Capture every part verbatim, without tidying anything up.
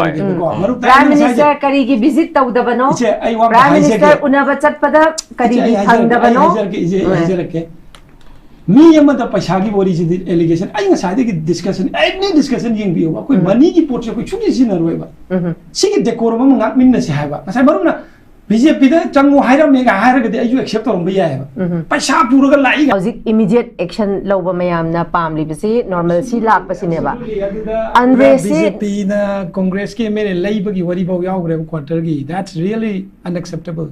ꯍꯥꯏꯒꯦꯕꯀꯣ꯫ ꯃꯔꯨꯞ ꯄ꯭ꯔꯥꯏꯝ ꯇꯥꯏꯅ ꯉꯁꯥꯏꯒꯤ ꯃꯤꯅꯤꯁꯇꯔ ꯀꯔꯤꯒꯤ ꯚꯤꯖꯤꯠ ꯇꯧꯗꯕꯅꯣ? ꯏꯆꯦ, ꯑꯩ ꯋꯥ ꯑꯃ ꯄ꯭ꯔꯥꯏꯝ ꯍꯥꯏꯖꯒꯦ꯫ ꯃꯤꯅꯤꯁꯇꯔ ꯎꯅꯕ ꯆꯠꯄꯗ ꯏꯆꯦ, ꯀꯔꯤꯒꯤ ꯑꯩ ꯍꯥꯏꯖꯔꯛꯀꯦ, ꯑꯩ ꯐꯪꯗꯕꯅꯣ? ꯍꯥꯏꯖꯔꯛꯀꯦ, ꯏꯆꯦ, ꯑꯩ ꯎꯝ꯫ ꯍꯥꯏꯖꯔꯛꯀꯦ꯫ ꯃꯤ ꯑꯃꯗ ꯄꯩꯁꯥꯒꯤ ꯋꯥꯔꯤꯁꯤꯗꯤ ꯑꯦꯂꯤꯒꯦꯁꯟ, ꯑꯩ ꯉꯁꯥꯏꯗꯒꯤ ꯗꯤꯁꯀꯁꯟ, ꯑꯦꯅꯤ ꯗꯤꯁꯀꯁꯟ ꯌꯦꯡꯕꯤꯌꯨꯕ, ꯑꯩꯈꯣꯏ ꯎꯝ꯫ ꯃꯅꯤꯒꯤ ꯄꯣꯠꯁꯦ ꯑꯩꯈꯣꯏ ꯁꯨꯡꯁꯤ ꯁꯤꯖꯤꯟꯅꯔꯣꯏꯕ꯫ ꯎꯝ꯫ ꯁꯤꯒꯤ ꯗꯦꯀꯣꯔꯝ ꯑꯃ ꯉꯥꯛꯃꯤꯟꯅꯁꯤ ꯍꯥꯏꯕ꯫ ꯉꯁꯥꯏ ꯃꯔꯨꯞꯅ ꯕꯤ ꯖꯦ ꯄꯤꯗ ꯆꯪꯉꯨ ꯍꯥꯏꯔꯝꯃꯦꯒ ꯍꯥꯏꯔꯒꯗꯤ ꯑꯩꯁꯨ ꯑꯦꯛꯁꯦꯞ ꯇꯧꯔꯝꯕ ꯌꯥꯏꯑꯕ꯫ ꯎꯝ꯫ ꯄꯩꯁꯥ ꯄꯨꯔꯒ ꯂꯥꯛꯏꯒ꯫ ꯍꯧꯖꯤꯛ ꯏꯃꯤꯗꯤꯌꯦꯠ ꯑꯦꯛꯁꯟ ꯂꯧꯕ ꯃꯌꯥꯝꯅ ꯄꯥꯝꯂꯤꯕꯁꯤ ꯅꯣꯔꯃꯦꯜꯁꯤ ꯂꯥꯛꯄꯁꯤꯅꯦꯕ꯫ ꯑꯟꯗ꯭ꯔꯦꯁꯤ ꯕꯤ ꯖꯦ ꯄꯤꯅ ꯀꯣꯡꯒ꯭ꯔꯦꯁꯀꯤ ꯑꯦꯝ ꯑꯦꯜ ꯑꯦ ꯂꯩꯕꯒꯤ ꯋꯥꯔꯤꯐꯥꯎ ꯌꯥꯎꯈ꯭ꯔꯦꯕ ꯀ꯭ꯋꯥꯇꯔꯒꯤ꯫ That's really unacceptable.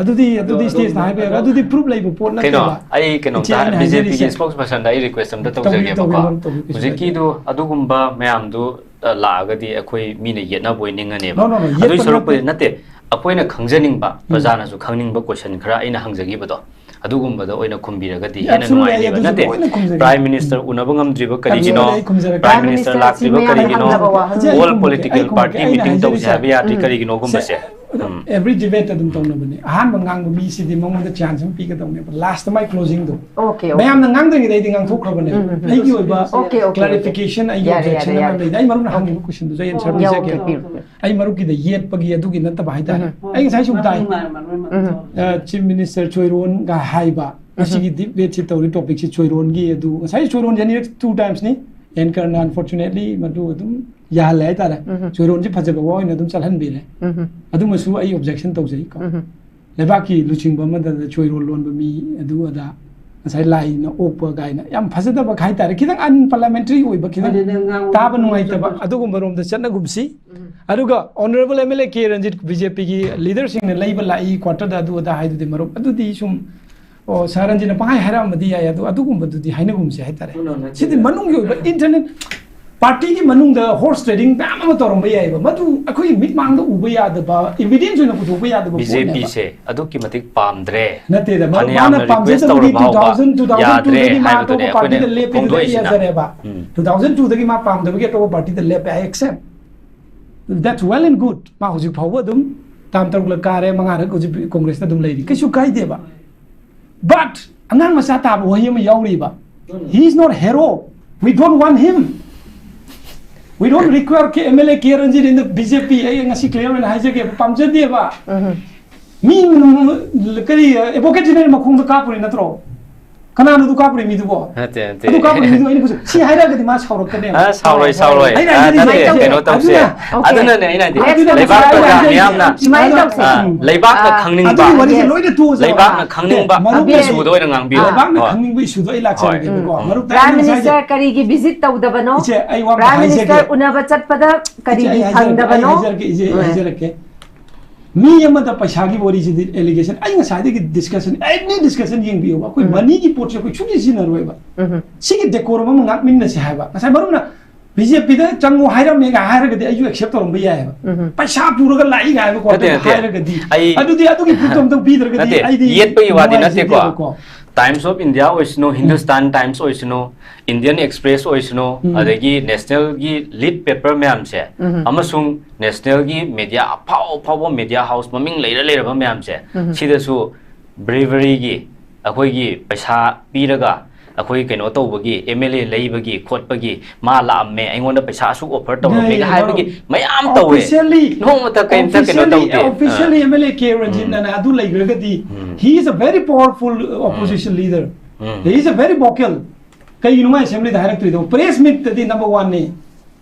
ꯑꯗꯨꯗꯤ, ꯑꯗꯨꯗꯤ ꯁ꯭ꯇꯦꯖꯇ ꯍꯥꯏꯕ ꯌꯥꯔꯣꯏ꯫ ꯑꯗꯨꯗꯤ ꯄ꯭ꯔꯨꯐ ꯂꯩꯕ ꯄꯣꯠ ꯀꯩꯅꯣ, ꯅꯠꯇꯦꯕ꯫ ꯑꯩ ꯀꯩꯅꯣꯝꯇ ꯏꯆꯦ, ꯑꯩꯅ ꯕꯤ ꯖꯦ ꯄꯤꯒꯤ ꯍꯥꯏꯖꯔꯤꯁꯦ꯫ ꯁ꯭ꯄꯣꯛꯁ ꯄꯔꯁꯟꯗ ꯑꯩ ꯔꯤꯀ꯭ꯋꯦꯁ ꯑꯝꯇ ꯇꯧꯕꯤꯌꯨ, ꯇꯧꯖꯒꯦꯕꯀꯣ꯫ ꯇꯧꯕꯤꯌꯨ, ꯃꯔꯨꯞ, ꯇꯧꯕꯤꯌꯨ, ꯀꯩꯁꯨ ꯍꯧꯖꯤꯛꯀꯤꯗꯣ ꯀꯥꯏꯗꯦ꯫ ꯑꯗꯨꯒꯨꯝꯕ ꯃꯌꯥꯝꯗꯨ, ꯑ, ꯂꯥꯛꯑꯒꯗꯤ ꯑꯩꯈꯣꯏ ꯃꯤꯅ ꯌꯦꯠꯅꯕ ꯑꯣꯏ ꯅꯤꯡꯉꯅꯦꯕ꯫ No, no, no, ꯑꯗꯨꯏ ꯌꯦꯠꯄ ꯁꯔꯨꯛꯄꯨꯗꯤ ꯅꯠꯇꯦ꯫ ꯅꯠꯇꯦ, ꯑꯩꯈꯣꯏꯅ ꯈꯪꯖꯅꯤꯡꯕ, ꯎꯝ꯫ ꯄ꯭ꯔꯖꯥꯅꯁꯨ ꯈꯪꯅꯤꯡꯕ ꯀꯣꯏꯁꯟ ꯈꯔ ꯑꯩꯅ ꯍꯪꯖꯈꯤꯕꯗꯣ, ꯑꯗꯨꯒꯨꯝꯕꯗ ꯑꯣꯏꯅ ꯈꯨꯝꯕꯤꯔꯒꯗꯤ ꯍꯦꯟꯅ absolutely, ꯅꯨꯡꯉꯥꯏꯅꯦꯕ꯫ ꯑꯗꯨꯁꯨ ꯅꯠꯇꯦ, ꯂꯣꯏꯅ ꯈꯨꯝꯖꯒꯦ꯫ ꯄ꯭ꯔꯥꯏꯝ ꯃꯤꯅꯤꯁꯇꯔ ꯎꯅꯕ ꯉꯝꯗ꯭ꯔꯤꯕ ꯀꯔꯤꯒꯤꯅꯣ? Absolutely, ꯑꯩ ꯈꯨꯝꯖꯔꯛꯀꯦ꯫ ꯄ꯭ꯔꯥꯏꯝ ꯃꯤꯅꯤꯁꯇꯔ ꯂꯥꯛꯇ꯭ꯔꯤꯕ ꯀꯔꯤꯒꯤꯅꯣ? ꯏꯆꯦ, ꯑꯩ All ꯈꯨꯝꯃꯛꯀꯦ, political ꯑꯩ ꯈꯨꯝꯃꯛꯀꯦ꯫ party ꯑꯩꯅ meeting ꯇꯧꯁꯦ ꯍꯥꯏꯖꯔꯤꯁꯦ꯫ ꯍꯥꯏꯕ ꯌꯥꯗ꯭ꯔꯤ ꯎꯝ꯫ ꯀꯔꯤꯒꯤꯅꯣꯒꯨꯝꯕꯁꯦ? ꯁꯦ, ꯎꯝ꯫ Every debate ꯑꯗꯨꯝ ꯇꯧꯅꯕꯅꯦ꯫ ꯑꯍꯥꯟꯕ ꯉꯥꯡꯕ ꯃꯤꯁꯤꯗꯤ ꯃꯉꯣꯟꯗ ꯆꯥꯟꯁ ꯑꯃ ꯄꯤꯒꯗꯧꯅꯦꯕ꯫ ꯂꯥꯁꯇ ꯃꯥꯏ ꯀ꯭ꯂꯣꯖꯤꯡꯗꯣ꯫ Okay, okay. ꯃꯌꯥꯝꯅ ꯉꯥꯡꯗ꯭ꯔꯤꯉꯩꯗ ꯑꯩꯗꯤ ꯉꯥꯡꯊꯣꯛꯈ꯭ꯔꯕꯅꯦꯕ꯫ ꯎꯝ, ꯎꯝ, ꯎꯝ꯫ ꯑꯩꯒꯤ ꯑꯣꯏꯕ Okay, okay, okay. ꯀ꯭ꯂꯥꯔꯤꯐꯤꯀꯦꯁꯟ, ꯑꯩꯒꯤ ꯌꯥꯔꯦ, ꯌꯥꯔꯦ, ꯑꯣꯕꯖꯦꯛꯁꯟ ꯑꯃ ꯌꯥꯔꯦ꯫ ꯂꯩꯗ꯫ ꯑꯩ ꯃꯔꯨꯞꯅ ꯍꯪꯈꯤꯕ ꯀꯣꯏꯁꯟꯗꯨꯁꯨ ꯑꯩ ꯑꯦꯟꯁꯔ ꯌꯥꯎꯒꯦ, ꯄꯤꯖꯒꯦ꯫ ꯄꯤꯔꯣ, ꯄꯤꯔꯣ꯫ ꯑꯩ ꯃꯔꯨꯞꯀꯤꯗ ꯌꯦꯠꯄꯒꯤ ꯑꯗꯨꯒꯤ ꯅꯠꯇꯕ ꯍꯥꯏꯇꯥꯔꯦ꯫ ꯎꯝ꯫ ꯑꯩ ꯉꯁꯥꯏ ꯁꯨꯝ ꯇꯥꯏ꯫ ꯎꯝ꯫ ꯑ, ꯆꯤꯐ ꯃꯤꯅꯤꯁꯇꯔ ꯆꯣꯏꯔꯣꯟꯒ ꯍꯥꯏꯕ꯫ ꯎꯝ꯫ ꯉꯁꯤꯒꯤ ꯗꯤꯕꯦꯠꯁꯤ ꯇꯧꯔꯤ ꯇꯣꯄꯤꯛꯁꯤ ꯆꯣꯏꯔꯣꯟꯒꯤ ꯑꯗꯨ꯫ ꯉꯁꯥꯏ ꯆꯣꯏꯔꯣꯟꯁꯦ ꯑꯅꯤꯔꯛ, two timesꯅꯤ꯫ ꯑꯦꯡꯀꯔꯅ unfortunately ꯃꯗꯨ ꯑꯗꯨꯝ ꯌꯥꯍꯜꯂꯦ ꯍꯥꯏꯇꯥꯔꯦ꯫ ꯎꯝ꯫ ꯆꯣꯏꯔꯣꯟꯁꯦ ꯐꯖꯕ ꯋꯥ ꯑꯣꯏꯅ ꯑꯗꯨꯝ ꯆꯠꯍꯟꯕꯤꯔꯦ꯫ ꯎꯝ꯫ ꯑꯗꯨꯃꯁꯨ ꯑꯩ ꯑꯣꯕꯖꯦꯛꯁꯟ ꯇꯧꯖꯩꯀꯣ꯫ ꯎꯝ꯫ ꯂꯩꯕꯥꯛꯀꯤ ꯂꯨꯆꯤꯡꯕ ꯑꯃꯗ ꯆꯣꯏꯔꯣꯜ ꯂꯣꯟꯕ ꯃꯤ ꯑꯗꯨ ꯑꯗꯥ ꯉꯁꯥꯏ ꯂꯥꯏꯅ ꯑꯣꯛꯄ ꯀꯥꯏꯅ ꯌꯥꯝ ꯐꯖꯗꯕ ꯍꯥꯏꯇꯥꯔꯦ, ꯈꯤꯇꯪ ꯑꯟꯄꯥꯔꯂꯤꯌꯥꯃꯦꯟꯇꯔꯤ ꯑꯣꯏꯕ, ꯈꯤꯇꯪ ꯍꯣꯏꯅꯦ, ꯅꯪ ꯉꯥꯡꯕ ꯇꯥꯕ ꯅꯨꯡꯉꯥꯏꯇꯕ ꯉꯥꯡꯕ ꯑꯗꯨꯒꯨꯝꯕ ꯔꯣꯝꯗ ꯆꯠꯅꯒꯨꯝꯁꯤ꯫ ꯎꯝ꯫ ꯑꯗꯨꯒ honourable M L A K Ranjit B J ꯄꯤꯒꯤ ꯂꯤꯗꯔꯁꯤꯡꯅ ꯂꯩꯕ ꯂꯥꯛꯏ ꯀ꯭ꯋꯥꯇꯔꯗ ꯑꯗꯨ ꯑꯗꯥ ꯍꯥꯏꯗꯨꯗꯤ ꯃꯔꯨꯞ, ꯑꯗꯨꯗꯤ ꯁꯨꯝ, ꯑꯣ, ꯁꯥꯔ ꯔꯟꯖꯤꯠꯅ ꯄꯪꯍꯥꯏ ꯍꯥꯏꯔꯛꯑꯝꯕꯗꯤ ꯌꯥꯏ, ꯑꯗꯨ ꯑꯗꯨꯒꯨꯝꯕꯗꯨꯗꯤ ꯍꯥꯏꯅꯒꯨꯝꯁꯤ ꯍꯥꯏꯇꯥꯔꯦ꯫ No, no, no, ꯁꯤꯗꯤ no. ꯃꯅꯨꯡꯒꯤ ꯑꯣꯏꯕ ꯏꯟꯇꯔꯅꯦꯜ ꯄꯥꯔꯇꯤꯒꯤ ꯃꯅꯨꯡꯗ ꯍꯣꯔꯁ ꯇ꯭ꯔꯦꯗꯤꯡ ꯃꯌꯥꯝ ꯑꯃ ꯇꯧꯔꯝꯕ ꯌꯥꯏꯑꯕ, ꯃꯗꯨ ꯑꯩꯈꯣꯏꯒꯤ ꯃꯤꯠꯃꯥꯡꯗ ꯎꯕ ꯌꯥꯗꯕ, ꯏꯚꯤꯗꯦꯟꯁ ꯑꯣꯏꯅ ꯄꯨꯊꯣꯛꯄ ꯌꯥꯗꯕ ꯄꯣꯠꯅꯦꯕ꯫ ꯕꯤ ꯖꯦ ꯄꯤꯁꯦ ꯑꯗꯨꯛꯀꯤ ꯃꯇꯤꯛ ꯄꯥꯝꯗ꯭ꯔꯦ꯫ ꯅꯠꯇꯦꯗ, ꯃꯔꯨꯞ, ꯐꯅꯌꯥꯝꯅ ꯃꯥꯅ ꯔꯤꯀ꯭ꯋꯦꯁ ꯄꯥꯝꯖꯗꯕꯒꯤ ꯇꯧꯔꯕ ꯐꯥꯎꯕ two thousand, ꯌꯥꯗ꯭ꯔꯦ two thousand two ꯗꯒꯤ ꯃꯥ ꯍꯥꯏꯕꯗꯨꯅꯦ ꯑꯇꯣꯞꯄ ꯑꯩꯈꯣꯏꯅ ꯄꯥꯔꯇꯤꯗ ꯂꯦꯞꯄꯦ ꯍꯥꯏꯕ ꯐꯣꯡꯗꯣꯛꯏꯁꯤꯅ꯫ ꯌꯥꯖꯔꯦꯕ꯫ ꯎꯝ꯫ Two thousand two ꯗꯒꯤ ꯃꯥ ꯄꯥꯝꯗꯕꯒꯤ ꯑꯇꯣꯞꯄ ꯄꯥꯔꯇꯤꯗ ꯂꯦꯞꯄꯦ, I accept. That's well and good. ꯃꯥ ꯍꯧꯖꯤꯛ ꯐꯥꯎꯕ ꯑꯗꯨꯝ ꯇꯥꯝ ꯇꯔꯨꯛꯂꯛ ꯀꯥꯔꯦ, ꯃꯉꯥꯔꯛ ꯍꯧꯖꯤꯛ ꯀꯣꯡꯒ꯭ꯔꯦꯁꯇ ꯑꯗꯨꯝ ꯂꯩꯔꯤ, ꯀꯩꯁꯨ ꯀꯥꯏꯗꯦꯕ꯫ But ꯑꯉꯥꯡ ꯃꯆꯥ ꯇꯥꯕ ꯋꯥꯍꯩ ꯑꯃ ꯌꯥꯎꯔꯤꯕ, "He is not hero, we don't want him." We don't require K- M L A K Ranjit in the B J P. ꯑꯩ ꯉꯁꯤ clear ꯑꯣꯏꯅ ꯍꯥꯏꯖꯒꯦ, ꯄꯥꯝꯖꯗꯦꯕ꯫ ꯃꯤ ꯀꯔꯤ advocate general ꯃꯈꯣꯡꯗ ꯀꯥꯞꯄꯨꯔꯤ ꯅꯠꯇ꯭ꯔꯣ? ꯀꯅꯥꯅꯣ ꯑꯗꯨ ꯀꯥꯞꯄꯨꯔꯤ ꯃꯤꯗꯨꯕꯣ? ꯅꯠꯇꯦ ꯅꯠꯇꯦ ꯑꯗꯨ ꯀꯥꯞꯄꯨꯔꯤ ꯃꯤꯗꯨ ꯑꯩꯅ ꯈꯨꯠꯁꯨ ꯁꯤ ꯍꯥꯏꯔꯒꯗꯤ ꯃꯥ ꯁꯥꯎꯔꯛꯀꯅꯦꯕ꯫ ꯑ, ꯁꯥꯎꯔꯣꯏ ꯁꯥꯎꯔꯣꯏ꯫ ꯑꯩꯅ ꯑ, ꯍꯥꯏꯖꯔꯤꯁꯦ ꯅꯠꯇꯦ, ꯑꯗꯨꯅ- ꯀꯩꯅꯣ ꯇꯧꯁꯦ꯫ ꯑꯗꯨꯅ- ꯑꯗꯨꯅꯅꯦ ꯑꯩꯅ ꯍꯥꯏꯗꯤ ꯑꯗꯨꯅ- ꯂꯩꯕꯥꯛꯇ ꯑꯗꯨꯅ- ꯃꯤꯌꯥꯝꯅ ꯁꯨꯃꯥꯏꯅ ꯇꯧꯁꯦ꯫ ꯑ, ꯂꯩꯕꯥꯛꯅ ꯑꯥ, ꯈꯪꯅꯤꯡꯕ, ꯑꯗꯨꯒꯤ ꯋꯥꯔꯤꯁꯦ Yes. ꯂꯣꯏꯅ ꯇꯣꯛꯑꯁꯦ꯫ ꯂꯩꯕꯥꯛꯅ ꯈꯪꯅꯤꯡꯕ ꯃꯔꯨꯞ ꯏꯁꯨꯗ ꯑꯣꯏꯅ ꯉꯥꯡꯕꯤꯌꯨ꯫ ꯂꯩꯕꯥꯛꯅ ꯍꯣꯏ꯫ ꯈꯪꯅꯤꯡꯕ ꯏꯁꯨꯗꯣ ꯑꯩ ꯍꯣꯏ꯫ ꯂꯥꯛꯆꯔꯒꯦꯕꯀꯣ꯫ ꯎꯝ꯫ ꯃꯔꯨꯞꯇ Prime ꯑꯩꯅ ꯉꯁꯥꯏ Minister ꯀꯔꯤꯒꯤ visit ꯇꯧꯗꯕꯅꯣ? ꯏꯆꯦ, ꯑꯩ ꯋꯥ ꯑꯃ Prime Minister ꯍꯥꯏꯖꯒꯦ꯫ ꯎꯅꯕ ꯆꯠꯄꯗ ꯏꯆꯦ, ꯑꯩ ꯀꯔꯤꯒꯤ ꯍꯥꯏꯖꯔꯛꯀꯦ, ꯐꯪꯗꯕꯅꯣ? ꯑꯩ ꯍꯥꯏꯖꯔꯛꯀꯦ, ꯏꯆꯦ, ꯑꯩ ꯎꯝ꯫ ꯍꯥꯏꯖꯔꯛꯀꯦ꯫ ꯃꯤ ꯑꯃꯗ ꯄꯩꯁꯥꯒꯤ ꯋꯥꯔꯤꯁꯤꯗꯤ allegation, ꯑꯩ ꯉꯁꯥꯏꯗꯒꯤ discussion, any discussion ꯌꯦꯡꯕꯤꯌꯨꯕ, ꯑꯩꯈꯣꯏ ꯎꯝ꯫ moneyꯒꯤ ꯄꯣꯠꯁꯦ ꯑꯩꯈꯣꯏ ꯁꯨꯡꯁꯤ ꯁꯤꯖꯤꯟꯅꯔꯣꯏꯕ꯫ ꯎꯝ꯫ ꯁꯤꯒꯤ decorum ꯑꯃ ꯉꯥꯛꯃꯤꯟꯅꯁꯦ ꯍꯥꯏꯕ꯫ ꯉꯁꯥꯏ ꯃꯔꯨꯞꯅ B J Pꯗ ꯆꯪꯉꯣ ꯍꯥꯏꯔꯝꯃꯦꯒ ꯍꯥꯏꯔꯒꯗꯤ ꯑꯩꯁꯨ accept ꯇꯧꯔꯝꯕ ꯌꯥꯏꯑꯕ꯫ ꯎꯝ꯫ ꯄꯩꯁꯥ ꯄꯨꯔꯒ ꯂꯥꯛꯏꯒ ꯍꯥꯏꯕ ꯅꯠꯇꯦ, ꯈꯣꯠꯄ ꯅꯠꯇꯦ꯫ ꯍꯥꯏꯔꯒꯗꯤ ꯑꯩ ꯑꯗꯨꯗꯤ ꯑꯗꯨꯒꯤ proof ꯑꯝꯇꯪ ꯄꯤꯗ꯭ꯔꯒꯗꯤ ꯅꯠꯇꯦ, ꯑꯩꯗꯤ ꯌꯦꯠꯄꯒꯤ ꯋꯥꯗꯤ ꯅꯨꯡꯉꯥꯏꯖꯗꯦꯕꯀꯣ꯫ ꯅꯠꯇꯦꯀꯣ꯫ Times of India ꯑꯣꯏꯁꯅꯨ, Hindustan Times ꯑꯣꯏꯁꯅꯨ, Indian Express ꯑꯣꯏꯁꯅꯨ, ꯎꯝ꯫ ꯑꯗꯒꯤ nationalꯒꯤ lead paper ꯃꯌꯥꯝꯁꯦ ꯎꯝ꯫ ꯑꯃꯁꯨꯡ nationalꯒꯤ media ꯑꯐꯥꯎ ꯑꯐꯥꯎꯕ media house ꯃꯃꯤꯡ ꯂꯩꯔ ꯂꯩꯔꯕ ꯃꯌꯥꯝꯁꯦ ꯎꯝ꯫ ꯁꯤꯗꯁꯨ braveryꯒꯤ ꯑꯩꯈꯣꯏꯒꯤ ꯄꯩꯁꯥ ꯄꯤꯔꯒ ꯑꯩꯈꯣꯏ ꯀꯩꯅꯣ ꯇꯧꯕꯒꯤ, M L A ꯂꯩꯕꯒꯤ ꯈꯣꯠꯄꯒꯤ, ꯃꯥ ꯂꯥꯛꯑꯝꯃꯦ, ꯑꯩꯉꯣꯟꯗ ꯄꯩꯁꯥ ꯑꯁꯨꯛ offer ꯇꯧꯔꯝꯃꯦꯒ ꯌꯥꯏꯌꯦ, ꯍꯥꯏꯕꯒꯤ ꯃꯔꯨꯞ꯫ ꯃꯌꯥꯝ ꯇꯧꯋꯦ꯫ Officially, ꯅꯣꯡꯃꯇ ꯀꯩꯝꯇ ꯀꯩꯅꯣ officially, ꯇꯧꯗꯦ꯫ officially M L A K Ranjitꯅ ꯑꯗꯨ ꯂꯩꯈ꯭ꯔꯒꯗꯤ, ꯎꯝ꯫ he is a very powerful opposition leader. Um. He is a very vocal. ꯀꯩꯒꯤꯅꯣ ꯃꯥ assemblyꯗ ꯍꯥꯏꯔꯛꯇ꯭ꯔꯤꯗꯣ? Press meetꯇꯗꯤ number oneꯅꯤ꯫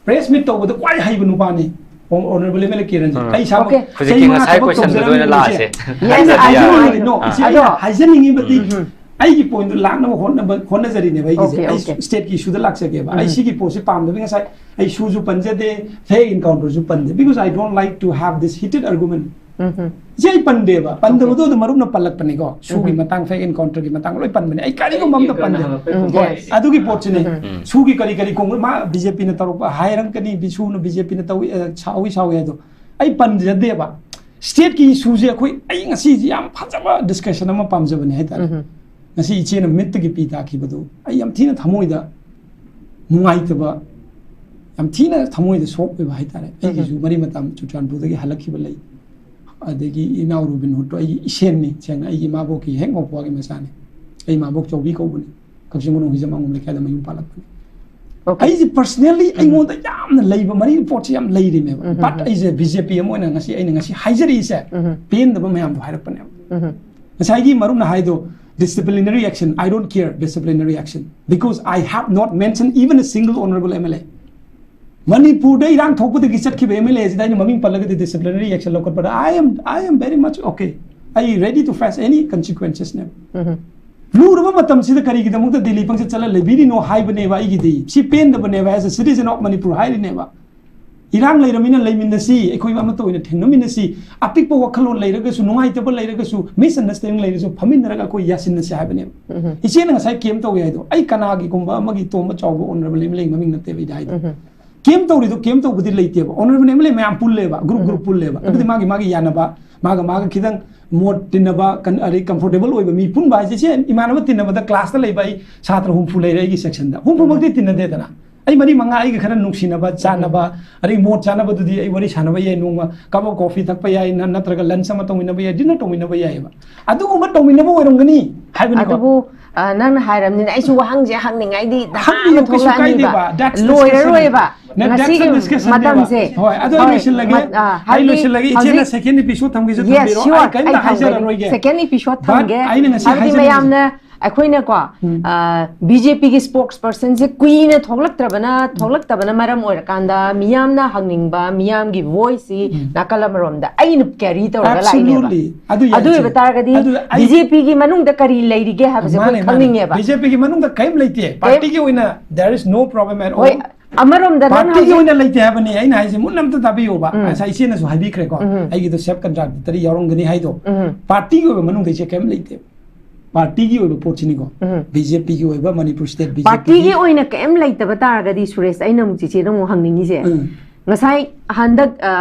Press meet ꯇꯧꯕꯗ ꯈ꯭ꯋꯥꯏ ꯍꯩꯕ ꯅꯨꯄꯥꯅꯤ꯫ Honourable M L A K Ranjit꯫ ꯎꯝ꯫ ꯑꯩ ꯏꯁꯥꯃꯛ Okay. ꯍꯧꯖꯤꯛꯀꯤ ꯆꯍꯤ ꯃꯉꯥ ꯉꯁꯥꯏ ꯊꯕꯛ questionꯗꯨꯗ ꯑꯣꯏꯅ ꯇꯧꯖꯔꯝꯃꯤꯕ ꯂꯥꯛꯑꯁꯦ꯫ ꯏꯆꯦ꯫ Yes, ꯑꯩꯅ I know, ꯍꯥꯏꯖꯅꯤꯡꯉꯤ, I no, know. ꯏꯆꯦ, ꯑꯗꯣ ꯑꯩꯅ ꯍꯥꯏꯖꯅꯤꯡꯉꯤꯕꯗꯤ ꯎꯝ꯫ ꯑꯩꯒꯤ pointꯗꯨ ꯂꯥꯛꯅꯕ ꯍꯣꯠꯅꯕ ꯍꯣꯠꯅꯖꯔꯤꯅꯦꯕ ꯑꯩꯒꯤꯁꯦ꯫ Okay, ꯑꯩ okay. stateꯀꯤ issueꯗ ꯂꯥꯛꯆꯒꯦꯕ꯫ ꯑꯩ ꯎꯝ꯫ ꯁꯤꯒꯤ ꯄꯣꯠꯁꯤ ꯄꯥꯝꯗꯕꯒꯤ ꯉꯁꯥꯏ ꯑꯩ ꯁꯨꯁꯨ ꯄꯟꯖꯗꯦ, fake encounterꯁꯨ ꯄꯟꯗꯦ, because I don't like to have this heated argument. ꯎꯝ꯫ ꯏꯆꯦ, ꯑꯩ ꯄꯟꯗꯦꯕ꯫ ꯄꯟꯗꯕꯗꯣ ꯑꯗꯨ ꯃꯔꯨꯞꯅ ꯄꯜꯂꯛꯄꯅꯤꯀꯣ꯫ ꯁꯨꯒꯤ ꯎꯝ꯫ ꯃꯇꯥꯡ, fake encounterꯒꯤ ꯃꯇꯥꯡ ꯂꯣꯏ ꯄꯟꯕꯅꯦ꯫ ꯑꯩ ꯀꯔꯤꯒꯨꯝꯕ ꯑꯝꯇ ꯄꯟꯗꯦ꯫ ꯎꯝ, yes. ꯑꯗꯨꯒꯤ ꯄꯣꯠꯁꯤꯅꯦ꯫ ꯎꯝ꯫ ꯁꯨꯒꯤ ꯀꯔꯤ ꯀꯔꯤ ꯀꯣꯡ-, ꯃꯥ BJPꯅ ꯇꯧꯔꯛꯄ ꯍꯥꯏꯔꯛꯀꯅꯤ, ꯁꯨꯅ BJPꯅ ꯇꯧꯏ, ꯑ, ꯁꯥꯎꯏ ꯁꯥꯎꯏ ꯍꯥꯏꯗꯣ꯫ ꯑꯩ ꯄꯟꯖꯗꯦꯕ꯫ Stateꯀꯤ issueꯁꯦ ꯑꯩꯈꯣꯏ, ꯑꯩ ꯉꯁꯤꯁꯦ ꯌꯥꯝ ꯐꯖꯕ discussion ꯑꯃ ꯄꯥꯝꯖꯕꯅꯦ ꯍꯥꯏꯇꯥꯔꯦ꯫ ꯎꯝ꯫ ꯉꯁꯤ ꯏꯆꯦꯅ ꯃꯤꯠꯇꯒꯤ ꯄꯤ ꯇꯥꯈꯤꯕꯗꯨ ꯑꯩ ꯌꯥꯝ ꯊꯤꯅ ꯊꯃꯣꯏꯗ ꯅꯨꯡꯉꯥꯏꯇꯕ, ꯌꯥꯝ ꯊꯤꯅ ꯊꯃꯣꯏꯗ ꯁꯣꯛ ꯑꯣꯏꯕ ꯍꯥꯏꯇꯥꯔꯦ꯫ ꯑꯩꯒꯤꯁꯨ ꯃꯔꯤ ꯃꯇꯥ ꯆꯨꯔꯆꯥꯟꯄꯨꯔꯗꯒꯤ ꯍꯜꯂꯛꯈꯤꯕ ꯂꯩ, ꯑꯗꯒꯤ ꯏꯅꯥꯎ ꯔꯣꯕꯤꯟ ꯍꯨꯗꯇꯣ ꯑꯩꯒꯤ ꯏꯁꯦꯟꯅꯤ, ꯁꯦꯡꯅ ꯑꯩꯒꯤ ꯏꯃꯥꯕꯣꯛꯀꯤ ꯍꯦꯛ ꯃꯧꯄ꯭ꯋꯥꯒꯤ ꯃꯆꯥꯅꯤ꯫ ꯑꯩ ꯏꯃꯥꯕꯣꯛ ꯆꯧꯕꯤ ꯀꯧꯕꯅꯤ, ꯀꯛꯆꯤꯡ ꯈꯨꯅꯧ ꯍꯤꯖꯝ ꯑꯉꯣꯝ ꯂꯩꯀꯥꯏꯗ ꯃꯌꯨꯝ ꯄꯥꯜꯂꯛꯄꯅꯤ꯫ Okay. ꯑꯩꯁꯦ personally ꯑꯩꯉꯣꯟꯗ ꯌꯥꯝꯅ ꯂꯩꯕ ꯃꯔꯤ ꯄꯣꯠꯁꯦ ꯌꯥꯝ ꯂꯩꯔꯤꯅꯦꯕ, but ꯑꯩꯁꯦ B J P ꯑꯃ ꯑꯣꯏꯅ ꯉꯁꯤ ꯑꯩꯅ ꯉꯁꯤ ꯍꯥꯏꯖꯔꯤꯁꯦ ꯄꯦꯟꯗꯕ ꯃꯌꯥꯝꯗꯣ ꯍꯥꯏꯔꯛꯄꯅꯦꯕ꯫ ꯉꯁꯥꯏꯒꯤ ꯃꯔꯨꯞꯅ ꯍꯥꯏꯗꯣ, disciplinary action, I don't care disciplinary action, because I have not mentioned even a single honorable M L A. ꯃꯅꯤꯄꯨꯔꯗ ꯏꯔꯥꯡ ꯊꯣꯛꯄꯗꯒꯤ ꯆꯠꯈꯤꯕ M L A ꯁꯤꯗ ꯑꯩꯅ ꯃꯃꯤꯡ ꯄꯜꯂꯒꯗꯤ disciplinary action ꯂꯧꯈꯠꯄꯗ I am, I am very much okay. I ready to face any consequences ꯅꯦꯕ꯫ ꯂꯨꯔꯕ ꯃꯇꯝꯁꯤꯗ ꯀꯔꯤꯒꯤꯗꯃꯛꯇ ꯗꯤꯜꯂꯤ ꯄꯪꯆꯠ ꯆꯠꯂ ꯂꯩꯕꯤꯔꯤꯅꯣ ꯍꯥꯏꯕꯅꯦꯕ ꯑꯩꯒꯤꯗꯤ꯫ ꯁꯤ ꯄꯦꯟꯗꯕꯅꯦꯕ, as a citizen of Manipur ꯍꯥꯏꯔꯤꯅꯦꯕ꯫ ꯏꯔꯥꯡ ꯂꯩꯔꯃꯤꯅ ꯂꯩꯃꯤꯟꯅꯁꯤ, ꯑꯩꯈꯣꯏ ꯑꯃꯠꯇ ꯑꯣꯏꯅ ꯊꯦꯡꯅꯃꯤꯟꯅꯁꯤ꯫ ꯑꯄꯤꯛꯄ ꯋꯥꯈꯜꯂꯣꯟ ꯂꯩꯔꯒꯁꯨ, ꯅꯨꯡꯉꯥꯏꯇꯕ ꯂꯩꯔꯒꯁꯨ, misunderstanding ꯂꯩꯔꯁꯨ ꯐꯝꯃꯤꯟꯅꯔꯒ ꯑꯩꯈꯣꯏ ꯌꯥꯁꯤꯟꯅꯁꯤ ꯍꯥꯏꯕꯅꯦꯕ꯫ ꯏꯆꯦꯅ ꯉꯁꯥꯏ ꯀꯦꯝ ꯇꯧꯏ ꯍꯥꯏꯗꯣ, ꯑꯩ ꯀꯅꯥꯒꯤꯒꯨꯝꯕ ꯑꯃꯒꯤ ꯇꯣꯝꯕ ꯆꯥꯎꯕ honorable M L A ꯃꯃꯤꯡ ꯅꯠꯇꯦꯕ ꯑꯩꯗꯤ ꯍꯥꯏꯗꯣ꯫ ꯀꯦꯝ ꯇꯧꯔꯤꯗꯣ ꯀꯦꯝ ꯇꯧꯕꯗꯤ ꯂꯩꯇꯦꯕ꯫ Honorable M L A ꯃꯌꯥꯝ ꯄꯨꯜꯂꯦꯕ, group group ꯄꯨꯜꯂꯦꯕ꯫ ꯑꯗꯨꯗꯤ ꯃꯥꯒꯤ ꯃꯥꯒꯤ ꯌꯥꯅꯕ, ꯃꯥꯒ ꯃꯥꯒ ꯈꯤꯇꯪ ꯃꯣꯠ ꯇꯤꯟꯅꯕ, ꯀꯟ-, ꯑꯗꯩ comfortable ꯑꯣꯏꯕ ꯃꯤ ꯄꯨꯟꯕ ꯍꯥꯏꯁꯦ, ꯁꯦ ꯏꯃꯥꯟꯅꯕ ꯇꯤꯟꯅꯕꯗ class ꯇ ꯂꯩꯕ ꯑꯩ ꯁꯥꯇ꯭ꯔ ꯍꯨꯝꯐꯨ ꯂꯩꯔꯦ ꯑꯩꯒꯤ section ꯗ꯫ ꯍꯨꯝꯐꯨꯃꯛꯇꯤ ꯇꯤꯟꯅꯗꯦꯗꯅ꯫ ꯑꯩ ꯃꯔꯤ ꯃꯉꯥ ꯑꯩꯒ ꯈꯔ ꯅꯨꯡꯁꯤꯅꯕ, ꯆꯥꯟꯅꯕ, ꯑꯗꯩ ꯃꯣꯠ ꯆꯥꯟꯅꯕꯗꯨꯗꯤ ꯑꯩ ꯋꯥꯔꯤ ꯁꯥꯟꯅꯕ ꯌꯥꯏ, ꯅꯣꯡꯃ cup of coffee ꯊꯛꯄ ꯌꯥꯏ, ꯅ-, ꯅꯠꯇ꯭ꯔꯒ lunch ꯑꯃ ꯇꯧꯃꯤꯟꯅꯕ ꯌꯥꯏ, dinner ꯇꯧꯃꯤꯟꯅꯕ ꯌꯥꯏꯑꯕ꯫ ꯑꯗꯨꯒꯨꯝꯕ ꯇꯧꯃꯤꯟꯅꯕ ꯑꯣꯏꯔꯝꯒꯅꯤ ꯍꯥꯏꯕꯅꯤꯀꯣ꯫ ꯑꯗꯨꯕꯨ, ꯑ, ꯅꯪꯅ ꯍꯥꯏꯔꯕꯅꯤꯅ ꯑꯩꯁꯨ ꯋꯥꯍꯪꯁꯦ ꯍꯪꯅꯤꯡꯉꯥꯏꯗꯤ ꯗꯍꯥ ꯍꯪꯕꯤꯌꯨ, ꯑꯃ ꯀꯩꯁꯨ ꯊꯣꯛꯂꯛꯑꯅꯤꯕ꯫ ꯀꯥꯏꯗꯦꯕ꯫ That's discussion. ꯂꯣꯏꯔꯔꯣꯏꯕ꯫ ꯅ-, that's a ꯉꯁꯤꯒꯤ discussion ꯅꯦꯕ꯫ ꯃꯇꯝꯁꯦ꯫ ꯍꯣꯏ, ꯑꯗꯣ ꯑꯩ ꯍꯣꯏ, ꯂꯣꯏꯁꯤꯜꯂꯒꯦ꯫ ꯃꯠ-, ꯑ, ꯑꯩ ꯍꯥꯏꯗꯤ ꯂꯣꯏꯁꯤꯜꯂꯒꯦ꯫ ꯏꯆꯦꯅ ꯍꯧꯖꯤꯛ second episode ꯊꯝꯒꯦꯁꯨ Yes, ꯊꯝꯕꯤꯔꯣ꯫ sure, ꯑꯩ ꯀꯔꯤꯝꯇ ꯑꯩ ꯊꯝꯒꯅꯤ꯫ ꯍꯥꯏꯖꯔꯔꯣꯏꯒꯦ꯫ Second episode But ꯊꯝꯒꯦ꯫ ꯑꯩꯅ ꯉꯁꯤ ꯍꯥꯏꯕꯗꯤ ꯍꯥꯏꯖꯅꯤꯡꯉꯤꯁꯦ ꯃꯌꯥꯝꯅ ꯑꯩꯈꯣꯏꯅꯀꯣ, ꯎꯝ꯫ ꯑ, B J P ꯒꯤ spokesperson ꯁꯦ ꯀꯨꯏꯅ ꯊꯣꯛꯂꯛꯇ꯭ꯔꯕꯅ, ꯎꯝ꯫ ꯊꯣꯛꯂꯛꯇꯕꯅ ꯃꯔꯝ ꯑꯣꯏꯔꯀꯥꯟꯗ ꯃꯤꯌꯥꯝꯅ ꯍꯪꯅꯤꯡꯕ, ꯃꯤꯌꯥꯝꯒꯤ voice ꯁꯤ ꯎꯝ꯫ ꯅꯥꯀꯜ ꯑꯃꯔꯣꯝꯗ ꯑꯩꯅ carry ꯇꯧꯔꯒ ꯂꯥꯛꯏꯅꯦꯕ꯫ Absolutely. ꯑꯗꯨ ꯌꯥꯏ, ꯑꯗꯨ ꯏꯆꯦ꯫ ꯑꯣꯏꯕ ꯇꯥꯔꯒꯗꯤ ꯑꯗꯨ ꯑꯩ B J P ꯒꯤ ꯃꯅꯨꯡꯗ ꯀꯔꯤ ꯂꯩꯔꯤꯒꯦ ꯍꯥꯏꯕꯁꯦ ꯑꯩꯈꯣꯏ ꯃꯥꯅꯦ, ꯃꯥꯅꯦ꯫ ꯈꯪꯅꯤꯡꯉꯦꯕ꯫ B J P ꯒꯤ ꯃꯅꯨꯡꯗ ꯀꯔꯤꯝ ꯂꯩꯇꯦ꯫ ꯀꯔꯤꯝ ꯄꯥꯔꯇꯤꯒꯤ ꯑꯣꯏꯅ there is no problem at all꯫ ꯍꯣꯏ, ꯑꯃꯔꯣꯝꯗ ꯅꯪ ꯄꯥꯔꯇꯤꯒꯤ ꯍꯧꯖꯤꯛ ꯑꯣꯏꯅ ꯂꯩꯇꯦ ꯍꯥꯏꯕꯅꯤ ꯑꯩꯅ ꯍꯥꯏꯁꯦ, ꯃꯨꯟꯅ ꯑꯝꯇ ꯇꯥꯕꯤꯌꯣꯕ꯫ ꯎꯝ꯫ ꯉꯁꯥꯏ ꯏꯆꯦꯅꯁꯨ ꯍꯥꯏꯕꯤꯈ꯭ꯔꯦꯀꯣ, ꯎꯝ꯫ ꯑꯩꯒꯤꯗꯣ self contradictory ꯌꯥꯎꯔꯝꯒꯅꯤ ꯍꯥꯏꯗꯣ꯫ ꯎꯝ꯫ ꯄꯥꯔꯇꯤꯒꯤ ꯑꯣꯏꯕ ꯃꯅꯨꯡꯗ ꯏꯆꯦ ꯀꯔꯤꯝ ꯂꯩꯇꯦ꯫ ꯄꯥꯔꯇꯤꯒꯤ ꯑꯣꯏꯕ ꯄꯣꯠꯁꯤꯅꯤꯀꯣ꯫ ꯎꯝ꯫ B J P ꯒꯤ ꯑꯣꯏꯕ ꯃꯅꯤꯄꯨꯔ state B ꯖꯦ ꯄꯤꯒꯤ ꯄꯥꯔꯇꯤꯒꯤ ꯑꯣꯏꯅ ꯀꯔꯤꯝ ꯂꯩꯇꯕ ꯇꯥꯔꯒꯗꯤ, ꯁꯨꯔꯦꯁ, ꯑꯩꯅ ꯑꯃꯨꯛ ꯆꯤꯆꯦꯗ ꯑꯃꯨꯛ ꯍꯪꯅꯤꯡꯉꯤꯁꯦ, ꯎꯝ꯫ ꯉꯁꯥꯏ ꯍꯟꯗꯛ, ꯑ,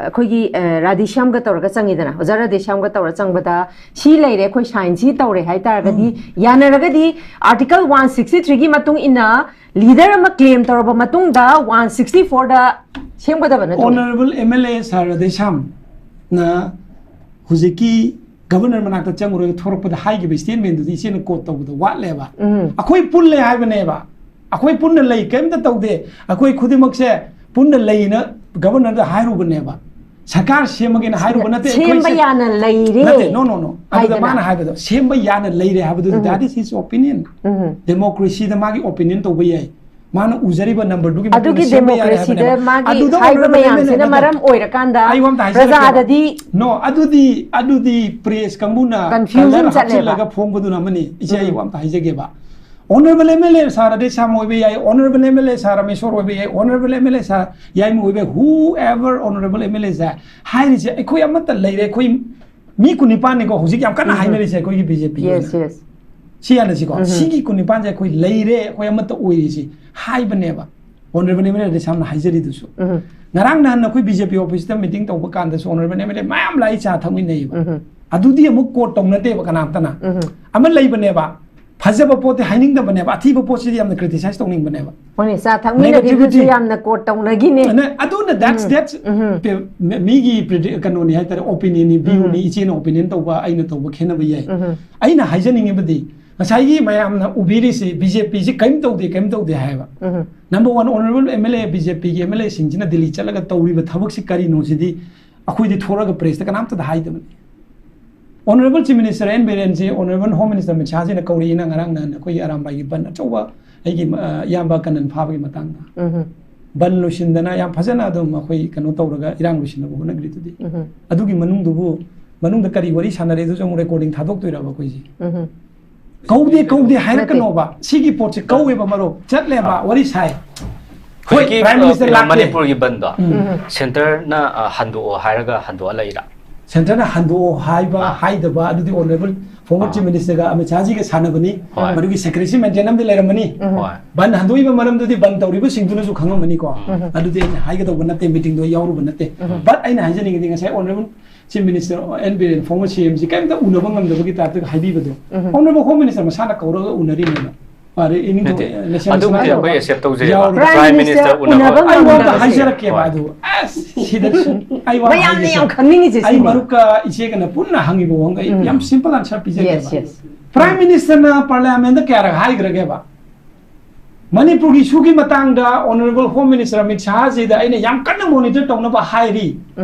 ꯑꯩꯈꯣꯏꯒꯤ, ꯑ, ꯔꯥꯙꯦꯁ꯭ꯌꯥꯝꯒ ꯇꯧꯔꯒ ꯆꯪꯉꯤꯗꯅ, ꯑꯣꯖꯥ ꯔꯥꯙꯦꯁ꯭ꯌꯥꯝꯒ ꯇꯧꯔꯒ ꯆꯪꯕꯗ ꯁꯤ ꯂꯩꯔꯦ, ꯑꯩꯈꯣꯏ sign ꯁꯤ ꯇꯧꯔꯦ ꯍꯥꯏ ꯇꯥꯔꯒꯗꯤ, ꯎꯝ꯫ ꯌꯥꯅꯔꯒꯗꯤ Article one sixty three ꯒꯤ ꯃꯇꯨꯡ ꯏꯟꯅ leader ꯑꯃ claim ꯇꯧꯔꯕ ꯃꯇꯨꯡꯗ one sixty four ꯗ ꯁꯦꯝꯒꯗꯕ ꯅꯠꯇ꯭ꯔꯣ? Honourable M L A ꯁꯥꯔ ꯔꯥꯙꯦꯁ꯭ꯌꯥꯝꯅ ꯍꯧꯖꯤꯛꯀꯤ ꯒꯕꯔꯅꯔ ꯃꯅꯥꯛꯇ ꯆꯪꯉꯨꯔꯒ ꯊꯣꯔꯛꯄꯗ ꯍꯥꯏꯈꯤꯕ statement ꯗꯨꯗꯤ ꯏꯆꯦꯅ quote ꯇꯧꯕꯗ ꯋꯥꯠꯂꯦꯕ꯫ ꯎꯝ꯫ ꯑꯩꯈꯣꯏ ꯄꯨꯜꯂꯦ ꯍꯥꯏꯕꯅꯦꯕ꯫ ꯑꯩꯈꯣꯏ ꯄꯨꯟꯅ ꯂꯩ, ꯀꯔꯤꯝꯇ ꯇꯧꯗꯦ, ꯑꯩꯈꯣꯏ ꯈꯨꯗꯤꯡꯃꯛꯁꯦ ꯄꯨꯟꯅ ꯂꯩꯅ ꯒꯕꯔꯅꯔꯗ ꯍꯥꯏꯔꯨꯕꯅꯦꯕ꯫ ꯁꯔꯀꯥꯔ ꯁꯦꯝꯃꯒꯦꯅ ꯍꯥꯏꯔꯨꯕ ꯅꯠꯇꯦ꯫ ꯁꯦꯝꯕ ꯑꯩꯈꯣꯏꯁꯦ ꯌꯥꯅ ꯂꯩꯔꯦ ꯅꯠꯇꯦ, no, no, no. ꯑꯗꯨꯗ ꯍꯥꯏꯗꯅ꯫ ꯃꯥꯅ ꯍꯥꯏꯕꯗꯣ ꯁꯦꯝꯕ ꯌꯥꯅ ꯂꯩꯔꯦ ꯍꯥꯏꯕꯗꯨꯗꯤ, that is his opinion. ꯎꯝ꯫ ꯗꯦꯃꯣꯀ꯭ꯔꯦꯁꯤꯗ ꯃꯥꯒꯤ ꯑꯣꯄꯤꯅꯤꯌꯟ ꯇꯧꯕ ꯌꯥꯏ, ꯃꯥꯅ ꯎꯖꯔꯤꯕ ꯅꯝꯕꯔꯗꯨꯒꯤ ꯃꯇꯨꯡ ꯑꯗꯨꯒꯤ ꯏꯟꯅ ꯁꯦꯝꯕ ꯌꯥꯔꯦ ꯗꯦꯃꯣꯀ꯭ꯔꯦꯁꯤꯗ ꯍꯥꯏꯕꯅꯦꯕ꯫ ꯃꯥꯒꯤ ꯑꯗꯨꯗ ꯍꯥꯏꯕ honourable ꯃꯌꯥꯝꯁꯤꯅ MLA ꯅꯠꯇꯕ꯫ ꯃꯔꯝ ꯑꯣꯏꯔꯀꯥꯟꯗ ꯑꯩ ꯋꯥ ꯑꯝꯇ ꯍꯥꯏꯖꯔꯛꯀꯦꯕ꯫ ꯄ꯭ꯔꯖꯥꯗꯗꯤ No, ꯑꯗꯨꯗꯤ ꯑꯗꯨꯗꯤ ꯄ꯭ꯔꯦꯁ ꯀꯥꯡꯕꯨꯅ Confusion colour ꯆꯠꯂꯦꯕ꯫ ꯍꯥꯞꯆꯤꯜꯂꯒ ꯐꯣꯡꯕꯗꯨꯅ ꯑꯃꯅꯤ꯫ ꯏꯆꯦ ꯑꯩ ꯎꯝ꯫ ꯋꯥ ꯑꯝꯇ ꯍꯥꯏꯖꯒꯦꯕ꯫ Honourable MLA ꯁꯥꯔ ꯔꯥꯙꯦꯁ꯭ꯌꯥꯝ ꯑꯣꯏꯕ ꯌꯥꯏ, Honourable MLA ꯁꯥꯔ ꯔꯥꯃꯦꯁꯣꯔ ꯑꯣꯏꯕ ꯌꯥꯏ, Honourable MLA ꯁꯥꯔ ꯌꯥꯏꯃ ꯑꯣꯏꯕ ꯌꯥꯏ, whoever Honourable MLA ꯁꯦ ꯍꯥꯏꯔꯤꯁꯦ ꯑꯩꯈꯣꯏ ꯑꯃꯠꯇ ꯂꯩꯔꯦ꯫ ꯑꯩꯈꯣꯏ ꯃꯤ ꯀꯨꯟꯅꯤꯄꯥꯟꯅꯤꯀꯣ ꯍꯧꯖꯤꯛ ꯌꯥꯝ ꯀꯟꯅ ꯎꯝ꯫ ꯍꯥꯏꯅꯔꯤꯁꯦ ꯑꯩꯈꯣꯏꯒꯤ ꯕꯤ ꯖꯦ ꯄꯤꯒꯤ Yes, ꯑꯣꯏꯅ꯫ yes. ꯁꯤ ꯍꯥꯟꯅꯁꯤꯀꯣ, ꯎꯝ꯫ ꯁꯤꯒꯤ ꯀꯨꯟꯅꯤꯄꯥꯟꯁꯦ ꯑꯩꯈꯣꯏ ꯂꯩꯔꯦ, ꯑꯩꯈꯣꯏ ꯑꯃꯠꯇ ꯑꯣꯏꯔꯤꯁꯤ ꯍꯥꯏꯕꯅꯦꯕ꯫ Honourable MLA ꯔꯥꯙꯦꯁ꯭ꯌꯥꯝꯅ ꯍꯥꯏꯖꯔꯤꯗꯨꯁꯨ꯫ ꯎꯝ꯫ ꯉꯔꯥꯡ ꯅꯍꯥꯟ ꯑꯩꯈꯣꯏ ꯕꯤ ꯖꯦ ꯄꯤ ꯑꯣꯐꯤꯁꯇ ꯃꯤꯇꯤꯡ ꯇꯧꯕ ꯀꯥꯟꯗꯁꯨ Honourable MLA ꯃꯌꯥꯝ ꯂꯥꯛꯏ, ꯆꯥ ꯊꯛꯃꯤꯟꯅꯩꯕ꯫ ꯎꯝ꯫ ꯑꯗꯨꯗꯤ ꯑꯃꯨꯛ ꯀꯣꯠ ꯇꯧꯅꯗꯦꯕ ꯀꯅꯥꯝꯇꯅ꯫ ꯎꯝ꯫ ꯑꯃ ꯂꯩꯕꯅꯦꯕ, ꯐꯖꯕ ꯄꯣꯠꯇꯤ ꯍꯥꯏꯅꯤꯡꯗꯕꯅꯦꯕ, ꯑꯊꯤꯕ ꯄꯣꯠꯁꯤꯗꯤ ꯌꯥꯝꯅ criticize ꯇꯧꯅꯤꯡꯕꯅꯦꯕ꯫ ꯍꯣꯏꯅꯦ, ꯆꯥ ꯊꯛꯃꯤꯟꯅꯈꯤꯕꯁꯨ Negativity. ꯌꯥꯝꯅ ꯀꯣꯠ ꯇꯧꯅꯈꯤꯅꯦ꯫ ꯑꯅ-, ꯑꯗꯨꯅ that's, ꯎꯝ, that's ꯎꯝ꯫ ꯄꯦ-, ꯃ-, ꯃꯤꯒꯤ predi-, ꯀꯩꯅꯣꯅꯤ ꯍꯥꯏꯇꯥꯔꯦ, ꯑꯣꯄꯤꯅꯤꯌꯟꯅꯤ, ꯚ꯭ꯌꯨꯅꯤ꯫ ꯎꯝ꯫ ꯏꯆꯦꯅ ꯑꯣꯄꯤꯅꯤꯌꯟ ꯇꯧꯕ, ꯑꯩꯅ ꯇꯧꯕ ꯈꯦꯠꯅꯕ ꯌꯥꯏ꯫ ꯎꯝ꯫ ꯑꯩꯅ ꯍꯥꯏꯖꯅꯤꯡꯉꯤꯕꯗꯤ ꯉꯁꯥꯏꯒꯤ ꯃꯌꯥꯝꯅ ꯎꯕꯤꯔꯤꯁꯤ ꯕꯤ ꯖꯦ ꯄꯤꯁꯤ ꯀꯔꯤꯝ ꯇꯧꯗꯦ, ꯀꯔꯤꯝ ꯇꯧꯗꯦ ꯍꯥꯏꯌꯦꯕ꯫ Um. Number one, Honourable MLA, B J ꯄꯤꯒꯤ MLA ꯁꯤꯡꯁꯤꯅ ꯗꯤꯜꯂꯤ ꯆꯠꯂꯒ ꯇꯧꯔꯤꯕ ꯊꯕꯛꯁꯤ ꯀꯔꯤꯅꯣ ꯁꯤꯗꯤ ꯑꯩꯈꯣꯏꯗꯤ ꯊꯣꯔꯒ ꯄ꯭ꯔꯦꯁꯇ ꯀꯅꯥꯝꯇꯗ ꯍꯥꯏꯗꯕꯅꯤ꯫ Honourable Chief Minister ꯑꯦꯟ ꯕꯤꯔꯦꯟꯁꯤ Honourable Home Minister ꯑꯃꯤꯠ ꯁꯥꯍꯁꯤꯅ ꯀꯧꯔꯛꯏꯅ ꯉꯔꯥꯡ ꯅꯍꯥꯟ ꯑꯩꯈꯣꯏꯒꯤ ꯑꯔꯥꯝꯕꯥꯏꯒꯤ ꯕꯟ ꯑꯆꯧꯕ ꯑꯩꯒꯤ, ꯑ, ꯏꯌꯥꯝꯕ ꯀꯅꯟ ꯐꯥꯕꯒꯤ ꯃꯇꯥꯡꯗ꯫ ꯎꯝ꯫ ꯕꯟ ꯂꯣꯏꯁꯤꯟꯗꯅ ꯌꯥꯝ ꯐꯖꯅ ꯑꯗꯨꯝ ꯑꯩꯈꯣꯏ ꯀꯩꯅꯣ ꯇꯧꯔꯒ ꯏꯔꯥꯡ ꯂꯣꯏꯁꯤꯟꯅꯕ ꯍꯣꯠꯅꯈ꯭ꯔꯤꯗꯨꯗꯤ꯫ ꯎꯝ꯫ ꯑꯗꯨꯒꯤ ꯃꯅꯨꯡꯗꯨꯕꯨ, ꯃꯅꯨꯡꯗ ꯀꯔꯤ ꯋꯥꯔꯤ ꯁꯥꯟꯅꯔꯦ ꯑꯗꯨꯁꯨ ꯑꯃꯨꯛ recording ꯊꯥꯗꯣꯛꯇꯣꯏꯔꯕ ꯑꯩꯈꯣꯏꯁꯦ? ꯎꯝ꯫ ꯀꯧꯗꯦ, ꯀꯧꯗꯦ ꯍꯥꯏꯔꯛꯀꯅꯣꯕ꯫ ꯁꯤꯒꯤ ꯄꯣꯠꯁꯦ ꯀꯧꯋꯦꯕ ꯃꯔꯨꯞ꯫ ꯆꯠꯂꯦꯕ, ꯋꯥꯔꯤ ꯁꯥꯏ꯫ ꯍꯣꯏ, ꯍꯧꯖꯤꯛꯀꯤ, Prime Minister ꯑ, ꯂꯥꯛꯇꯦ꯫ ꯃꯅꯤꯄꯨꯔꯒꯤ ꯕꯟꯗꯣ ꯎꯝ꯫ ꯁꯦꯟꯇꯔꯅ, ꯑ, ꯍꯟꯗꯣꯛꯑꯣ ꯍꯥꯏꯔꯒ ꯍꯟꯗꯣꯛꯑ ꯂꯩꯔꯥ? ꯁꯦꯟꯇꯔꯅ ꯍꯟꯗꯣꯛꯑꯣ ꯍꯥꯏꯕ, ꯑꯥ꯫ ꯍꯥꯏꯗꯕ, ꯑꯗꯨꯗꯤ Honourable former ꯑꯥ꯫ Chief Minister ꯒ ꯑꯃꯤꯠ ꯁꯥꯍꯖꯤꯒ ꯁꯥꯟꯅꯕꯅꯤ꯫ ꯍꯣꯏ꯫ ꯃꯗꯨꯒꯤ secrecy maintain ꯑꯃꯗꯤ ꯂꯩꯔꯝꯃꯅꯤ꯫ ꯎꯝ꯫ ꯍꯣꯏ꯫ ꯕꯟ ꯍꯟꯗꯣꯛꯏꯕ ꯃꯔꯝꯗꯨꯗꯤ ꯕꯟ ꯇꯧꯔꯤꯕꯁꯤꯡꯗꯨꯅꯁꯨ ꯈꯪꯉꯝꯃꯅꯤꯀꯣ꯫ ꯎꯝ꯫ ꯑꯗꯨꯗꯤ ꯑꯩꯅ ꯍꯥꯏꯒꯗꯧꯕ ꯅꯠꯇꯦ, meeting ꯗꯣ ꯑꯩ ꯌꯥꯎꯔꯨꯕ ꯅꯠꯇꯦ꯫ ꯎꯝ꯫ But ꯑꯩꯅ ꯍꯥꯏꯖꯅꯤꯡꯉꯤꯗꯤ ꯉꯁꯥꯏ Honourable Chief Minister N Biren, former C M ꯁꯤ ꯀꯔꯤꯝꯇ ꯎꯅꯕ ꯉꯝꯗꯕꯒꯤ type ꯇ ꯍꯥꯏꯕꯤꯕꯗꯣ꯫ ꯎꯝ꯫ Honourable Home Minister ꯃꯁꯥꯅ ꯀꯧꯔꯒ ꯎꯅꯔꯤꯅꯦꯕ꯫ ꯐꯔꯦ, ꯏꯅꯤꯡꯊꯧ, ꯅꯠꯇꯦ, ꯅꯦꯁꯟ ꯑꯗꯨꯕꯨꯗꯤ ꯃꯁꯥꯅ ꯑꯩꯈꯣꯏ accept ꯇꯧꯖꯩꯕ꯫ ꯌꯥꯎꯔꯒ Prime Prime Minister Minister ꯎꯅꯕ ꯎꯅꯕ ꯑꯩ ꯋꯥꯗ ꯉꯝꯗꯕꯁꯦ꯫ ꯍꯥꯏꯖꯔꯛꯀꯦꯕ ꯍꯣꯏ꯫ ꯑꯗꯨ꯫ ꯑꯁ, ꯁꯤꯗ ꯑꯩ ꯋꯥ ꯃꯌꯥꯝꯅ ꯍꯥꯏꯒꯦꯁꯦ꯫ ꯌꯥꯝ ꯈꯪꯅꯤꯡꯉꯤꯁꯦ ꯑꯩ ꯁꯤꯅꯤ꯫ ꯃꯔꯨꯞꯀ ꯏꯆꯦꯒꯅ ꯄꯨꯟꯅ ꯍꯪꯉꯤꯕ ꯋꯥꯍꯪ ꯑꯩ ꯎꯝ꯫ ꯌꯥꯝ simple answer ꯄꯤꯖꯒꯦꯕ꯫ Yes, yes. Prime Minister ꯅ Parliament ꯗ ꯀꯌꯥꯔꯛ ꯍꯥꯏꯈ꯭ꯔꯒꯦꯕ? ꯃꯅꯤꯄꯨꯔꯒꯤ ꯏꯁꯨꯒꯤ ꯃꯇꯥꯡꯗ Honourable Home Minister ꯑꯃꯤꯠ ꯁꯥꯍꯁꯤꯗ ꯑꯩꯅ ꯌꯥꯝ ꯀꯟꯅ monitor ꯇꯧꯅꯕ ꯍꯥꯏꯔꯤ꯫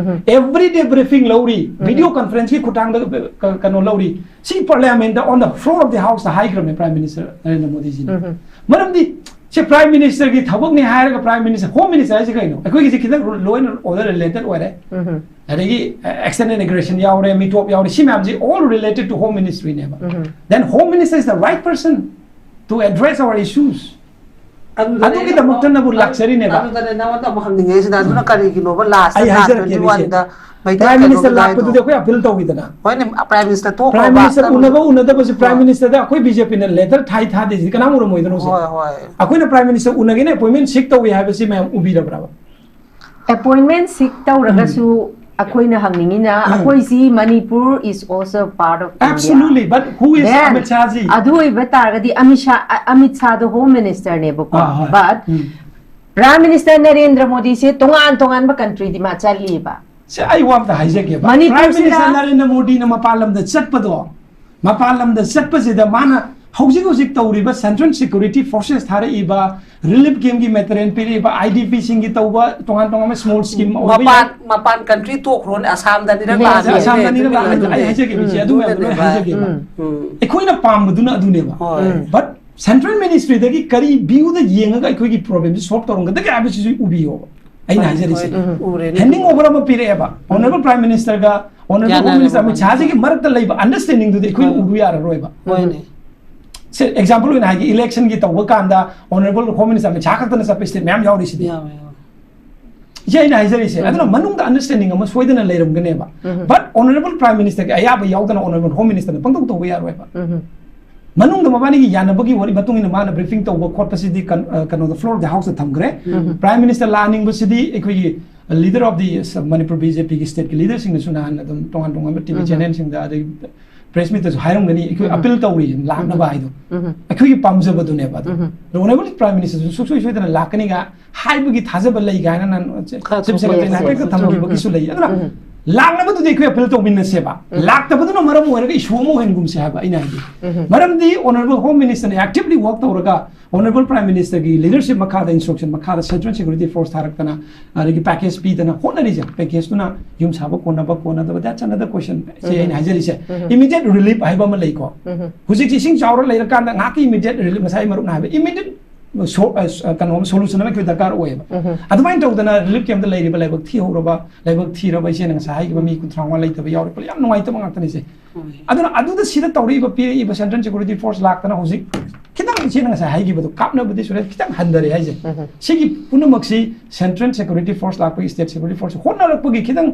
Everyday briefing ꯂꯧꯔꯤ, video conference ꯀꯤ ꯈꯨꯠꯊꯥꯡꯗ ꯀ- ꯀꯩꯅꯣ ꯂꯧꯔꯤ꯫ ꯁꯤ parliament on the floor of the house ꯇ ꯍꯥꯏꯈ꯭ꯔꯕꯅꯦ Prime Minister ꯅꯔꯦꯟꯗ꯭ꯔ ꯃꯣꯗꯤꯖꯤꯅ꯫ ꯃꯔꯝꯗꯤ ꯁꯤ Prime Minister ꯒꯤ ꯊꯕꯛꯅꯤ ꯍꯥꯏꯔꯒ Prime Minister, Home Minister ꯍꯥꯏꯁꯦ ꯀꯩꯅꯣ? ꯑꯩꯈꯣꯏꯒꯤꯁꯦ ꯈꯤꯇꯪ law and order related ꯑꯣꯏꯔꯦ꯫ ꯑꯗꯒꯤ extended aggression ꯌꯥꯎꯔꯦ, ꯃꯤꯇꯣꯞ ꯌꯥꯎꯔꯦ, ꯁꯤ ꯃꯌꯥꯝꯁꯤ all related to Home Ministry ꯅꯦꯕ꯫ Then Home Minister is the right person to address our issues. ꯑꯗꯨꯒꯤꯗꯃꯛꯇ ꯅꯕꯨ ꯂꯥꯛꯆꯔꯤꯅꯦꯕ꯫ ꯑꯗꯨꯗꯅꯦ ꯅꯉꯣꯟꯗ ꯑꯃꯨꯛ ꯍꯪꯅꯤꯡꯉꯦꯁꯤꯅ, ꯑꯗꯨꯅ ꯀꯔꯤꯒꯤꯅꯣꯕ last ꯑꯩ ꯍꯥꯏꯖꯔꯛꯀꯦ, ꯇ꯭ꯋꯦꯟꯇꯤ ꯋꯥꯟꯗ ꯃꯩꯇꯩ Prime Minister ꯀꯩꯅꯣꯒꯤ ꯂꯥꯛꯄꯗꯨꯗꯤ ꯂꯥꯏꯗꯣ? ꯑꯩꯈꯣꯏ appeal ꯇꯧꯈꯤꯗꯅ꯫ ꯍꯣꯏꯅꯦ, Prime Minister ꯊꯣꯛꯈ꯭ꯔꯣꯕ꯫ Prime Minister ꯎꯅꯕ ꯎꯅꯗꯕꯁꯤ Prime Minister ꯗ ꯑꯩꯈꯣꯏ BJP ꯅ letter ꯊꯥꯏ ꯊꯥꯗꯦꯁꯤꯗꯤ ꯀꯅꯥꯝ ꯎꯔꯝꯃꯣꯏꯗꯅꯣ ꯁꯦ꯫ ꯍꯣꯏ, ꯍꯣꯏ꯫ ꯑꯩꯈꯣꯏꯅ Prime Minister ꯎꯅꯒꯦꯅ appointment seek ꯇꯧꯏ ꯍꯥꯏꯕꯁꯤ ꯃꯌꯥꯝ ꯎꯕꯤꯔꯕ꯭ꯔꯕ? Appointment seek ꯇꯧꯔꯒꯁꯨ ꯑꯩꯈꯣꯏꯅ ꯍꯪꯅꯤꯡꯉꯤꯅ, ꯑꯩꯈꯣꯏꯁꯤ Manipur is also part of India. Absolutely, but who is Then, Amit Shah ji? ꯑꯗꯨ ꯑꯣꯏꯕ ꯇꯥꯔꯒꯗꯤ ꯑꯃꯤꯠ ꯁꯥ, ꯑ- ꯑꯃꯤꯠ ꯁꯥꯗꯣ Home Minister ꯅꯦꯕꯀꯣ꯫ ꯑꯥ, ꯍꯣꯏ꯫ But Prime Minister ꯅꯔꯦꯟꯗ꯭ꯔ ꯃꯣꯗꯤꯁꯦ ꯇꯣꯉꯥꯟ ꯇꯣꯉꯥꯟꯕ country ꯗꯤ ꯃꯥ ꯆꯠꯂꯤꯕ꯫ ꯁꯦ, ꯑꯩ ꯋꯥ ꯑꯝꯇ ꯍꯥꯏꯖꯒꯦꯕ꯫ ꯃꯅꯤꯄꯨꯔꯁꯤꯗ Prime Minister ꯅꯔꯦꯟꯗ꯭ꯔ ꯃꯣꯗꯤꯅ ꯃꯄꯥꯟ ꯂꯝꯗ ꯆꯠꯄꯗꯣ, ꯃꯄꯥꯟ ꯂꯝꯗ ꯆꯠꯄꯁꯤꯗ ꯃꯥꯅ ꯍꯧꯖꯤꯛ ꯍꯧꯖꯤꯛ ꯇꯧꯔꯤꯕ Central Security Forces ꯊꯥꯔꯛꯏꯕ, relief camp ꯀꯤ material ꯄꯤꯔꯛꯏꯕ, IDP ꯁꯤꯡꯒꯤ ꯇꯧꯕ ꯇꯣꯉꯥꯟ ꯇꯣꯉꯥꯟꯕ small scheme ꯑꯣꯏꯕ ꯌꯥꯏ꯫ ꯃꯄꯥꯟ, ꯃꯄꯥꯟ country ꯇꯣꯛꯈ꯭ꯔꯣꯅꯦ, ꯑꯁꯥꯝꯗꯅꯤꯔꯛ ꯂꯥꯛꯑꯝꯃꯤ꯫ ꯑꯁꯥꯝꯗꯅꯤꯔꯛ ꯂꯥꯛꯑꯝꯃꯤ꯫ ꯑꯩ ꯍꯥꯏꯖꯒꯦ, ꯃꯤꯁꯦ, ꯑꯗꯨ ꯃꯌꯥꯝꯗꯨꯅ ꯑꯩ ꯍꯥꯏꯖꯒꯦꯕ꯫ ꯑꯩꯈꯣꯏꯅ ꯄꯥꯝꯕꯗꯨꯅ ꯑꯗꯨꯅꯦꯕ꯫ ꯍꯣꯏ꯫ But Central Ministry ꯗꯒꯤ ꯀꯔꯤ view ꯗ ꯌꯦꯡꯉꯒ ꯑꯩꯈꯣꯏꯒꯤ problem ꯁꯦ solve ꯇꯧꯔꯝꯒꯗꯒꯦ ꯍꯥꯏꯕꯁꯤꯁꯨ ꯎꯕꯤꯌꯣꯕ꯫ ꯑꯩꯅ ꯍꯣꯏ, ꯍꯥꯏꯖꯔꯤꯁꯦ꯫ ꯍꯣꯏ, ꯎꯔꯦꯅꯦ꯫ Handing over ꯑꯃ ꯄꯤꯔꯛꯑꯦꯕ꯫ Honourable Prime Minister ꯒ Honourable Home ꯌꯥꯅꯔꯦ꯫ Minister ꯑꯃꯤꯠ ꯁꯥꯍꯖꯤꯒꯤ ꯃꯔꯛꯇ ꯂꯩꯕ understanding ꯗꯨꯗꯤ ꯑꯩꯈꯣꯏ ꯍꯣꯏ꯫ ꯎꯕ ꯌꯥꯔꯔꯣꯏꯕ꯫ ꯍꯣꯏꯅꯦ꯫ ꯁꯦ, example ꯑꯣꯏꯅ ꯍꯥꯏꯒꯦ, election ꯒꯤ ꯇꯧꯕ ꯀꯥꯟꯗ Honourable Home Minister Amit Shah ꯈꯛꯇꯅ ꯆꯠꯄ state ꯃꯌꯥꯝ ꯌꯥꯎꯔꯤꯁꯤꯗꯤ꯫ ꯌꯥꯎꯋꯦ, ꯌꯥꯎꯋꯦ꯫ ꯁꯤ ꯑꯩꯅ ꯍꯥꯏꯖꯔꯤꯁꯦ꯫ ꯑꯗꯨꯅ ꯃꯅꯨꯡꯗ understanding ꯑꯃ ꯁꯣꯏꯗꯅ ꯂꯩꯔꯝꯒꯅꯦꯕ꯫ But Honourable Prime Minister ꯒꯤ ꯑꯌꯥꯕ ꯌꯥꯎꯗꯅ Honourable Home Minister ꯅ ꯄꯪꯇꯧ ꯇꯧꯕ ꯌꯥꯔꯣꯏꯕ꯫ ꯃꯅꯨꯡꯗ ꯃꯕꯥꯅꯤꯒꯤ ꯌꯥꯅꯕꯒꯤ ꯋꯥꯔꯤ ꯃꯇꯨꯡ ꯏꯟꯅ ꯃꯥꯅ briefing ꯇꯧꯕ ꯈꯣꯠꯄꯁꯤꯗꯤ ꯀꯟ-, ꯑ, ꯀꯩꯅꯣꯗ floor of the house ꯇ ꯊꯝꯈ꯭ꯔꯦ꯫ Prime Minister ꯂꯥꯛꯍꯟꯅꯤꯡꯕꯁꯤꯗꯤ ꯑꯩꯈꯣꯏꯒꯤ leader of the ꯁ-, Manipur BJP ꯒꯤ state ꯀꯤ leader ꯁꯤꯡꯅꯁꯨ ꯅꯍꯥꯟ ꯑꯗꯨꯝ ꯇꯣꯉꯥꯟ ꯇꯣꯉꯥꯟꯕ TV channel ꯁꯤꯡꯗ ꯑꯗꯩ press meet ꯇꯁꯨ ꯍꯥꯏꯔꯝꯒꯅꯤ, ꯑꯩꯈꯣꯏ appeal ꯇꯧꯔꯤ ꯂꯥꯛꯅꯕ ꯍꯥꯏꯗꯣ꯫ ꯑꯩꯈꯣꯏꯒꯤ ꯄꯥꯝꯖꯕꯗꯨꯅꯦꯕ ꯑꯗꯣ꯫ Honourable Prime Minister ꯁꯨ ꯁꯨꯡꯁꯣꯏ ꯁꯣꯏꯗꯅ ꯂꯥꯛꯀꯅꯤꯒ ꯍꯥꯏꯕꯒꯤ ꯊꯥꯖꯕ ꯂꯩ ꯀꯥꯏꯅ ꯅꯍꯥꯟ Chief Secretary ꯅ ꯍꯥꯏꯐꯦꯠ ꯊꯝꯈꯤꯕꯒꯤꯁꯨ ꯂꯩ꯫ ꯑꯗꯨꯅ ꯂꯥꯛꯅꯕꯗꯨꯗꯤ ꯑꯩꯈꯣꯏ ꯑꯄꯤꯜ ꯇꯧꯃꯤꯟꯅꯁꯦꯕ꯫ ꯂꯥꯛꯇꯕꯗꯨꯅ ꯃꯔꯝ ꯑꯣꯏꯔꯒ ꯏꯁꯨ ꯑꯃ ꯑꯣꯏꯍꯟꯒꯨꯝꯁꯦ ꯍꯥꯏꯕ ꯑꯩꯅ ꯍꯥꯏꯗꯤ꯫ ꯃꯔꯝꯗꯤ ꯑꯣꯅꯔꯦꯕꯜ ꯍꯣꯝ ꯃꯤꯅꯤꯁꯇꯔꯅ ꯑꯦꯛꯇꯤꯚꯂꯤ ꯋꯥꯔꯛ ꯇꯧꯔꯒ ꯑꯣꯅꯔꯦꯕꯜ ꯄ꯭ꯔꯥꯏꯝ ꯃꯤꯅꯤꯁꯇꯔꯒꯤ ꯂꯤꯗꯔꯁꯤꯞ ꯃꯈꯥꯗ, ꯏꯟꯁꯇ꯭ꯔꯛꯁꯟ ꯃꯈꯥꯗ ꯁꯦꯟꯇ꯭ꯔꯦꯜ ꯁꯦꯀ꯭ꯌꯨꯔꯤꯇꯤ ꯐꯣꯔꯁ ꯊꯥꯔꯛꯇꯅ, ꯑꯗꯒꯤ ꯄꯦꯀꯦꯖ ꯄꯤꯗꯅ ꯍꯣꯠꯅꯔꯤꯁꯦ꯫ ꯄꯦꯀꯦꯖꯇꯨꯅ ꯌꯨꯝ ꯁꯥꯕ ꯀꯣꯟꯅꯕ ꯀꯣꯟꯅꯗꯕ, that's another question꯫ ꯁꯦ ꯑꯩꯅ ꯍꯥꯏꯖꯔꯤꯁꯦ, ꯏꯃꯤꯗꯤꯌꯦꯠ ꯔꯤꯂꯤꯞ ꯍꯥꯏꯕ ꯑꯃ ꯂꯩꯀꯣ꯫ ꯍꯧꯖꯤꯛꯁꯤ ꯏꯁꯤꯡ ꯆꯥꯎꯔ ꯂꯩꯔꯀꯥꯟꯗ ꯉꯥꯏꯍꯥꯛꯀꯤ ꯏꯃꯤꯗꯤꯌꯦꯠ ꯔꯤꯂꯤꯞ, ꯉꯁꯥꯏ ꯃꯔꯨꯞꯅ ꯍꯥꯏꯕ ꯏꯃꯤꯗꯤꯌꯦꯠ ꯁꯣ-, ꯑ, ꯀꯩꯅꯣ ꯑꯃ, ꯁꯣꯂꯨꯁꯟ ꯑꯃ ꯑꯩꯈꯣꯏ ꯗꯔꯀꯥꯔ ꯑꯣꯏꯌꯦꯕ꯫ ꯑꯗꯨꯃꯥꯏꯅ ꯇꯧꯗꯅ ꯔꯤꯂꯤꯞ ꯀꯦꯝꯞꯇ ꯂꯩꯔꯤꯕ ꯂꯥꯏꯕꯛ ꯊꯤꯍꯧꯔꯕ, ꯂꯥꯏꯕꯛ ꯊꯤꯔꯕ ꯏꯆꯦꯅ ꯉꯁꯥꯏ ꯍꯥꯏꯈꯤꯕ ꯃꯤ ꯀꯨꯟꯊ꯭ꯔꯥ ꯃꯉꯥ ꯂꯩꯇꯕ ꯌꯥꯎꯔꯛꯄ ꯌꯥꯝ ꯅꯨꯡꯉꯥꯏꯇꯕ ꯉꯥꯛꯇꯅꯤꯁꯦ꯫ ꯑꯗꯨꯅ ꯑꯗꯨꯗ ꯁꯤꯗ ꯇꯧꯔꯛꯏꯕ, ꯄꯤꯔꯛꯏꯕ ꯁꯦꯟꯇ꯭ꯔꯦꯜ ꯁꯦꯀ꯭ꯌꯨꯔꯤꯇꯤ ꯐꯣꯔꯁ ꯂꯥꯛꯇꯅ ꯍꯧꯖꯤꯛ ꯈꯤꯇꯪ ꯏꯆꯦꯅ ꯉꯁꯥꯏ ꯍꯥꯏꯈꯤꯕꯗꯣ, ꯀꯥꯞꯅꯕꯗꯤ ꯁꯨꯔꯦ, ꯈꯤꯇꯪ ꯍꯟꯊꯔꯦ ꯍꯥꯏꯁꯦ꯫ ꯁꯤꯒꯤ ꯄꯨꯝꯅꯃꯛꯁꯤ ꯁꯦꯟꯇ꯭ꯔꯦꯜ ꯁꯦꯀ꯭ꯌꯨꯔꯤꯇꯤ ꯐꯣꯔꯁ ꯂꯥꯛꯄꯒꯤ, ꯁ꯭ꯇꯦꯠ ꯁꯦꯀ꯭ꯌꯨꯔꯤꯇꯤ ꯐꯣꯔꯁ ꯍꯣꯠꯅꯔꯛꯄꯒꯤ ꯈꯤꯇꯪ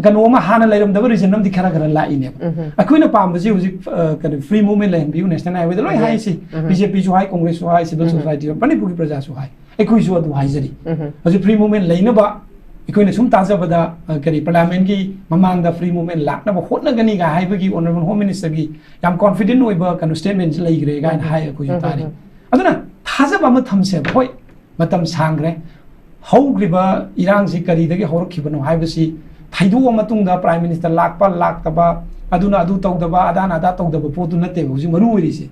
ꯀꯩꯅꯣ ꯑꯃ, ꯍꯥꯟꯅ ꯂꯩꯔꯝꯗꯕ ꯔꯤꯖꯟ ꯑꯃꯗꯤ ꯈꯔ ꯈꯔ ꯂꯥꯛꯏꯅꯦꯕ꯫ ꯑꯩꯈꯣꯏꯅ ꯄꯥꯝꯕꯁꯤ ꯍꯧꯖꯤꯛ, ꯑ, ꯀꯩꯅꯣ, ꯐ꯭ꯔꯤ ꯃꯨꯚꯃꯦꯟ ꯂꯩꯍꯟꯕꯤꯌꯨ, ꯅꯦꯁꯅꯦꯜ ꯍꯥꯏꯋꯦꯗ ꯂꯣꯏ ꯍꯥꯏꯁꯤ꯫ ꯕꯤ ꯖꯦ ꯄꯤꯁꯨ ꯍꯥꯏ, ꯀꯣꯡꯒ꯭ꯔꯦꯁꯁꯨ ꯍꯥꯏ, ꯁꯤꯚꯤꯜ ꯁꯣꯁꯥꯏꯇꯤ, ꯃꯅꯤꯄꯨꯔꯒꯤ ꯄ꯭ꯔꯖꯥꯁꯨ ꯍꯥꯏ, ꯑꯩꯈꯣꯏꯁꯨ ꯑꯗꯨ ꯍꯥꯏꯖꯔꯤ꯫ ꯍꯧꯖꯤꯛ ꯐ꯭ꯔꯤ ꯃꯨꯚꯃꯦꯟ ꯂꯩꯅꯕ ꯑꯩꯈꯣꯏꯅ ꯁꯨꯝ ꯇꯥꯖꯕꯗ, ꯑ, ꯀꯔꯤ, ꯄꯥꯔꯂꯤꯌꯥꯃꯦꯟꯒꯤ ꯃꯃꯥꯡꯗ ꯐ꯭ꯔꯤ ꯃꯨꯚꯃꯦꯟ ꯂꯥꯛꯅꯕ ꯍꯣꯠꯅꯒꯅꯤꯒ ꯍꯥꯏꯕꯒꯤ ꯑꯣꯅꯔꯦꯕꯜ ꯍꯣꯝ ꯃꯤꯅꯤꯁꯇꯔꯒꯤ ꯌꯥꯝ ꯀꯣꯟꯐꯤꯗꯦꯟ ꯑꯣꯏꯕ ꯀꯩꯅꯣ ꯁ꯭ꯇꯦꯠꯃꯦꯟꯁꯤ ꯂꯩꯈ꯭ꯔꯦ ꯀꯥꯏꯅ ꯍꯥꯏ, ꯑꯩꯈꯣꯏꯁꯨ ꯇꯥꯔꯤ꯫ ꯑꯗꯨꯅ ꯊꯥꯖꯕ ꯑꯃ ꯊꯝꯁꯦꯕ꯫ ꯍꯣꯏ, ꯃꯇꯝ ꯁꯥꯡꯈ꯭ꯔꯦ꯫ ꯍꯧꯈ꯭ꯔꯤꯕ ꯏꯔꯥꯡꯁꯤ ꯀꯔꯤꯗꯒꯤ ꯍꯧꯔꯛꯈꯤꯕꯅꯣ ꯍꯥꯏꯕꯁꯤ ꯊꯩꯗꯣꯛꯑ ꯃꯇꯨꯡꯗ ꯄ꯭ꯔꯥꯏꯝ ꯃꯤꯅꯤꯁꯇꯔ ꯂꯥꯛꯄ ꯂꯥꯛꯇꯕ, ꯑꯗꯨꯅ ꯑꯗꯨ ꯇꯧꯗꯕ, ꯑꯗꯥꯅ ꯑꯗꯥ ꯇꯧꯗꯕ ꯄꯣꯠꯇꯨ ꯅꯠꯇꯦꯕ ꯍꯧꯖꯤꯛ ꯃꯔꯨ ꯑꯣꯏꯔꯤꯁꯦ꯫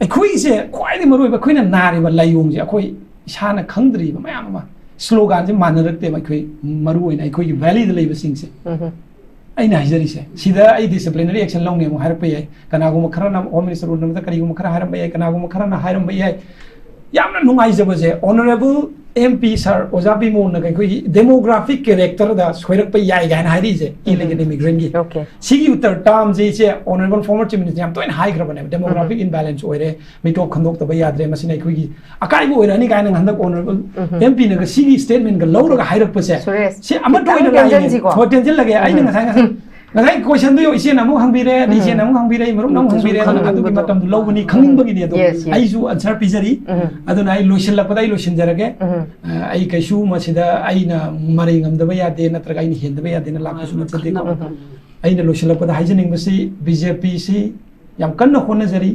ꯑꯩꯈꯣꯏꯁꯦ ꯈ꯭ꯋꯥꯏꯗꯒꯤ ꯃꯔꯨ ꯑꯣꯏꯕ, ꯑꯩꯈꯣꯏꯅ ꯅꯥꯔꯤꯕ ꯂꯥꯏꯑꯣꯡꯁꯦ ꯑꯩꯈꯣꯏ ꯏꯁꯥꯅ ꯈꯪꯗ꯭ꯔꯤꯕ ꯃꯌꯥꯝ ꯑꯃ꯫ ꯁ꯭ꯂꯣꯒꯥꯟꯁꯦ ꯃꯥꯟꯅꯔꯛꯇꯦꯕ ꯑꯩꯈꯣꯏ, ꯃꯔꯨ ꯑꯣꯏꯅ ꯑꯩꯈꯣꯏꯒꯤ ꯚꯦꯂꯤꯗ ꯂꯩꯕꯁꯤꯡꯁꯦ꯫ ꯑꯩꯅ ꯍꯥꯏꯖꯔꯤꯁꯦ, ꯁꯤꯗ ꯑꯩ ꯗꯤꯁꯤꯄ꯭ꯂꯤꯅꯔꯤ ꯑꯦꯛꯁꯟ ꯂꯧꯅꯤ ꯑꯃꯨꯛ ꯍꯥꯏꯔꯛꯄ ꯌꯥꯏ, ꯀꯅꯥꯒꯨꯝꯕ ꯈꯔꯅ ꯍꯣꯝ ꯃꯤꯅꯤꯁꯇꯔ ꯎꯅꯕꯗ ꯀꯔꯤꯒꯨꯝꯕ ꯈꯔ ꯍꯥꯏꯔꯝꯕ ꯌꯥꯏ, ꯀꯅꯥꯒꯨꯝꯕ ꯈꯔꯅ ꯍꯥꯏꯔꯝꯕ ꯌꯥꯏ꯫ ꯌꯥꯝꯅ ꯅꯨꯡꯉꯥꯏꯖꯕꯁꯦ, ꯑꯣꯅꯔꯦꯕꯜ ꯑꯦꯝ ꯄꯤ ꯁꯥꯔ ꯑꯣꯖꯥ ꯕꯤꯃꯣꯜꯅꯒ ꯑꯩꯈꯣꯏꯒꯤ ꯗꯦꯃꯣꯒ꯭ꯔꯥꯐꯤꯛ ꯀꯦꯔꯦꯛꯇꯔꯗ ꯁꯣꯏꯔꯛꯄ ꯌꯥꯏ ꯀꯥꯏꯅ ꯍꯥꯏꯔꯛꯏꯁꯦ, ꯏꯂꯤꯒꯦꯜ ꯏꯃꯤꯒ꯭ꯔꯦꯟꯒꯤ꯫ Okay. ꯁꯤꯒꯤ ꯎꯠꯇꯔ ꯇꯥꯔꯝꯁꯦ ꯏꯆꯦ, ꯑꯣꯅꯔꯦꯕꯜ ꯐꯣꯔꯃꯔ ꯆꯤꯐ ꯃꯤꯅꯤꯁꯇꯔ ꯌꯥꯝ ꯇꯣꯏꯅ ꯍꯥꯏꯈ꯭ꯔꯕꯅꯦꯕ, ꯗꯦꯃꯣꯒ꯭ꯔꯥꯐꯤꯛ ꯏꯝꯕꯦꯂꯦꯟꯁ ꯑꯣꯏꯔꯦ, ꯃꯤꯇꯣꯞ ꯈꯟꯗꯣꯛꯇꯕ ꯌꯥꯗ꯭ꯔꯦ, ꯃꯁꯤꯅ ꯑꯩꯈꯣꯏꯒꯤ ꯑꯀꯥꯏꯕ ꯑꯣꯏꯔꯛꯑꯅꯤ ꯀꯥꯏꯅ ꯍꯟꯗꯛ ꯑꯣꯅꯔꯦꯕꯜ ꯑꯦꯝ ꯄꯤꯅꯒ ꯁꯤꯒꯤ ꯁ꯭ꯇꯦꯠꯃꯦꯟꯒ ꯂꯧꯔꯒ ꯍꯥꯏꯔꯛꯄꯁꯦ, ꯁꯨꯔꯦꯁ, ꯁꯤ ꯑꯃꯠꯇ ꯈꯤꯇꯪ ꯑꯣꯏꯅ ꯂꯥꯛꯏꯅꯦ꯫ ꯇꯦꯟꯁꯤꯟꯁꯤꯀꯣ꯫ ꯍꯣꯏ, ꯇꯦꯟꯁꯤꯜꯂꯒꯦ꯫ ꯑꯩꯅ ꯉꯁꯥꯏ, ꯉꯁꯥꯏ, ꯉꯁꯥꯏ ꯀꯣꯏꯁꯟꯗꯣ ꯏꯆꯦꯅ ꯑꯃꯨꯛ ꯍꯪꯕꯤꯔꯦ, ꯑꯗꯩ ꯏꯆꯦꯅ ꯑꯃꯨꯛ ꯍꯪꯕꯤꯔꯦ, ꯃꯔꯨꯞꯅ ꯑꯃꯨꯛ ꯍꯪꯕꯤꯔꯦ, ꯑꯗꯨꯅ ꯑꯗꯨꯒꯤ ꯃꯇꯝꯗꯣ ꯂꯧꯕꯅꯤ, ꯈꯪꯅꯤꯡꯕꯒꯤꯅꯦ ꯑꯗꯣ꯫ Yes, yes. ꯑꯩꯁꯨ ꯑꯟꯁꯔ ꯄꯤꯖꯔꯤ꯫ ꯑꯗꯨꯅ ꯑꯩ ꯂꯣꯏꯁꯤꯜꯂꯛꯄꯗ ꯑꯩ ꯂꯣꯏꯁꯤꯟꯖꯔꯒꯦ꯫ ꯑ, ꯑꯩ ꯀꯩꯁꯨ ꯃꯁꯤꯗ ꯑꯩꯅ ꯃꯔꯩ ꯉꯝꯗꯕ ꯌꯥꯗꯦ, ꯅꯠꯇ꯭ꯔꯒ ꯑꯩꯅ ꯍꯦꯟꯗꯕ ꯌꯥꯗꯦꯅ ꯂꯥꯛꯄꯁꯨ ꯅꯠꯆꯗꯦꯀꯣ꯫ ꯑꯩꯅ ꯂꯣꯏꯁꯤꯜꯂꯛꯄꯗ ꯍꯥꯏꯖꯅꯤꯡꯕꯁꯤ, ꯕꯤ ꯖꯦ ꯄꯤꯁꯤ ꯌꯥꯝ ꯀꯟꯅ ꯍꯣꯠꯅꯖꯔꯤ,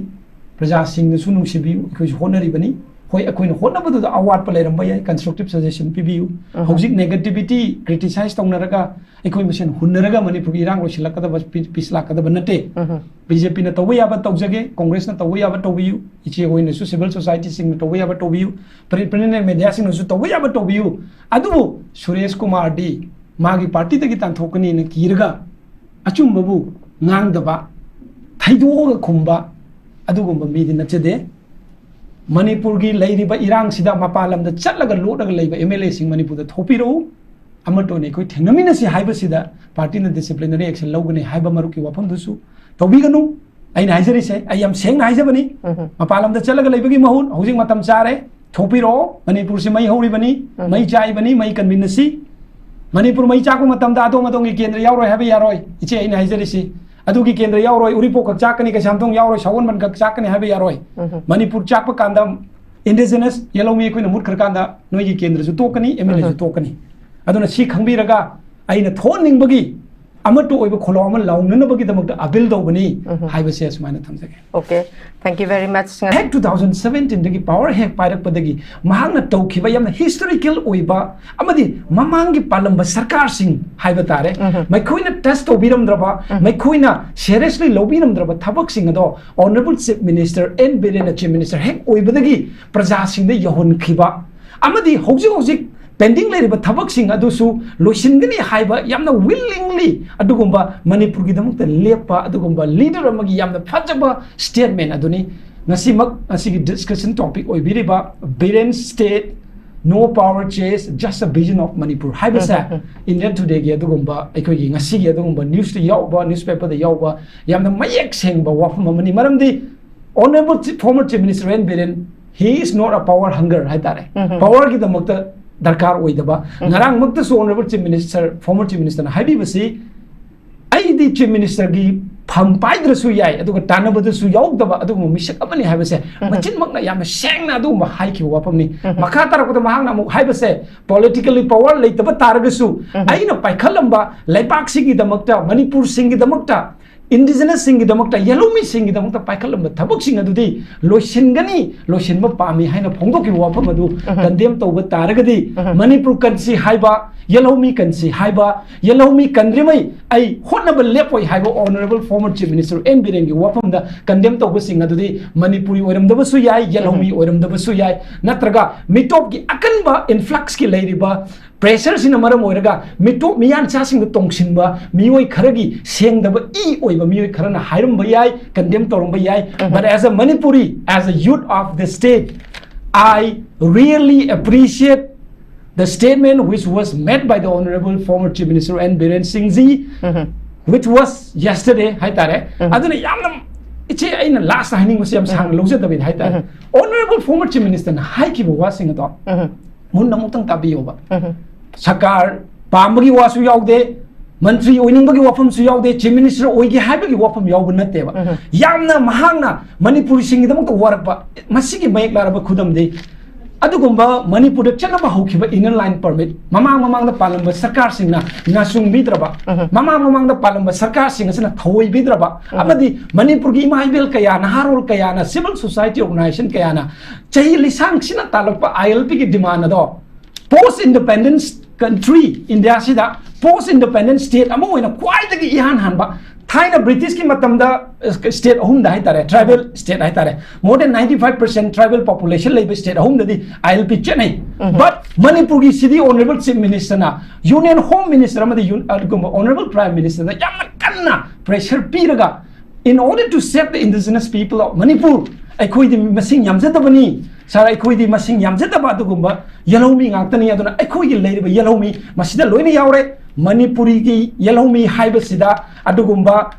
ꯄ꯭ꯔꯖꯥꯁꯤꯡꯅꯁꯨ ꯅꯨꯡꯁꯤꯕꯤꯌꯨ, ꯑꯩꯈꯣꯏꯁꯨ ꯍꯣꯠꯅꯔꯤꯕꯅꯤ꯫ ꯍꯣꯏ, ꯑꯩꯈꯣꯏꯅ ꯍꯣꯠꯅꯕꯗꯨꯗ ꯑꯋꯥꯠꯄ ꯂꯩꯔꯝꯕ ꯌꯥꯏ, constructive suggestion ꯄꯤꯕꯤꯌꯨ꯫ ꯎꯝ꯫ ꯍꯧꯖꯤꯛ negativity, criticize ꯇꯧꯅꯔꯒ ꯑꯩꯈꯣꯏ ꯃꯁꯦꯟ ꯍꯨꯟꯅꯔꯒ ꯃꯅꯤꯄꯨꯔꯒꯤ ꯏꯔꯥꯡ ꯂꯣꯏꯁꯤꯜꯂꯛꯀꯗꯕ, ꯄꯤ-, peace ꯂꯥꯛꯀꯗꯕ ꯅꯠꯇꯦ꯫ ꯎꯝ꯫ ꯕꯤ ꯖꯦ ꯄꯤꯅ ꯇꯧꯕ ꯌꯥꯕ ꯇꯧꯖꯒꯦ, ꯀꯣꯡꯒ꯭ꯔꯦꯁꯅ ꯇꯧꯕ ꯌꯥꯕ ꯇꯧꯕꯤꯌꯨ, ꯏꯆꯦ ꯍꯣꯏꯅꯁꯨ, civil society ꯁꯤꯡꯅ ꯇꯧꯕ ꯌꯥꯕ ꯇꯧꯕꯤꯌꯨ, print, print and media ꯁꯤꯡꯅꯁꯨ ꯇꯧꯕ ꯌꯥꯕ ꯇꯧꯕꯤꯌꯨ꯫ ꯑꯗꯨꯕꯨ ꯁꯨꯔꯦꯁ ꯀꯨꯃꯥꯔꯗꯤ ꯃꯥꯒꯤ party ꯗꯒꯤ ꯇꯥꯟꯊꯣꯛꯀꯅꯤꯅ ꯀꯤꯔꯒ ꯑꯆꯨꯝꯕꯕꯨ ꯉꯥꯡꯗꯕ, ꯊꯩꯗꯣꯛꯑꯒ ꯈꯨꯝꯕ ꯑꯗꯨꯒꯨꯝꯕ ꯃꯤꯗꯤ ꯅꯠꯆꯗꯦ꯫ ꯃꯅꯤꯄꯨꯔꯒꯤ ꯂꯩꯔꯤꯕ ꯏꯔꯥꯡꯁꯤꯗ ꯃꯄꯥꯟ ꯂꯝꯗ ꯆꯠꯂꯒ ꯂꯣꯠꯂꯒ ꯂꯩꯕ M L A ꯁꯤꯡ ꯃꯅꯤꯄꯨꯔꯗ ꯊꯣꯛꯄꯤꯔꯛꯎ, ꯑꯃꯠꯇ ꯑꯣꯏꯅ ꯑꯩꯈꯣꯏ ꯊꯦꯡꯅꯃꯤꯟꯅꯁꯤ ꯍꯥꯏꯕꯁꯤꯗ party ꯅ disciplinary action ꯂꯧꯒꯅꯤ ꯍꯥꯏꯕ ꯃꯔꯨꯞꯀꯤ ꯋꯥꯐꯝꯗꯨꯁꯨ ꯇꯧꯕꯤꯒꯅꯨ꯫ ꯑꯩꯅ ꯍꯥꯏꯖꯔꯤꯁꯦ, ꯑꯩ ꯌꯥꯝ ꯁꯦꯡꯅ ꯍꯥꯏꯖꯕꯅꯤ꯫ ꯎꯝ꯫ ꯃꯄꯥꯟ ꯂꯝꯗ ꯆꯠꯂꯒ ꯂꯩꯕꯒꯤ ꯃꯍꯨꯠ ꯍꯧꯖꯤꯛ ꯃꯇꯝ ꯆꯥꯔꯦ, ꯊꯣꯛꯄꯤꯔꯛꯑꯣ꯫ ꯃꯅꯤꯄꯨꯔꯁꯤ ꯃꯩ ꯍꯧꯔꯤꯕꯅꯤ, ꯎꯝ꯫ ꯃꯩ ꯆꯥꯛꯏꯕꯅꯤ, ꯃꯩ ꯀꯟꯃꯤꯟꯅꯁꯤ꯫ ꯃꯅꯤꯄꯨꯔ ꯃꯩ ꯆꯥꯛꯄ ꯃꯇꯝꯗ ꯑꯗꯣꯝ ꯑꯗꯣꯝꯒꯤ ꯀꯦꯟꯗ꯭ꯔ ꯌꯥꯎꯔꯣꯏ ꯍꯥꯏꯕ ꯌꯥꯔꯣꯏ꯫ ꯏꯆꯦ, ꯑꯩꯅ ꯍꯥꯏꯖꯔꯤꯁꯤ, ꯑꯗꯨꯒꯤ ꯀꯦꯟꯗ꯭ꯔ ꯌꯥꯎꯔꯣꯏ, ꯎꯔꯤꯄꯣꯛ ꯈꯛ ꯆꯥꯛꯀꯅꯤ, ꯀꯩꯁꯥꯝꯊꯣꯡ ꯌꯥꯎꯔꯣꯏ, ꯁꯒꯣꯜꯕꯟ ꯈꯛ ꯆꯥꯛꯀꯅꯤ ꯍꯥꯏꯕ ꯌꯥꯔꯣꯏ꯫ ꯎꯝ꯫ ꯃꯅꯤꯄꯨꯔ ꯆꯥꯛꯄ ꯀꯥꯟꯗ indigenous ꯌꯦꯜꯍꯧꯃꯤ ꯑꯩꯈꯣꯏꯅ ꯃꯨꯠꯈ꯭ꯔꯀꯥꯟꯗ ꯅꯣꯏꯒꯤ ꯀꯦꯟꯗ꯭ꯔꯁꯨ ꯇꯣꯛꯀꯅꯤ, M L A ꯁꯨ ꯎꯝ꯫ ꯇꯣꯛꯀꯅꯤ꯫ ꯑꯗꯨꯅ ꯁꯤ ꯈꯪꯕꯤꯔꯒ ꯑꯩꯅ ꯊꯣꯛꯍꯟꯅꯤꯡꯕꯒꯤ ꯑꯃꯠꯇ ꯑꯣꯏꯕ ꯈꯣꯜꯂꯥꯎ ꯑꯃ ꯂꯥꯎꯅꯅꯕꯒꯤꯗꯃꯛꯇ appeal ꯇꯧꯕꯅꯤ ꯎꯝ꯫ ꯍꯥꯏꯕꯁꯦ ꯑꯁꯨꯃꯥꯏꯅ ꯊꯝꯖꯒꯦ꯫ Okay, thank you very much꯫ ꯍꯦꯛ two thousand seventeen ꯗꯒꯤ power ꯍꯦꯛ ꯄꯥꯏꯔꯛꯄꯗꯒꯤ ꯃꯍꯥꯛꯅ ꯇꯧꯈꯤꯕ ꯌꯥꯝꯅ historical ꯑꯣꯏꯕ ꯑꯃꯗꯤ ꯃꯃꯥꯡꯒꯤ ꯄꯥꯜꯂꯝꯕ ꯁꯔꯀꯥꯔꯁꯤꯡ ꯍꯥꯏꯕ ꯇꯥꯔꯦ, ꯎꯝ꯫ ꯃꯈꯣꯏꯅ touch ꯇꯧꯕꯤꯔꯝꯗ꯭ꯔꯕ, ꯎꯝ꯫ ꯃꯈꯣꯏꯅ seriously ꯂꯧꯕꯤꯔꯝꯗ꯭ꯔꯕ ꯊꯕꯛꯁꯤꯡ ꯑꯗꯣ Honourable Chief Minister N ꯕꯤꯔꯦꯟꯅ Chief Minister ꯍꯦꯛ ꯑꯣꯏꯕꯗꯒꯤ ꯄ꯭ꯔꯖꯥꯁꯤꯡꯗ ꯌꯧꯍꯟꯈꯤꯕ ꯑꯃꯗꯤ ꯍꯧꯖꯤꯛ ꯍꯧꯖꯤꯛ pending ꯂꯩꯔꯤꯕ ꯊꯕꯛꯁꯤꯡ ꯑꯗꯨꯁꯨ ꯂꯣꯏꯁꯤꯟꯒꯅꯤ ꯍꯥꯏꯕ ꯌꯥꯝꯅ willingly ꯑꯗꯨꯒꯨꯝꯕ ꯃꯅꯤꯄꯨꯔꯒꯤꯗꯃꯛꯇ ꯂꯦꯞꯄ ꯑꯗꯨꯒꯨꯝꯕ leader ꯑꯃꯒꯤ ꯌꯥꯝꯅ ꯐꯖꯕ statement ꯑꯗꯨꯅꯤ꯫ ꯉꯁꯤꯃꯛ ꯑꯁꯤꯒꯤ discussion topic ꯑꯣꯏꯕꯤꯔꯤꯕ Biren State, No Power Chase, Just a Vision of Manipur ꯍꯥꯏꯕꯁꯦ ꯎꯝ, ꯎꯝ, ꯎꯝ꯫ India Today ꯒꯤ ꯑꯗꯨꯒꯨꯝꯕ, ꯑꯩꯈꯣꯏꯒꯤ ꯉꯁꯤꯒꯤ ꯑꯗꯨꯒꯨꯝꯕ news ꯇ ꯌꯥꯎꯕ, newspaper ꯗ ꯌꯥꯎꯕ ꯌꯥꯝꯅ ꯃꯌꯦꯛ ꯁꯦꯡꯕ ꯋꯥꯐꯝ ꯑꯃꯅꯤ꯫ ꯃꯔꯝꯗꯤ Honourable Chief, former Chief Minister N Biren, he is not a power hunger ꯍꯥꯏꯇꯥꯔꯦ꯫ ꯎꯝ, ꯎꯝ꯫ Power ꯒꯤꯗꯃꯛꯇ ꯗꯔꯀꯥꯔ ꯑꯣꯏꯗꯕ꯫ ꯎꯝ꯫ ꯉꯔꯥꯡꯃꯛꯇꯁꯨ Honourable Chief Minister, former Chief Minister ꯅ ꯍꯥꯏꯕꯤꯕꯁꯤ, "ꯑꯩꯗꯤ Chief Minister ꯒꯤ ꯐꯝ ꯄꯥꯏꯗ꯭ꯔꯁꯨ ꯌꯥꯏ, ꯑꯗꯨꯒ ꯇꯥꯟꯅꯕꯗꯁꯨ ꯌꯥꯎꯗꯕ ꯑꯗꯨꯒꯨꯝꯕ ꯃꯤꯁꯛ ꯑꯃꯅꯤ" ꯍꯥꯏꯕꯁꯦ ꯎꯝ꯫ ꯃꯆꯤꯟꯃꯛꯅ ꯌꯥꯝꯅ ꯁꯦꯡꯅ ꯑꯗꯨꯒꯨꯝꯕ ꯍꯥꯏꯈꯤꯕ ꯋꯥꯐꯝꯅꯤ꯫ ꯎꯝ꯫ ꯃꯈꯥ ꯇꯥꯔꯛꯄꯗ ꯃꯍꯥꯛꯅ ꯑꯃꯨꯛ ꯍꯥꯏꯕꯁꯦ, "Politically power ꯂꯩꯇꯕ ꯇꯥꯔꯒꯁꯨ ꯎꯝ꯫ ꯑꯩꯅ ꯄꯥꯏꯈꯠꯂꯝꯕ ꯂꯩꯕꯥꯛꯁꯤꯒꯤꯗꯃꯛꯇ, ꯃꯅꯤꯄꯨꯔꯁꯤꯡꯒꯤꯗꯃꯛꯇ indigenous ꯁꯤꯡꯒꯤꯗꯃꯛꯇ, ꯌꯦꯜꯍꯧꯃꯤꯁꯤꯡꯒꯤꯗꯃꯛꯇ ꯄꯥꯏꯈꯠꯂꯝꯕ ꯊꯕꯛꯁꯤꯡ ꯑꯗꯨꯗꯤ ꯂꯣꯏꯁꯤꯟꯒꯅꯤ, ꯂꯣꯏꯁꯤꯟꯕ ꯄꯥꯝꯃꯤ ꯍꯥꯏꯅ ꯐꯣꯡꯗꯣꯛꯈꯤꯕ ꯋꯥꯐꯝ ꯑꯗꯨ condemn ꯇꯧꯕ ꯇꯥꯔꯒꯗꯤ, ꯃꯅꯤꯄꯨꯔ ꯀꯟꯁꯤ ꯍꯥꯏꯕ, ꯌꯦꯜꯍꯧꯃꯤ ꯀꯟꯁꯤ ꯍꯥꯏꯕ, ꯌꯦꯜꯍꯧꯃꯤ ꯀꯟꯗ꯭ꯔꯤꯉꯩ ꯑꯩ ꯍꯣꯠꯅꯕ ꯂꯦꯞꯄꯣꯏ ꯍꯥꯏꯕ Honourable former Chief Minister N ꯕꯤꯔꯦꯟꯒꯤ ꯋꯥꯐꯝꯗ condemn ꯇꯧꯕꯁꯤꯡ ꯑꯗꯨꯗꯤ ꯃꯅꯤꯄꯨꯔꯤ ꯑꯣꯏꯔꯝꯗꯕꯁꯨ ꯌꯥꯏ, ꯌꯦꯜꯍꯧꯃꯤ ꯑꯣꯏꯔꯝꯗꯕꯁꯨ ꯌꯥꯏ, ꯅꯠꯇ꯭ꯔꯒ ꯃꯤꯇꯣꯞꯀꯤ ꯑꯀꯟꯕ influxꯀꯤ ꯂꯩꯔꯤꯕ pressureꯁꯤꯅ ꯃꯔꯝ ꯑꯣꯏꯔꯒ ꯃꯤꯇꯣꯞ ꯃꯤꯌꯥꯟꯆꯥꯁꯤꯡꯗ ꯇꯣꯡꯁꯤꯟꯕ ꯃꯤꯑꯣꯏ ꯈꯔꯒꯤ ꯁꯦꯡꯗꯕ ꯏ ꯑꯣꯏꯕ ꯃꯤꯑꯣꯏ ꯈꯔꯅ ꯍꯥꯏꯔꯝꯕ ꯌꯥꯏ, condemn ꯇꯧꯔꯝꯕ ꯌꯥꯏ꯫ But as a Manipuri, as a youth of the state, I really appreciate the statement which was made by the Honourable former Chief Minister N Biren Singh ji, which was yesterday ꯍꯥꯏꯇꯥꯔꯦ꯫ ꯑꯗꯨꯅ ꯌꯥꯝꯅ, ꯏꯆꯦ, ꯑꯩꯅ last ꯍꯥꯏꯅꯤꯡꯕꯁꯦ ꯌꯥꯝ ꯁꯥꯡꯅ ꯂꯧꯖꯗꯕꯤꯗ ꯍꯥꯏꯇꯥꯔꯦ, Honourable former Chief Ministerꯅ ꯍꯥꯏꯈꯤꯕ ꯋꯥꯁꯤꯡ ꯑꯗꯣ ꯃꯨꯟꯅ ꯑꯃꯨꯛꯇꯪ ꯇꯥꯕꯤꯌꯣꯕ꯫ ꯁꯔꯀꯥꯔ ꯄꯥꯝꯕꯒꯤ ꯋꯥꯁꯨ ꯌꯥꯎꯗꯦ, ꯃꯟꯇ꯭ꯔꯤ ꯑꯣꯏꯅꯤꯡꯕꯒꯤ ꯋꯥꯐꯝꯁꯨ ꯌꯥꯎꯗꯦ, Chief Minister ꯑꯣꯏꯒꯦ ꯍꯥꯏꯕꯒꯤ ꯋꯥꯐꯝ ꯌꯥꯎꯕ ꯅꯠꯇꯦꯕ꯫ ꯌꯥꯝꯅ ꯃꯍꯥꯛꯅ ꯃꯅꯤꯄꯨꯔꯤꯁꯤꯡꯒꯤꯗꯃꯛꯇ ꯋꯥꯔꯛꯄ, ꯃꯁꯤꯒꯤ ꯃꯌꯦꯛ ꯂꯥꯔꯕ ꯈꯨꯗꯝꯗꯤ ꯑꯗꯨꯒꯨꯝꯕ ꯃꯅꯤꯄꯨꯔꯗ ꯆꯠꯅꯕ ꯍꯧꯈꯤꯕ Inner Line Permit, ꯃꯃꯥꯡ ꯃꯃꯥꯡꯗ ꯄꯥꯜꯂꯝꯕ ꯁꯔꯀꯥꯔꯁꯤꯡꯅ ꯅꯥꯆꯨꯡꯕꯤꯗ꯭ꯔꯕ, ꯃꯃꯥꯡ ꯃꯃꯥꯡꯗ ꯄꯥꯜꯂꯝꯕ ꯁꯔꯀꯥꯔꯁꯤꯡ ꯑꯁꯤꯅ ꯊꯧꯑꯣꯏꯕꯤꯗ꯭ꯔꯕ, ꯑꯃꯗꯤ ꯃꯅꯤꯄꯨꯔꯒꯤ ꯏꯃꯥ ꯏꯕꯦꯜ ꯀꯌꯥ, ꯅꯍꯥꯔꯣꯜ ꯀꯌꯥꯅ, civil society organization ꯀꯌꯥꯅ ꯆꯍꯤ ꯂꯤꯁꯥꯡꯁꯤꯅ ꯇꯥꯜꯂꯛꯄ ILPꯒꯤ demand ꯑꯗꯣ post independence country Indiaꯁꯤꯗ post independence state ꯑꯃ ꯑꯣꯏꯅ ꯈ꯭ꯋꯥꯏꯗꯒꯤ ꯏꯍꯥꯟ ꯍꯥꯟꯕ, ꯊꯥꯏꯅ Britishꯀꯤ ꯃꯇꯝꯗ state ꯑꯍꯨꯝꯗ ꯍꯥꯏꯇꯥꯔꯦ, tribal state ꯍꯥꯏꯇꯥꯔꯦ, more than ninety five percent tribal population ꯂꯩꯕ state ꯑꯍꯨꯝꯗꯗꯤ ILP ꯆꯠꯅꯩ꯫ But ꯃꯅꯤꯄꯨꯔꯒꯤ ꯁꯤꯗꯤ Honourable Chief Ministerꯅ Union Home Minister ꯑꯃꯗꯤ ꯑꯗꯨꯒꯨꯝꯕ Honourable Prime Ministerꯗ ꯌꯥꯝꯅ ꯀꯟꯅ pressure ꯄꯤꯔꯒ, in order to save the indigenous people of Manipur, ꯑꯩꯈꯣꯏꯗꯤ ꯃꯁꯤꯡ ꯌꯥꯝꯖꯗꯕꯅꯤ ꯁꯥꯔ, ꯑꯩꯈꯣꯏꯗꯤ ꯃꯁꯤꯡ ꯌꯥꯝꯖꯗꯕ ꯑꯗꯨꯒꯨꯝꯕ ꯌꯦꯜꯍꯧꯃꯤ ꯉꯥꯛꯇꯅꯤ, ꯑꯗꯨꯅ ꯑꯩꯈꯣꯏꯒꯤ ꯂꯩꯔꯤꯕ ꯌꯦꯜꯍꯧꯃꯤ ꯃꯁꯤꯗ ꯂꯣꯏꯅ ꯌꯥꯎꯔꯦ꯫ ꯃꯅꯤꯄꯨꯔꯤꯒꯤ ꯌꯦꯜꯍꯧꯃꯤ ꯍꯥꯏꯕꯁꯤꯗ ꯑꯗꯨꯒꯨꯝꯕ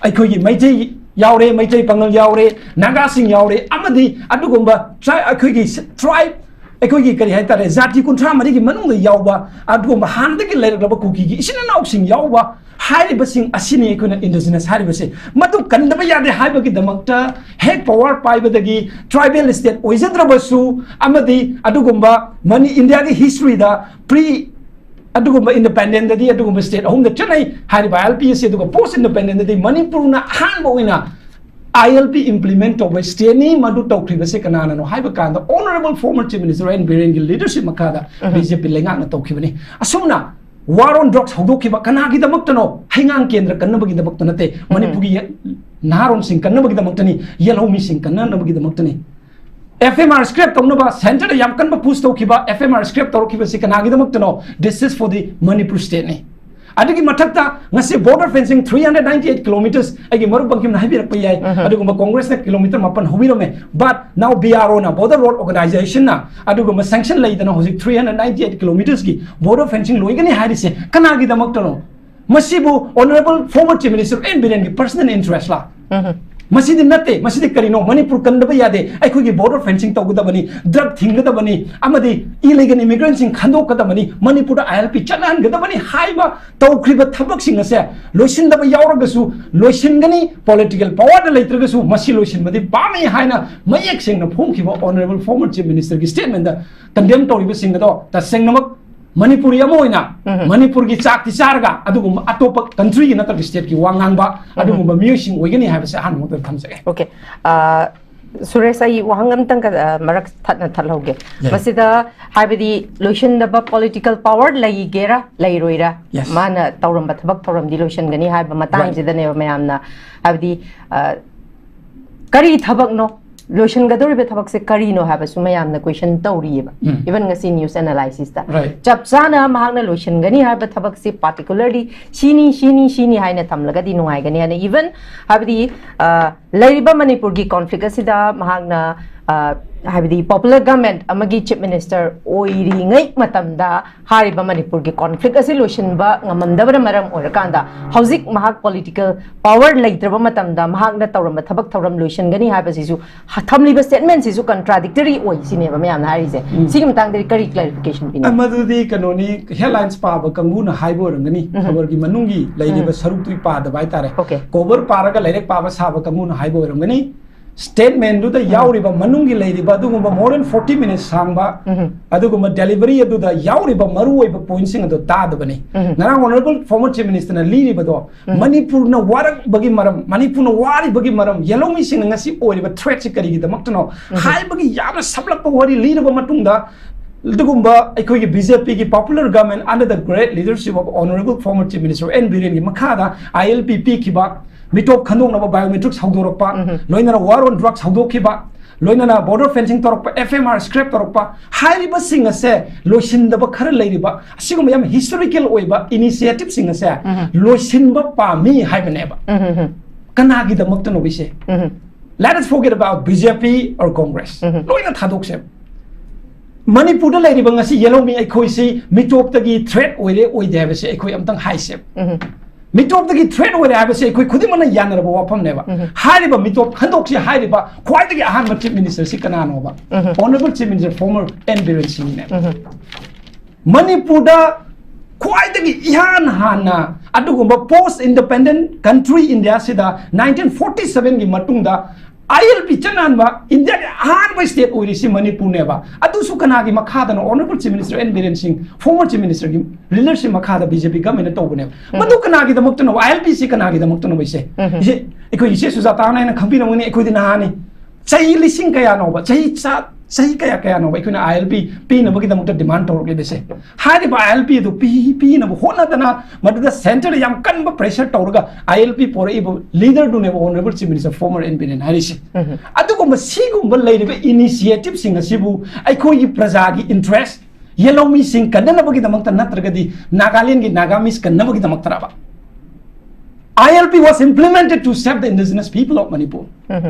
ꯑꯩꯈꯣꯏꯒꯤ ꯃꯩꯇꯩ ꯌꯥꯎꯔꯦ, ꯃꯩꯇꯩ ꯄꯥꯉꯜ ꯌꯥꯎꯔꯦ, ꯅꯥꯒꯥꯁꯤꯡ ꯌꯥꯎꯔꯦ, ꯑꯃꯗꯤ ꯑꯗꯨꯒꯨꯝꯕ tri-, ꯑꯩꯈꯣꯏꯒꯤ tribe, ꯑꯩꯈꯣꯏꯒꯤ ꯀꯔꯤ ꯍꯥꯏꯇꯥꯔꯦ, ꯖꯥꯇꯤ ꯀꯨꯟꯊ꯭ꯔꯥ ꯃꯔꯤꯒꯤ ꯃꯅꯨꯡꯗ ꯌꯥꯎꯕ ꯑꯗꯨꯒꯨꯝꯕ ꯍꯥꯟꯅꯗꯒꯤ ꯂꯩꯔꯛꯂꯕ ꯀꯨꯀꯤꯒꯤ ꯏꯆꯤꯟ ꯏꯅꯥꯎꯁꯤꯡ ꯌꯥꯎꯕ ꯍꯥꯏꯔꯤꯕꯁꯤꯡ ꯑꯁꯤꯅꯤ ꯑꯩꯈꯣꯏꯅ indigenous ꯍꯥꯏꯔꯤꯕꯁꯦ꯫ ꯃꯗꯨ ꯀꯟꯗꯕ ꯌꯥꯗꯦ ꯍꯥꯏꯕꯒꯤꯗꯃꯛꯇ ꯍꯦꯛ power ꯄꯥꯏꯕꯗꯒꯤ tribal state ꯑꯣꯏꯖꯗ꯭ꯔꯕꯁꯨ ꯑꯃꯗꯤ ꯑꯗꯨꯒꯨꯝꯕ ꯃꯅꯤ-, Indiaꯒꯤ historyꯗ pre ꯑꯗꯨꯒꯨꯝꯕ ꯏꯟꯗꯤꯄꯦꯟꯗꯦꯟꯗꯗꯤ ꯑꯗꯨꯒꯨꯝꯕ ꯁ꯭ꯇꯦꯠ ꯑꯍꯨꯝꯗ ꯆꯠꯅꯩ ꯍꯥꯏꯔꯤꯕ ꯑꯥꯏ ꯑꯦꯜ ꯄꯤ ꯑꯁꯤ꯫ ꯑꯗꯨꯒ ꯄꯣꯁ ꯏꯟꯗꯤꯄꯦꯟꯗꯦꯟꯗꯗꯤ ꯃꯅꯤꯄꯨꯔꯅ ꯑꯍꯥꯟꯕ ꯑꯣꯏꯅ ꯑꯥꯏ ꯑꯦꯜ ꯄꯤ ꯏꯝꯄ꯭ꯂꯤꯃꯦꯟ ꯇꯧꯕ ꯁ꯭ꯇꯦꯠꯅꯤ꯫ ꯃꯗꯨ ꯇꯧꯈ꯭ꯔꯤꯕꯁꯦ ꯀꯅꯥꯅꯅꯣ ꯍꯥꯏꯕ ꯀꯥꯟꯗ, honourable former chief minister N ꯕꯤꯔꯦꯟꯒꯤ ꯂꯤꯗꯔꯁꯤꯞ ꯃꯈꯥꯗ ꯕꯤ ꯖꯦ ꯄꯤ ꯂꯩꯉꯥꯛꯅ ꯇꯧꯈꯤꯕꯅꯤ꯫ ꯑꯁꯨꯝꯅ ꯋꯥꯔ ꯑꯣꯟ ꯗ꯭ꯔꯒꯁ ꯍꯧꯗꯣꯛꯈꯤꯕ ꯀꯅꯥꯒꯤꯗꯃꯛꯇꯅꯣ? ꯍꯩꯉꯥꯡ ꯀꯦꯟꯗ꯭ꯔ ꯀꯟꯅꯕꯒꯤꯗꯃꯛꯇ ꯅꯠꯇꯦ, ꯃꯅꯤꯄꯨꯔꯒꯤ ꯅꯍꯥꯔꯣꯟꯁꯤꯡ ꯀꯟꯅꯕꯒꯤꯗꯃꯛꯇꯅꯤ, ꯌꯦꯜꯍꯧꯃꯤꯁꯤꯡ ꯀꯟꯅꯅꯕꯒꯤꯗꯃꯛꯇꯅꯤ꯫ ꯑꯦꯐ ꯑꯦꯝ ꯑꯥꯔ ꯁ꯭ꯀ꯭ꯔꯦꯞ ꯇꯧꯅꯕ ꯁꯦꯟꯇꯔꯗ ꯌꯥꯝ ꯀꯟꯕ ꯄꯨꯁ ꯇꯧꯈꯤꯕ, ꯑꯦꯐ ꯑꯦꯝ ꯑꯥꯔ ꯁ꯭ꯀ꯭ꯔꯦꯞ ꯇꯧꯔꯛꯈꯤꯕꯁꯤ ꯀꯅꯥꯒꯤꯗꯃꯛꯇꯅꯣ? This is for the Manipur state ꯅꯤ꯫ ꯑꯗꯨꯒꯤ ꯃꯊꯛꯇ ꯉꯁꯤ border fencing three hundred ninety eight kilometres, ꯑꯩꯒꯤ ꯃꯔꯨꯞ ꯕꯪꯀꯤꯝꯅ ꯍꯥꯏꯕꯤꯔꯛꯄ ꯌꯥꯏ꯫ ꯑꯗꯨꯒꯨꯝꯕ ꯀꯣꯡꯒ꯭ꯔꯦꯁꯅ ꯀꯤꯂꯣꯃꯤꯇꯔ ꯃꯥꯄꯟ ꯍꯧꯕꯤꯔꯝꯃꯦ꯫ But now B R O ꯅ, Border Road Organization ꯅ, ꯑꯗꯨꯒꯨꯝꯕ ꯁꯦꯡꯁꯟ ꯂꯩꯗꯅ ꯍꯧꯖꯤꯛ ꯊ꯭ꯔꯤ ꯍꯟꯗ꯭ꯔꯦꯠ ꯅꯥꯏꯟꯇꯤ ꯑꯩꯠ ꯀꯤꯂꯣꯃꯤꯇꯔꯁꯀꯤ ꯕꯣꯔꯗꯔ ꯐꯦꯟꯁꯤꯡ ꯂꯣꯏꯒꯅꯤ ꯍꯥꯏꯔꯤꯁꯦ ꯀꯅꯥꯒꯤꯗꯃꯛꯇꯅꯣ? ꯃꯁꯤꯕꯨ honourable former chief minister N ꯕꯤꯔꯦꯟꯒꯤ ꯄꯔꯁꯅꯦꯜ ꯏꯟꯇꯔꯦꯁꯂꯥ? ꯃꯁꯤꯗꯤ ꯅꯠꯇꯦ꯫ ꯃꯁꯤꯗꯤ ꯀꯔꯤꯅꯣ? ꯃꯅꯤꯄꯨꯔ ꯀꯟꯗꯕ ꯌꯥꯗꯦ, ꯑꯩꯈꯣꯏꯒꯤ ꯕꯣꯔꯗꯔ ꯐꯦꯟꯁꯤꯡ ꯇꯧꯒꯗꯕꯅꯤ, ꯗ꯭ꯔꯒ ꯊꯤꯡꯒꯗꯕꯅꯤ, ꯑꯃꯗꯤ ꯏꯂꯤꯒꯦꯜ ꯏꯃꯤꯒ꯭ꯔꯦꯟꯁꯤꯡ ꯈꯟꯗꯣꯛꯀꯗꯕꯅꯤ, ꯃꯅꯤꯄꯨꯔꯗ ꯑꯥꯏ ꯑꯦꯜ ꯄꯤ ꯆꯠꯅꯍꯟꯒꯗꯕꯅꯤ ꯍꯥꯏꯕ ꯇꯧꯈ꯭ꯔꯤꯕ ꯊꯕꯛꯁꯤꯡ ꯑꯁꯦ ꯂꯣꯏꯁꯤꯟꯗꯕ ꯌꯥꯎꯔꯒꯁꯨ ꯂꯣꯏꯁꯤꯟꯒꯅꯤ, ꯄꯣꯂꯤꯇꯤꯀꯦꯜ ꯄꯋꯥꯔꯗ ꯂꯩꯇ꯭ꯔꯒꯁꯨ ꯃꯁꯤ ꯂꯣꯏꯁꯤꯟꯕꯗꯤ ꯄꯥꯝꯃꯤ ꯍꯥꯏꯅ ꯃꯌꯦꯛ ꯁꯦꯡꯅ ꯐꯣꯡꯈꯤꯕ ꯑꯣꯅꯔꯦꯕꯜ ꯐꯣꯔꯃꯔ ꯆꯤꯐ ꯃꯤꯅꯤꯁꯇꯔꯒꯤ ꯁ꯭ꯇꯦꯠꯃꯦꯟꯗ ꯀꯟꯗꯦꯝ ꯇꯧꯔꯤꯕꯁꯤꯡ ꯑꯗꯣ ꯇꯁꯦꯡꯅꯃꯛ ꯃꯅꯤꯄꯨꯔꯤ ꯑꯃ ꯑꯣꯏꯅ ꯃꯅꯤꯄꯨꯔꯒꯤ ꯆꯥꯛꯇꯤ ꯆꯥꯔꯒ ꯑꯗꯨꯒꯨꯝꯕ ꯑꯇꯣꯞꯄ ꯀꯟꯇ꯭ꯔꯤꯒꯤ ꯅꯠꯇ꯭ꯔꯒ ꯁ꯭ꯇꯦꯠꯀꯤ ꯋꯥ ꯉꯥꯡꯕ ꯑꯗꯨꯒꯨꯝꯕ ꯃꯤꯑꯣꯏꯁꯤꯡ ꯑꯣꯏꯒꯅꯤ ꯍꯥꯏꯕꯁꯦ ꯑꯍꯥꯟꯕ ꯃꯛꯇꯗ ꯊꯝꯖꯒꯦ꯫ ꯑꯣꯀꯦ꯫ ꯑ, ꯁꯨꯔꯦꯁ, ꯑꯩ ꯋꯥꯍꯪ ꯑꯝꯇꯪ ꯀ-, ꯑ, ꯃꯔꯛ ꯊꯠꯅ ꯊꯠꯍꯧꯒꯦ꯫ ꯌꯥꯏ꯫ ꯃꯁꯤꯗ ꯍꯥꯏꯕꯗꯤ ꯂꯣꯏꯁꯤꯟꯗꯕ ꯄꯣꯂꯤꯇꯤꯀꯦꯜ ꯄꯋꯥꯔ ꯂꯩꯒꯦꯔꯥ ꯂꯩꯔꯣꯏꯔꯥ, Yes. ꯃꯥꯅ ꯇꯧꯔꯝꯕ ꯊꯕꯛ ꯊꯧꯔꯝꯗꯤ ꯂꯣꯏꯁꯤꯟꯒꯅꯤ ꯍꯥꯏꯕ ꯃꯇꯥꯡꯁꯤꯗꯅꯦꯕ ꯃꯌꯥꯝꯅ ꯍꯥꯏꯕꯗꯤ, ꯑ, ꯀꯔꯤ ꯊꯕꯛꯅꯣ? ꯂꯣꯏꯁꯤꯟꯒꯗꯧꯔꯤꯕ ꯊꯕꯛꯁꯦ ꯀꯔꯤꯅꯣ ꯍꯥꯏꯕꯁꯨ ꯃꯌꯥꯝꯅ ꯀꯣꯏꯁꯟ ꯇꯧꯔꯤꯑꯕ꯫ ꯎꯝ꯫ ꯏꯚꯟ ꯉꯁꯤ ꯅ꯭ꯌꯨꯁ ꯑꯦꯅꯥꯂꯥꯏꯁꯤꯁꯇ Right. ꯆꯞ ꯆꯥꯅ ꯃꯍꯥꯛꯅ ꯂꯣꯏꯁꯤꯟꯒꯅꯤ ꯍꯥꯏꯕ ꯊꯕꯛꯁꯦ ꯄꯥꯔꯇꯤꯀꯨꯂꯔꯂꯤ ꯁꯤꯅꯤ, ꯁꯤꯅꯤ, ꯁꯤꯅꯤ ꯍꯥꯏꯅ ꯊꯝꯂꯒꯗꯤ ꯅꯨꯡꯉꯥꯏꯒꯅꯤ ꯍꯥꯏꯅ, ꯏꯚꯟ ꯍꯥꯏꯕꯗꯤ, ꯑ, ꯂꯩꯔꯤꯕ ꯃꯅꯤꯄꯨꯔꯒꯤ ꯀꯣꯟꯐ꯭ꯂꯤꯛ ꯑꯁꯤꯗ ꯃꯍꯥꯛꯅ, ꯑ, ꯍꯥꯏꯕꯗꯤ ꯄꯣꯄꯨꯂꯔ ꯒꯚꯔꯟꯃꯦꯟꯠ ꯑꯃꯒꯤ ꯆꯤꯐ ꯃꯤꯅꯤꯁꯇꯔ ꯑꯣꯏꯔꯤꯉꯩ ꯃꯇꯝꯗ ꯍꯥꯏꯔꯤꯕ ꯃꯅꯤꯄꯨꯔꯒꯤ ꯀꯣꯟꯐ꯭ꯂꯤꯛ ꯑꯁꯤ ꯂꯣꯏꯁꯤꯟꯕ ꯉꯝꯃꯝꯗꯕꯅ ꯃꯔꯝ ꯑꯣꯏꯔꯀꯥꯟꯗ ꯍꯧꯖꯤꯛ ꯃꯍꯥꯛ ꯄꯣꯂꯤꯇꯤꯀꯦꯜ ꯄꯋꯥꯔ ꯂꯩꯇ꯭ꯔꯕ ꯃꯇꯝꯗ ꯃꯍꯥꯛꯅ ꯇꯧꯔꯝꯕ ꯊꯕꯛ ꯊꯧꯔꯝ ꯂꯣꯏꯁꯤꯟꯒꯅꯤ ꯍꯥꯏꯕꯁꯤꯁꯨ ꯍ-, ꯊꯝꯂꯤꯕ ꯁ꯭ꯇꯦꯠꯃꯦꯟꯠꯁꯤꯁꯨ ꯀꯟꯇ꯭ꯔꯥꯗꯤꯛꯇꯔꯤ ꯑꯣꯏ ꯁꯤꯅꯦꯕ ꯃꯌꯥꯝꯅ ꯍꯥꯏꯔꯤꯁꯦ꯫ ꯎꯝ꯫ ꯁꯤꯒꯤ ꯃꯇꯥꯡꯗꯗꯤ ꯀꯔꯤ ꯀ꯭ꯂꯦꯔꯤꯐꯤꯀꯦꯁꯟ ꯄꯤꯅꯤꯡ? ꯃꯗꯨꯗꯤ ꯀꯩꯅꯣꯅꯤ, ꯍꯦꯗꯂꯥꯏꯟꯁ ꯄꯥꯕ ꯀꯥꯡꯕꯨꯅ ꯍꯥꯏꯕ ꯑꯣꯏꯔꯝꯒꯅꯤ, ꯎꯝ꯫ ꯈꯕꯔꯒꯤ ꯃꯅꯨꯡꯒꯤ ꯂꯩꯔꯤꯕ ꯎꯝ꯫ ꯁꯔꯨꯛꯇꯨꯒꯤ ꯄꯥꯗꯕ ꯍꯥꯏꯇꯥꯔꯦ꯫ ꯑꯣꯀꯦ꯫ ꯀꯣꯚꯔ ꯄꯥꯔꯒ ꯂꯥꯏꯔꯤꯛ ꯄꯥꯕ ꯁꯥꯕ ꯀꯥꯡꯕꯨꯅ ꯍꯥꯏꯕ ꯑꯣꯏꯔꯝꯒꯅꯤ꯫ Statement ꯗꯨꯗ ꯌꯥꯎꯔꯤꯕ ꯃꯅꯨꯡꯒꯤ ꯂꯩꯔꯤꯕ ꯑꯗꯨꯒꯨꯝꯕ more than forty minutes ꯁꯥꯡꯕ ꯑꯗꯨꯒꯨꯝꯕ delivery ꯑꯗꯨꯗ ꯌꯥꯎꯔꯤꯕ ꯃꯔꯨꯑꯣꯏꯕ point ꯁꯤꯡ ꯑꯗꯨ ꯇꯥꯗꯕꯅꯤ꯫ ꯉꯔꯥꯡ Honourable former Chief Minister ꯅ ꯂꯤꯔꯤꯕꯗꯣ, ꯃꯅꯤꯄꯨꯔꯅ ꯋꯥꯔꯛꯄꯒꯤ ꯃꯔꯝ, ꯃꯅꯤꯄꯨꯔꯅ ꯋꯥꯔꯤꯕꯒꯤ ꯃꯔꯝ, ꯌꯦꯜꯍꯧꯃꯤꯁꯤꯡꯅ ꯉꯁꯤ ꯑꯣꯏꯔꯤꯕ threat ꯁꯤ ꯀꯔꯤꯒꯤꯗꯃꯛꯇꯅꯣ ꯍꯥꯏꯕꯒꯤ ꯌꯥꯝꯅ ꯁꯝꯂꯞꯄ ꯋꯥꯔꯤ ꯂꯤꯔꯕ ꯃꯇꯨꯡꯗ, ꯑꯗꯨꯒꯨꯝꯕ ꯑꯩꯈꯣꯏꯒꯤ B J P ꯒꯤ popular government under the great leadership of Honourable former Chief Minister N Biren ꯒꯤ ꯃꯈꯥꯗ I L P ꯄꯤꯈꯤꯕ, ꯃꯤꯇꯣꯞ ꯈꯟꯗꯣꯛꯅꯕ biometrics ꯍꯧꯗꯣꯔꯛꯄ, ꯂꯣꯏꯅꯅ war on drugs ꯍꯧꯗꯣꯛꯈꯤꯕ, ꯂꯣꯏꯅꯅ border fencing ꯇꯧꯔꯛꯄ, F M R scrap ꯇꯧꯔꯛꯄ, ꯍꯥꯏꯔꯤꯕꯁꯤꯡ ꯑꯁꯦ ꯂꯣꯏꯁꯤꯟꯗꯕ ꯈꯔ ꯂꯩꯔꯤꯕ, ꯑꯁꯤꯒꯨꯝꯕ ꯌꯥꯝ historical ꯑꯣꯏꯕ initiative ꯁꯤꯡ ꯑꯁꯦ ꯂꯣꯏꯁꯤꯟꯕ ꯄꯥꯝꯃꯤ ꯍꯥꯏꯕꯅꯦꯕ꯫ ꯀꯅꯥꯒꯤꯗꯃꯛꯇꯅꯣ ꯏꯁꯦ? Let us forget about B J P or Congress. ꯂꯣꯏꯅ ꯊꯥꯗꯣꯛꯁꯦ꯫ ꯃꯅꯤꯄꯨꯔꯗ ꯂꯩꯔꯤꯕ ꯉꯁꯤ ꯌꯦꯜꯍꯧꯃꯤ ꯑꯩꯈꯣꯏꯁꯤ ꯃꯤꯇꯣꯞꯇꯒꯤ threat ꯑꯣꯏꯔꯦ ꯑꯣꯏꯗꯦ ꯍꯥꯏꯕꯁꯦ ꯑꯩꯈꯣꯏ ꯑꯝꯇꯪ ꯍꯥꯏꯁꯦ꯫ ꯃꯤꯇꯣꯞꯇꯒꯤ threat ꯑꯣꯏꯔꯦ ꯍꯥꯏꯕꯁꯦ ꯑꯩꯈꯣꯏ ꯈꯨꯗꯤꯡꯃꯛꯅ ꯌꯥꯅꯔꯕ ꯋꯥꯐꯝꯅꯦꯕ꯫ ꯍꯥꯏꯔꯤꯕ ꯃꯤꯇꯣꯞ ꯈꯟꯗꯣꯛꯁꯤ ꯍꯥꯏꯔꯤꯕ ꯈ꯭ꯋꯥꯏꯗꯒꯤ ꯑꯍꯥꯟꯕ Chief Minister ꯁꯤ ꯀꯅꯥꯅꯣꯕ? Honourable Chief Minister former N Biren ꯁꯤꯡꯅꯦꯕ꯫ ꯃꯅꯤꯄꯨꯔꯗ ꯈ꯭ꯋꯥꯏꯗꯒꯤ ꯏꯍꯥꯟ ꯍꯥꯟꯅ ꯑꯗꯨꯒꯨꯝꯕ post independent country India ꯁꯤꯗ nineteen forty seven ꯒꯤ ꯃꯇꯨꯡꯗ I L P ꯆꯠꯅꯍꯟꯕ ꯏꯟꯗꯤꯌꯥꯒꯤ ꯑꯍꯥꯟꯕ state ꯑꯣꯏꯔꯤꯁꯤ ꯃꯅꯤꯄꯨꯔꯅꯦꯕ꯫ ꯑꯗꯨꯁꯨ ꯀꯅꯥꯒꯤ ꯃꯈꯥꯗꯅꯣ? Honourable Chief Minister N Biren Singh, former Chief Minister ꯒꯤ leadership ꯃꯈꯥꯗ B J P government ꯇꯧꯕꯅꯦꯕ꯫ ꯃꯗꯨ ꯀꯅꯥꯒꯤꯗꯃꯛꯇꯅꯣ? I L P ꯁꯤ ꯀꯅꯥꯒꯤꯗꯃꯛꯇꯅꯣ ꯏꯁꯦ? ꯏꯁꯦ, ꯑꯩꯈꯣꯏ ꯏꯆꯦ ꯁꯨꯖꯥꯇꯥꯅ ꯍꯦꯟꯅ ꯈꯪꯕꯤꯔꯝꯒꯅꯤ, ꯑꯩꯈꯣꯏꯗꯤ ꯅꯍꯥꯅꯤ꯫ ꯆꯍꯤ ꯂꯤꯁꯤꯡ ꯀꯌꯥꯅꯣꯕ, ꯆꯍꯤ ꯆꯥ-, ꯆꯍꯤ ꯀꯌꯥ ꯀꯌꯥꯅꯣꯕ ꯑꯩꯈꯣꯏꯅ I L P ꯄꯤꯅꯕꯒꯤꯗꯃꯛꯇ demand ꯇꯧꯔꯛꯂꯤꯕꯁꯦ? ꯍꯥꯏꯔꯤꯕ I L P ꯑꯗꯨ ꯄꯤ-, ꯄꯤꯅꯕ ꯍꯣꯠꯅꯗꯅ ꯃꯗꯨꯗ centre ꯗ ꯌꯥꯝ ꯀꯟꯕ pressure ꯇꯧꯔꯒ I L P ꯄꯣꯔꯛꯏꯕ leader ꯗꯨꯅꯦꯕ Honourable Chief Minister former N Biren ꯍꯥꯏꯔꯤꯁꯦ꯫ ꯑꯗꯨꯒꯨꯝꯕ ꯁꯤꯒꯨꯝꯕ ꯂꯩꯔꯤꯕ initiative ꯁꯤꯡ ꯑꯁꯤꯕꯨ ꯑꯩꯈꯣꯏꯒꯤ ꯄ꯭ꯔꯖꯥꯒꯤ interest, ꯌꯦꯜꯍꯧꯃꯤꯁꯤꯡ ꯀꯟꯅꯅꯕꯒꯤꯗꯃꯛꯇ ꯅꯠꯇ꯭ꯔꯒꯗꯤ ꯅꯥꯒꯥꯂꯦꯟꯒꯤ Nagamese ꯀꯟꯅꯕꯒꯤꯗꯃꯛꯇꯔꯕ? I L P was implemented to save the indigenous people of Manipur.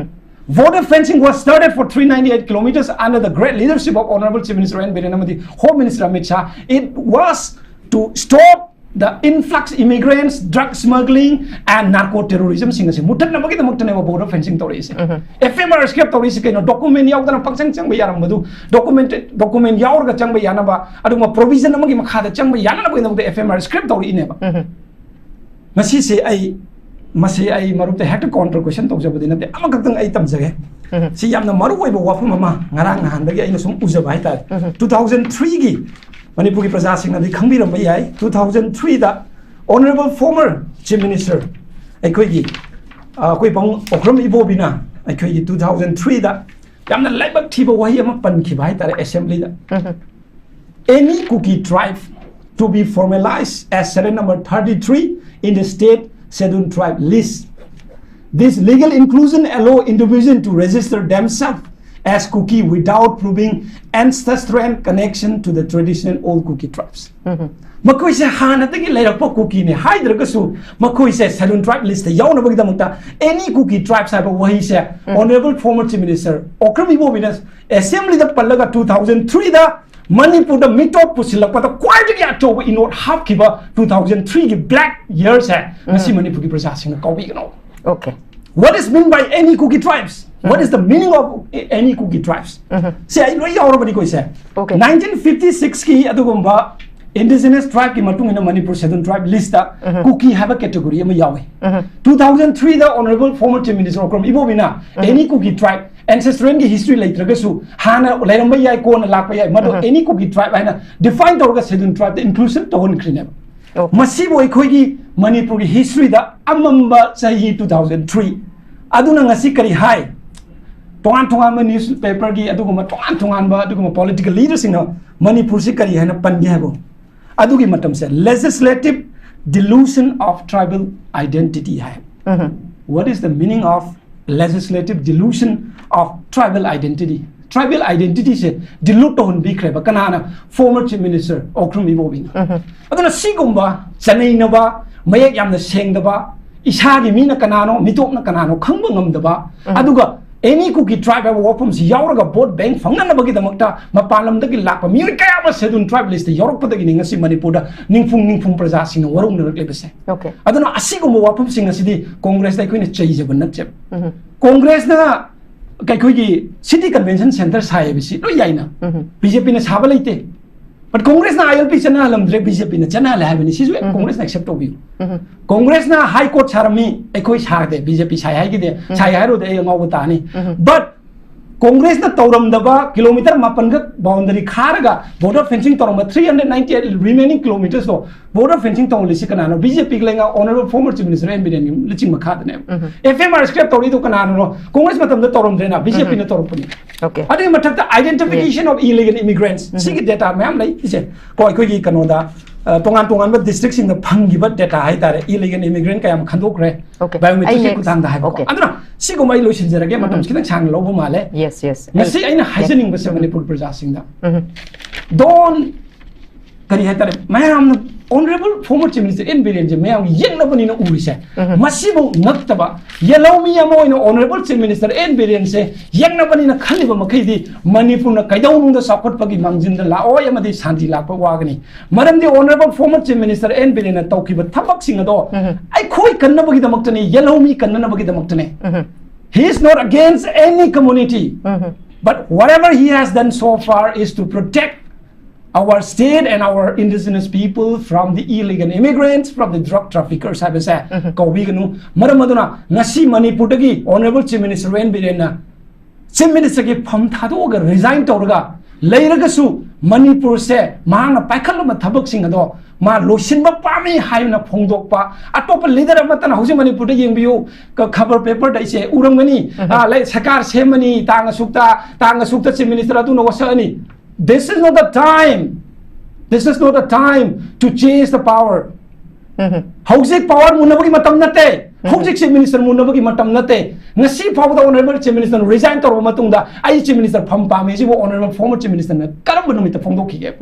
Border fencing was started for three ninety-eight kilometers under the great leadership of Honourable Chief Minister N Biren ꯑꯃꯗꯤ Home Minister Amit Shah. It was to stop the influx immigrants, drug smuggling and narco terrorism ꯁꯤꯡ ꯑꯁꯤ ꯃꯨꯊꯠꯅꯕꯒꯤꯗꯃꯛꯇꯅꯦꯕ border fencing ꯇꯧꯔꯛꯏꯁꯦ꯫ F M R scrap ꯇꯧꯔꯛꯏꯁꯦ ꯀꯩꯅꯣ? Document ꯌꯥꯎꯗꯅ ꯄꯪꯆꯪ ꯆꯪꯕ ꯌꯥꯔꯝꯕꯗꯨ, document, document ꯌꯥꯎꯔꯒ ꯆꯪꯕ ꯌꯥꯅꯕ, ꯑꯗꯨꯒꯨꯝꯕ provision ꯑꯃꯒꯤ ꯃꯈꯥꯗ ꯆꯪꯕ ꯌꯥꯅꯅꯕꯒꯤꯗꯃꯛꯇ F M R scrap ꯇꯧꯔꯛꯏꯅꯦꯕ꯫ ꯉꯁꯤꯁꯦ ꯑꯩ ꯃꯁꯤ ꯑꯩ ꯃꯔꯨꯞꯇ ꯍꯦꯛꯇ counter question ꯇꯧꯖꯕꯗꯤ ꯅꯠꯇꯦ, ꯑꯃꯈꯛꯇꯪ ꯑꯩ ꯇꯝꯖꯒꯦ꯫ ꯁꯤ ꯌꯥꯝꯅ ꯃꯔꯨ ꯑꯣꯏꯕ ꯋꯥꯐꯝ ꯑꯃ ꯉꯔꯥꯡ ꯅꯍꯥꯟꯗꯒꯤ ꯑꯩꯅ ꯁꯨꯝ ꯎꯖꯕ ꯍꯥꯏꯇꯥꯔꯦ꯫ Two thousand three ꯒꯤ ꯃꯅꯤꯄꯨꯔꯒꯤ ꯄ꯭ꯔꯖꯥꯁꯤꯡꯅꯗꯤ ꯈꯪꯕꯤꯔꯝꯕ ꯌꯥꯏ, two thousand three ꯗ Honourable former Chief Minister ꯑꯩꯈꯣꯏꯒꯤ, ꯑ, ꯑꯩꯈꯣꯏ ꯄꯥꯕꯨꯡ ꯑꯣꯀ꯭ꯔꯝ ꯏꯕꯣꯕꯤꯅ ꯑꯩꯈꯣꯏꯒꯤ two thousand three ꯗ ꯌꯥꯝꯅ ꯂꯥꯏꯕꯛ ꯊꯤꯕ ꯋꯥꯍꯩ ꯑꯃ ꯄꯟꯈꯤꯕ ꯍꯥꯏꯇꯥꯔꯦ ꯑꯦꯁꯦꯝꯕ꯭ꯂꯤꯗ꯫ Any Kuki tribe to be formalized as serial number thirty-three in the state scheduled tribe list. This legal inclusion allow individual to register themselves as Kuki without proving ancestral connection to the traditional old Kuki tribes. ꯃꯈꯣꯏꯁꯦ ꯍꯥꯟꯅꯗꯒꯤ ꯂꯩꯔꯛꯄ ꯀꯨꯀꯤꯅꯦ ꯍꯥꯏꯗ꯭ꯔꯒꯁꯨ, ꯃꯈꯣꯏꯁꯦ scheduled tribe list ꯇ ꯌꯥꯎꯅꯕꯒꯤꯗꯃꯛꯇ any Kuki tribes ꯍꯥꯏꯕ ꯋꯥꯍꯩꯁꯦ Honourable former Chief Minister Okram ꯏꯕꯣꯕꯤꯅ ꯑꯦꯁꯦꯝꯕ꯭ꯂꯤꯗ ꯄꯜꯂꯒ two thousand three ꯗ ꯃꯅꯤꯄꯨꯔꯗ ꯃꯤꯇꯣꯞ ꯄꯨꯁꯤꯜꯂꯛꯄꯗ ꯈ꯭ꯋꯥꯏꯗꯒꯤ ꯑꯆꯧꯕ ꯏꯅꯣꯠ ꯍꯥꯞꯈꯤꯕ two thousand three ꯒꯤ black year ꯁꯦ ꯉꯁꯤ ꯃꯅꯤꯄꯨꯔꯒꯤ ꯄ꯭ꯔꯖꯥꯁꯤꯡꯅ ꯀꯥꯎꯕꯤꯒꯅꯣ꯫ Okay. What is mean by any Kuki tribes? What is the meaning of any Kuki tribes? ꯁꯦ ꯑꯩ ꯂꯣꯏ ꯌꯥꯎꯔꯕꯅꯤꯀꯣ ꯁꯦ꯫ Okay. Nineteen fifty-six ꯀꯤ ꯑꯗꯨꯒꯨꯝꯕ indigenous tribe ꯀꯤ ꯃꯇꯨꯡ ꯏꯟꯅ ꯃꯅꯤꯄꯨꯔ scheduled tribe list ꯇ ꯀꯨꯀꯤ ꯍꯥꯏꯕ category ꯑꯃ ꯌꯥꯎꯏ꯫ Two thousand three ꯗ Honourable former Chief Minister Okram ꯏꯕꯣꯕꯤꯅ any Kuki tribe ancestral ꯒꯤ history ꯂꯩꯇ꯭ꯔꯒꯁꯨ ꯍꯥꯟꯅ ꯂꯩꯔꯝꯕ ꯌꯥꯏ, ꯀꯣꯟꯅ ꯂꯥꯛꯄ ꯌꯥꯏ, ꯃꯗꯨ any Kuki tribe ꯍꯥꯏꯅ define ꯇꯧꯔꯒ scheduled tribe ꯇ inclusion ꯇꯧꯍꯟꯈ꯭ꯔꯤꯅꯦꯕ꯫ Okay. ꯃꯁꯤꯕꯨ ꯑꯩꯈꯣꯏꯒꯤ ꯃꯅꯤꯄꯨꯔꯒꯤ history ꯗ ꯑꯃꯝꯕ ꯆꯍꯤ two thousand three꯫ ꯑꯗꯨꯅ ꯉꯁꯤ ꯀꯔꯤ ꯍꯥꯏ? ꯇꯣꯉꯥꯟ ꯇꯣꯉꯥꯟꯕ newspaper ꯒꯤ ꯑꯗꯨꯒꯨꯝꯕ ꯇꯣꯉꯥꯟ ꯇꯣꯉꯥꯟꯕ ꯑꯗꯨꯒꯨꯝꯕ political leader ꯁꯤꯡꯅ ꯃꯅꯤꯄꯨꯔꯁꯤ ꯀꯔꯤ ꯍꯥꯏꯅ ꯄꯟꯒꯦ ꯍꯥꯏꯕ? ꯑꯗꯨꯒꯤ ꯃꯇꯝꯁꯦ legislative dilution of tribal identity high. What is the meaning of legislative dilution of tribal identity? Tribal identity say dilute ꯇꯧꯍꯟꯕꯤꯈ꯭ꯔꯦꯕ꯫ ꯀꯅꯥꯅ? Former Chief Minister Okram ꯏꯕꯣꯕꯤꯅ꯫ ꯑꯗꯨꯅ ꯁꯤꯒꯨꯝꯕ ꯆꯅꯩꯅꯕ, ꯃꯌꯦꯛ ꯌꯥꯝꯅ ꯁꯦꯡꯗꯕ, ꯏꯁꯥꯒꯤ ꯃꯤꯅ ꯀꯅꯥꯅꯣ, ꯃꯤꯇꯣꯞꯅ ꯀꯅꯥꯅꯣ ꯈꯪꯕ ꯉꯝꯗꯕ, ꯑꯗꯨꯒ any Kuki tribe ꯍꯥꯏꯕ ꯋꯥꯐꯝꯁꯤ ꯌꯥꯎꯔꯒ vote bank ꯐꯪꯅꯅꯕꯒꯤꯗꯃꯛꯇ ꯃꯄꯥꯟ ꯂꯝꯗꯒꯤ ꯂꯥꯛꯄ ꯃꯤꯑꯣꯏ ꯀꯌꯥ ꯑꯃ scheduled tribe list ꯇ ꯌꯥꯎꯔꯛꯄꯗꯒꯤꯅꯤ ꯉꯁꯤ ꯃꯅꯤꯄꯨꯔꯗ ꯅꯤꯡꯐꯨꯡ ꯅꯤꯡꯐꯨꯡ ꯄ꯭ꯔꯖꯥꯁꯤꯡꯅ ꯋꯥꯔꯧꯅꯔꯛꯂꯤꯕꯁꯦ꯫ Okay. ꯑꯗꯨꯅ ꯑꯁꯤꯒꯨꯝꯕ ꯋꯥꯐꯝꯁꯤꯡ ꯑꯁꯤꯗꯤ ꯀꯣꯡꯒ꯭ꯔꯦꯁꯇ ꯑꯩꯈꯣꯏꯅ ꯆꯩꯖꯕ ꯅꯠꯇꯦꯕ꯫ ꯀꯣꯡꯒ꯭ꯔꯦꯁꯅ ꯑꯩꯈꯣꯏꯒꯤ city convention centre ꯁꯥꯏ ꯍꯥꯏꯕꯁꯤ ꯂꯣꯏ ꯌꯥꯏꯅ꯫ BJP ꯅ ꯁꯥꯕ ꯂꯩꯇꯦ꯫ But Congress ꯅ ILP ꯆꯠꯅꯍꯜꯂꯝꯗ꯭ꯔꯦ, BJP ꯅ ꯆꯠꯅꯍꯜꯂꯦ ꯍꯥꯏꯕꯅꯤ꯫ ꯁꯤꯁꯨ Congress ꯅ accept ꯇꯧꯕꯤꯌꯨ꯫ Congress ꯅ High Court ꯁꯥꯔꯝꯃꯤ, ꯑꯩꯈꯣꯏ ꯁꯥꯗꯦ, BJP ꯁꯥꯏ ꯍꯥꯏꯈꯤꯗꯦ꯫ ꯁꯥꯏ ꯍꯥꯏꯔꯨꯗꯤ ꯑꯩ ꯑꯉꯥꯎꯕ ꯇꯥꯅꯤ꯫ But Congress ꯅ ꯇꯧꯔꯝꯗꯕ, kilometre ꯃꯥꯄꯟꯒ boundary ꯈꯥꯔꯒ border fencing ꯇꯧꯔꯝꯕ three hundred ninety eight remaining kilometres ꯇꯣ border fencing ꯇꯧꯍꯜꯂꯤꯁꯤ ꯀꯅꯥꯅꯣ? BJP ꯒꯤ ꯂꯩꯉꯥꯛ Honourable former Chief Minister N Biren ꯒꯤ ꯂꯨꯆꯤꯡ ꯃꯈꯥꯗꯅꯦꯕ꯫ FMR scrap ꯇꯧꯔꯤꯗꯣ ꯀꯅꯥꯅꯣ? Congress ꯃꯇꯝꯗ ꯇꯧꯔꯝꯗ꯭ꯔꯦꯅ, BJP ꯅ ꯇꯧꯔꯛꯄꯅꯤ꯫ Okay. ꯑꯗꯨꯒꯤ ꯃꯊꯛꯇ identification of illegal immigrants, ꯁꯤꯒꯤ data ꯃꯌꯥꯝ ꯂꯩ꯫ ꯏꯁꯦ ꯀꯣ ꯑꯩꯈꯣꯏꯒꯤ ꯀꯩꯅꯣꯗ, ꯑ, ꯇꯣꯉꯥꯟ ꯇꯣꯉꯥꯟꯕ district ꯁꯤꯡꯗ ꯐꯪꯈꯤꯕ data ꯍꯥꯏꯇꯥꯔꯦ, illegal immigrant ꯀꯌꯥꯝ ꯈꯟꯗꯣꯛꯈ꯭ꯔꯦ, Okay. biometric ꯑꯩ ꯀꯤ next. ꯈꯨꯠꯊꯥꯡꯗ ꯍꯥꯏꯕꯀꯣ꯫ Okay. ꯑꯗꯨꯅ ꯁꯤꯒꯨꯝꯕ ꯑꯩ ꯂꯣꯏꯁꯤꯟꯖꯔꯒꯦ, ꯃꯇꯝ ꯈꯤꯇꯪ ꯁꯥꯡꯅ ꯂꯧꯕ ꯃꯥꯜꯂꯦ꯫ Yes, yes. ꯉꯁꯤ ꯑꯩ ꯑꯩꯅ ꯍꯥꯏꯖꯅꯤꯡꯕꯁꯦ ꯃꯅꯤꯄꯨꯔ ꯄ꯭ꯔꯖꯥꯁꯤꯡꯗ, ꯎꯝ. Don't, ꯀꯔꯤ ꯍꯥꯏꯇꯥꯔꯦ, ꯃꯌꯥꯝꯅ Honourable former Chief Minister N Biren ꯁꯦ ꯃꯌꯥꯝ ꯌꯦꯛꯅꯕꯅꯤꯅ ꯎꯔꯤꯁꯦ, ꯃꯁꯤꯕꯨ ꯉꯛꯇꯕ, ꯌꯦꯜꯍꯧꯃꯤ ꯑꯃ ꯑꯣꯏꯅ Honourable Chief Minister N Biren ꯁꯦ ꯌꯦꯛꯅꯕꯅꯤꯅ ꯈꯜꯂꯤꯕ ꯃꯈꯩꯗꯤ ꯃꯅꯤꯄꯨꯔꯅ ꯀꯩꯗꯧꯅꯨꯡꯗ ꯆꯥꯎꯈꯠꯄꯒꯤ ꯃꯥꯡꯖꯤꯟꯗ ꯂꯥꯛꯑꯣꯏ ꯑꯃꯗꯤ ꯁꯥꯟꯇꯤ ꯂꯥꯛꯄ ꯋꯥꯒꯅꯤ꯫ ꯃꯔꯝꯗꯤ Honourable former Chief Minister N Biren ꯅ ꯇꯧꯈꯤꯕ ꯊꯕꯛꯁꯤꯡ ꯑꯗꯣ ꯑꯩꯈꯣꯏ ꯀꯟꯅꯕꯒꯤꯗꯃꯛꯇꯅꯤ, ꯌꯦꯜꯍꯧꯃꯤ ꯀꯟꯅꯅꯕꯒꯤꯗꯃꯛꯇꯅꯤ꯫ He is not against any community, but whatever he has done so far is to protect our state and our indigenous people from the illegal immigrants, from the drug traffickers ꯍꯥꯏꯕꯁꯦ ꯀꯧꯕꯤꯒꯅꯨ꯫ ꯃꯔꯝ ꯑꯗꯨꯅ ꯉꯁꯤ ꯃꯅꯤꯄꯨꯔꯗꯒꯤ Honourable Chief Minister N Biren ꯅ Chief Minister ꯒꯤ ꯐꯝ ꯊꯥꯗꯣꯛꯑꯒ resign ꯇꯧꯔꯒ ꯂꯩꯔꯒꯁꯨ ꯃꯅꯤꯄꯨꯔꯁꯦ ꯃꯍꯥꯛꯅ ꯄꯥꯏꯈꯠꯂꯝꯕ ꯊꯕꯛꯁꯤꯡ ꯑꯗꯣ ꯃꯥ ꯂꯣꯏꯁꯤꯟꯕ ꯄꯥꯝꯃꯤ ꯍꯥꯏꯅ ꯐꯣꯡꯗꯣꯛꯄ꯫ ꯑꯇꯣꯞꯄ leader ꯑꯃꯠꯇꯅ ꯍꯧꯖꯤꯛ ꯃꯅꯤꯄꯨꯔꯗ ꯌꯦꯡꯕꯤꯌꯨ, ꯈ-, ꯈꯕꯔ paper ꯗ ꯑꯩꯁꯦ ꯎꯔꯝꯒꯅꯤ꯫ ꯑꯥ, ꯂꯩ, ꯁꯔꯀꯥꯔ ꯁꯦꯝꯃꯅꯤ, ꯇꯥꯡ ꯑꯁꯨꯛꯇ, ꯇꯥꯡ ꯑꯁꯨꯛꯇ Chief Minister ꯑꯗꯨꯅ ꯋꯥꯁꯛꯑꯅꯤ꯫ This is not the time. This is not the time to change the power. ꯍꯧꯖꯤꯛ power ꯃꯨꯟꯅꯕꯒꯤ ꯃꯇꯝ ꯅꯠꯇꯦ꯫ ꯍꯧꯖꯤꯛ Chief Minister ꯃꯨꯟꯅꯕꯒꯤ ꯃꯇꯝ ꯅꯠꯇꯦ꯫ ꯉꯁꯤ ꯐꯥꯎꯕꯗ Honourable Chief Minister ꯅ resign ꯇꯧꯔꯕ ꯃꯇꯨꯡꯗ ꯑꯩ Chief Minister ꯐꯝ ꯄꯥꯝꯃꯦ ꯁꯤꯕꯨ Honourable former Chief Minister ꯅ ꯀꯔꯝꯕ ꯅꯨꯃꯤꯠꯇ ꯐꯣꯡꯗꯣꯛꯈꯤꯒꯦ?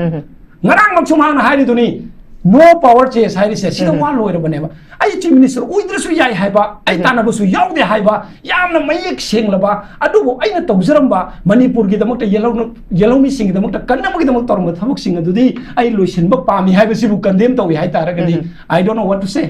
ꯉꯔꯥꯡꯃꯛꯁꯨ ꯃꯍꯥꯛꯅ ꯍꯥꯏꯔꯤꯗꯨꯅꯤ, "No power change" ꯍꯥꯏꯔꯤꯁꯦ ꯁꯤꯗ ꯋꯥ ꯂꯣꯏꯔꯕꯅꯦꯕ꯫ ꯑꯩ Chief Minister ꯑꯣꯏꯗ꯭ꯔꯁꯨ ꯌꯥꯏ ꯍꯥꯏꯕ, ꯑꯩ ꯇꯥꯟꯅꯕꯁꯨ ꯌꯥꯎꯗꯦ ꯍꯥꯏꯕ, ꯌꯥꯝꯅ ꯃꯌꯦꯛ ꯁꯦꯡꯂꯕ, ꯑꯗꯨꯕꯨ ꯑꯩꯅ ꯇꯧꯖꯔꯝꯕ ꯃꯅꯤꯄꯨꯔꯒꯤꯗꯃꯛꯇ ꯌꯦꯜꯍꯧ-, ꯌꯦꯜꯍꯧꯃꯤꯁꯤꯡꯒꯤꯗꯃꯛꯇ ꯀꯟꯅꯕꯒꯤꯗꯃꯛ ꯇꯧꯔꯝꯕ ꯊꯕꯛꯁꯤꯡ ꯑꯗꯨꯗꯤ ꯑꯩ ꯂꯣꯏꯁꯤꯟꯕ ꯄꯥꯝꯃꯤ ꯍꯥꯏꯕꯁꯤꯕꯨ condemn ꯇꯧꯏ ꯍꯥꯏꯇꯥꯔꯒꯗꯤ, I don't know what to say.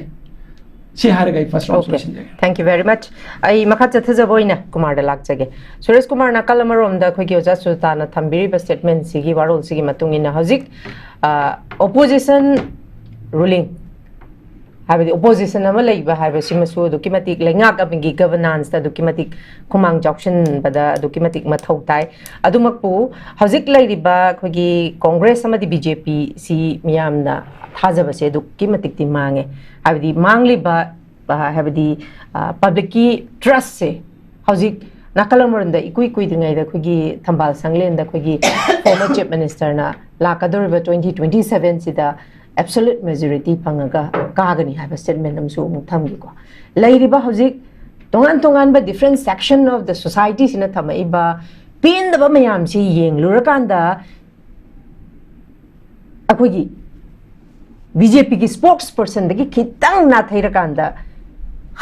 ꯁꯤ ꯍꯥꯏꯔꯒ ꯑꯩ ꯐꯥꯔꯁ ꯔꯥꯎꯟ Okay. ꯂꯣꯏꯁꯤꯟꯖꯒꯦ. Thank you very much. ꯑꯩ ꯃꯈꯥ ꯆꯠꯊꯖꯕ ꯑꯣꯏꯅ ꯀꯨꯃꯥꯔꯗ ꯂꯥꯛꯆꯒꯦ. ꯁꯨꯔꯦꯁ ꯀꯨꯃꯥꯔ, ꯅꯥꯀꯜ ꯑꯃꯔꯣꯝꯗ ꯑꯩꯈꯣꯏꯒꯤ ꯑꯣꯖꯥ ꯁꯨꯖꯥꯇꯥꯅ ꯊꯝꯕꯤꯔꯤꯕ ꯁ꯭ꯇꯦꯠꯃꯦꯟꯁꯤꯒꯤ, ꯋꯥꯔꯣꯜꯁꯤꯒꯤ ꯃꯇꯨꯡ ꯏꯟꯅ ꯍꯧꯖꯤꯛ ꯑꯣꯄꯣꯖꯤꯁꯟ ꯔꯨꯂꯤꯡ, ꯍꯥꯏꯕꯗꯤ ꯑꯣꯄꯣꯖꯤꯁꯟ ꯑꯃ ꯂꯩꯕ ꯍꯥꯏꯕꯁꯤꯃꯁꯨ ꯑꯗꯨꯛꯀꯤ ꯃꯇꯤꯛ ꯂꯩꯉꯥꯛ ꯑꯃꯒꯤ ꯒꯕꯔꯅꯥꯟꯁꯇ ꯑꯗꯨꯛꯀꯤ ꯃꯇꯤꯛ ꯈꯨꯃꯥꯡ ꯆꯥꯎꯁꯤꯟꯕꯗ ꯑꯗꯨꯛꯀꯤ ꯃꯇꯤꯛ ꯃꯊꯧ ꯇꯥꯏ꯫ ꯑꯗꯨꯃꯛꯄꯨ ꯍꯧꯖꯤꯛ ꯂꯩꯔꯤꯕ ꯑꯩꯈꯣꯏꯒꯤ ꯀꯣꯡꯒ꯭ꯔꯦꯁ ꯑꯃꯗꯤ ꯕꯤ ꯖꯦ ꯄꯤꯁꯤ ꯃꯤꯌꯥꯝꯅ ꯊꯥꯖꯕꯁꯦ ꯑꯗꯨꯛꯀꯤ ꯃꯇꯤꯛꯇꯤ ꯃꯥꯡꯉꯦ꯫ ꯍꯥꯏꯕꯗꯤ ꯃꯥꯡꯂꯤꯕ, ꯑ, ꯍꯥꯏꯕꯗꯤ ꯄꯕ꯭ꯂꯤꯛꯀꯤ ꯇ꯭ꯔꯁꯁꯦ ꯍꯧꯖꯤꯛ ꯅꯥꯀꯜ ꯑꯃꯔꯣꯝꯗ ꯏꯀꯨꯏ ꯀꯨꯏꯗ꯭ꯔꯤꯉꯩꯗ ꯑꯩꯈꯣꯏꯒꯤ ꯊꯝꯕꯥꯜ ꯁꯪꯂꯦꯟꯗ ꯑꯩꯈꯣꯏꯒꯤ ꯐꯣꯔꯃꯔ ꯆꯤꯐ ꯃꯤꯅꯤꯁꯇꯔꯅ ꯂꯥꯛꯀꯗꯧꯔꯤꯕ ꯇ꯭ꯋꯦꯟꯇꯤ ꯇ꯭ꯋꯦꯟꯇꯤ ꯁꯚꯦꯟꯁꯤꯗ ꯑꯦꯕꯁꯣꯂꯨꯠ ꯃꯦꯖꯣꯔꯤꯇꯤ ꯐꯪꯉꯒ ꯀꯥꯒꯅꯤ ꯍꯥꯏꯕ ꯁ꯭ꯇꯦꯠꯃꯦꯟ ꯑꯃꯁꯨ ꯑꯃꯨꯛ ꯊꯝꯈꯤꯀꯣ꯫ ꯂꯩꯔꯤꯕ ꯍꯧꯖꯤꯛ ꯇꯣꯉꯥꯟ ꯇꯣꯉꯥꯟꯕ ꯗꯤꯐ꯭ꯔꯦꯟ ꯁꯦꯛꯁꯟ ꯑꯣꯐ ꯗ ꯁꯣꯁꯥꯏꯇꯤꯁꯤꯅ ꯊꯝꯃꯛꯏꯕ ꯄꯦꯟꯗꯕ ꯃꯌꯥꯝꯁꯤ ꯌꯦꯡꯂꯨꯔꯀꯥꯟꯗ ꯑꯩꯈꯣꯏꯒꯤ ꯕꯤ ꯖꯦ ꯄꯤꯒꯤ ꯁ꯭ꯄꯣꯛꯁ ꯄꯔꯁꯟꯗꯒꯤ ꯈꯤꯇꯪ ꯅꯥꯊꯩꯔꯀꯥꯟꯗ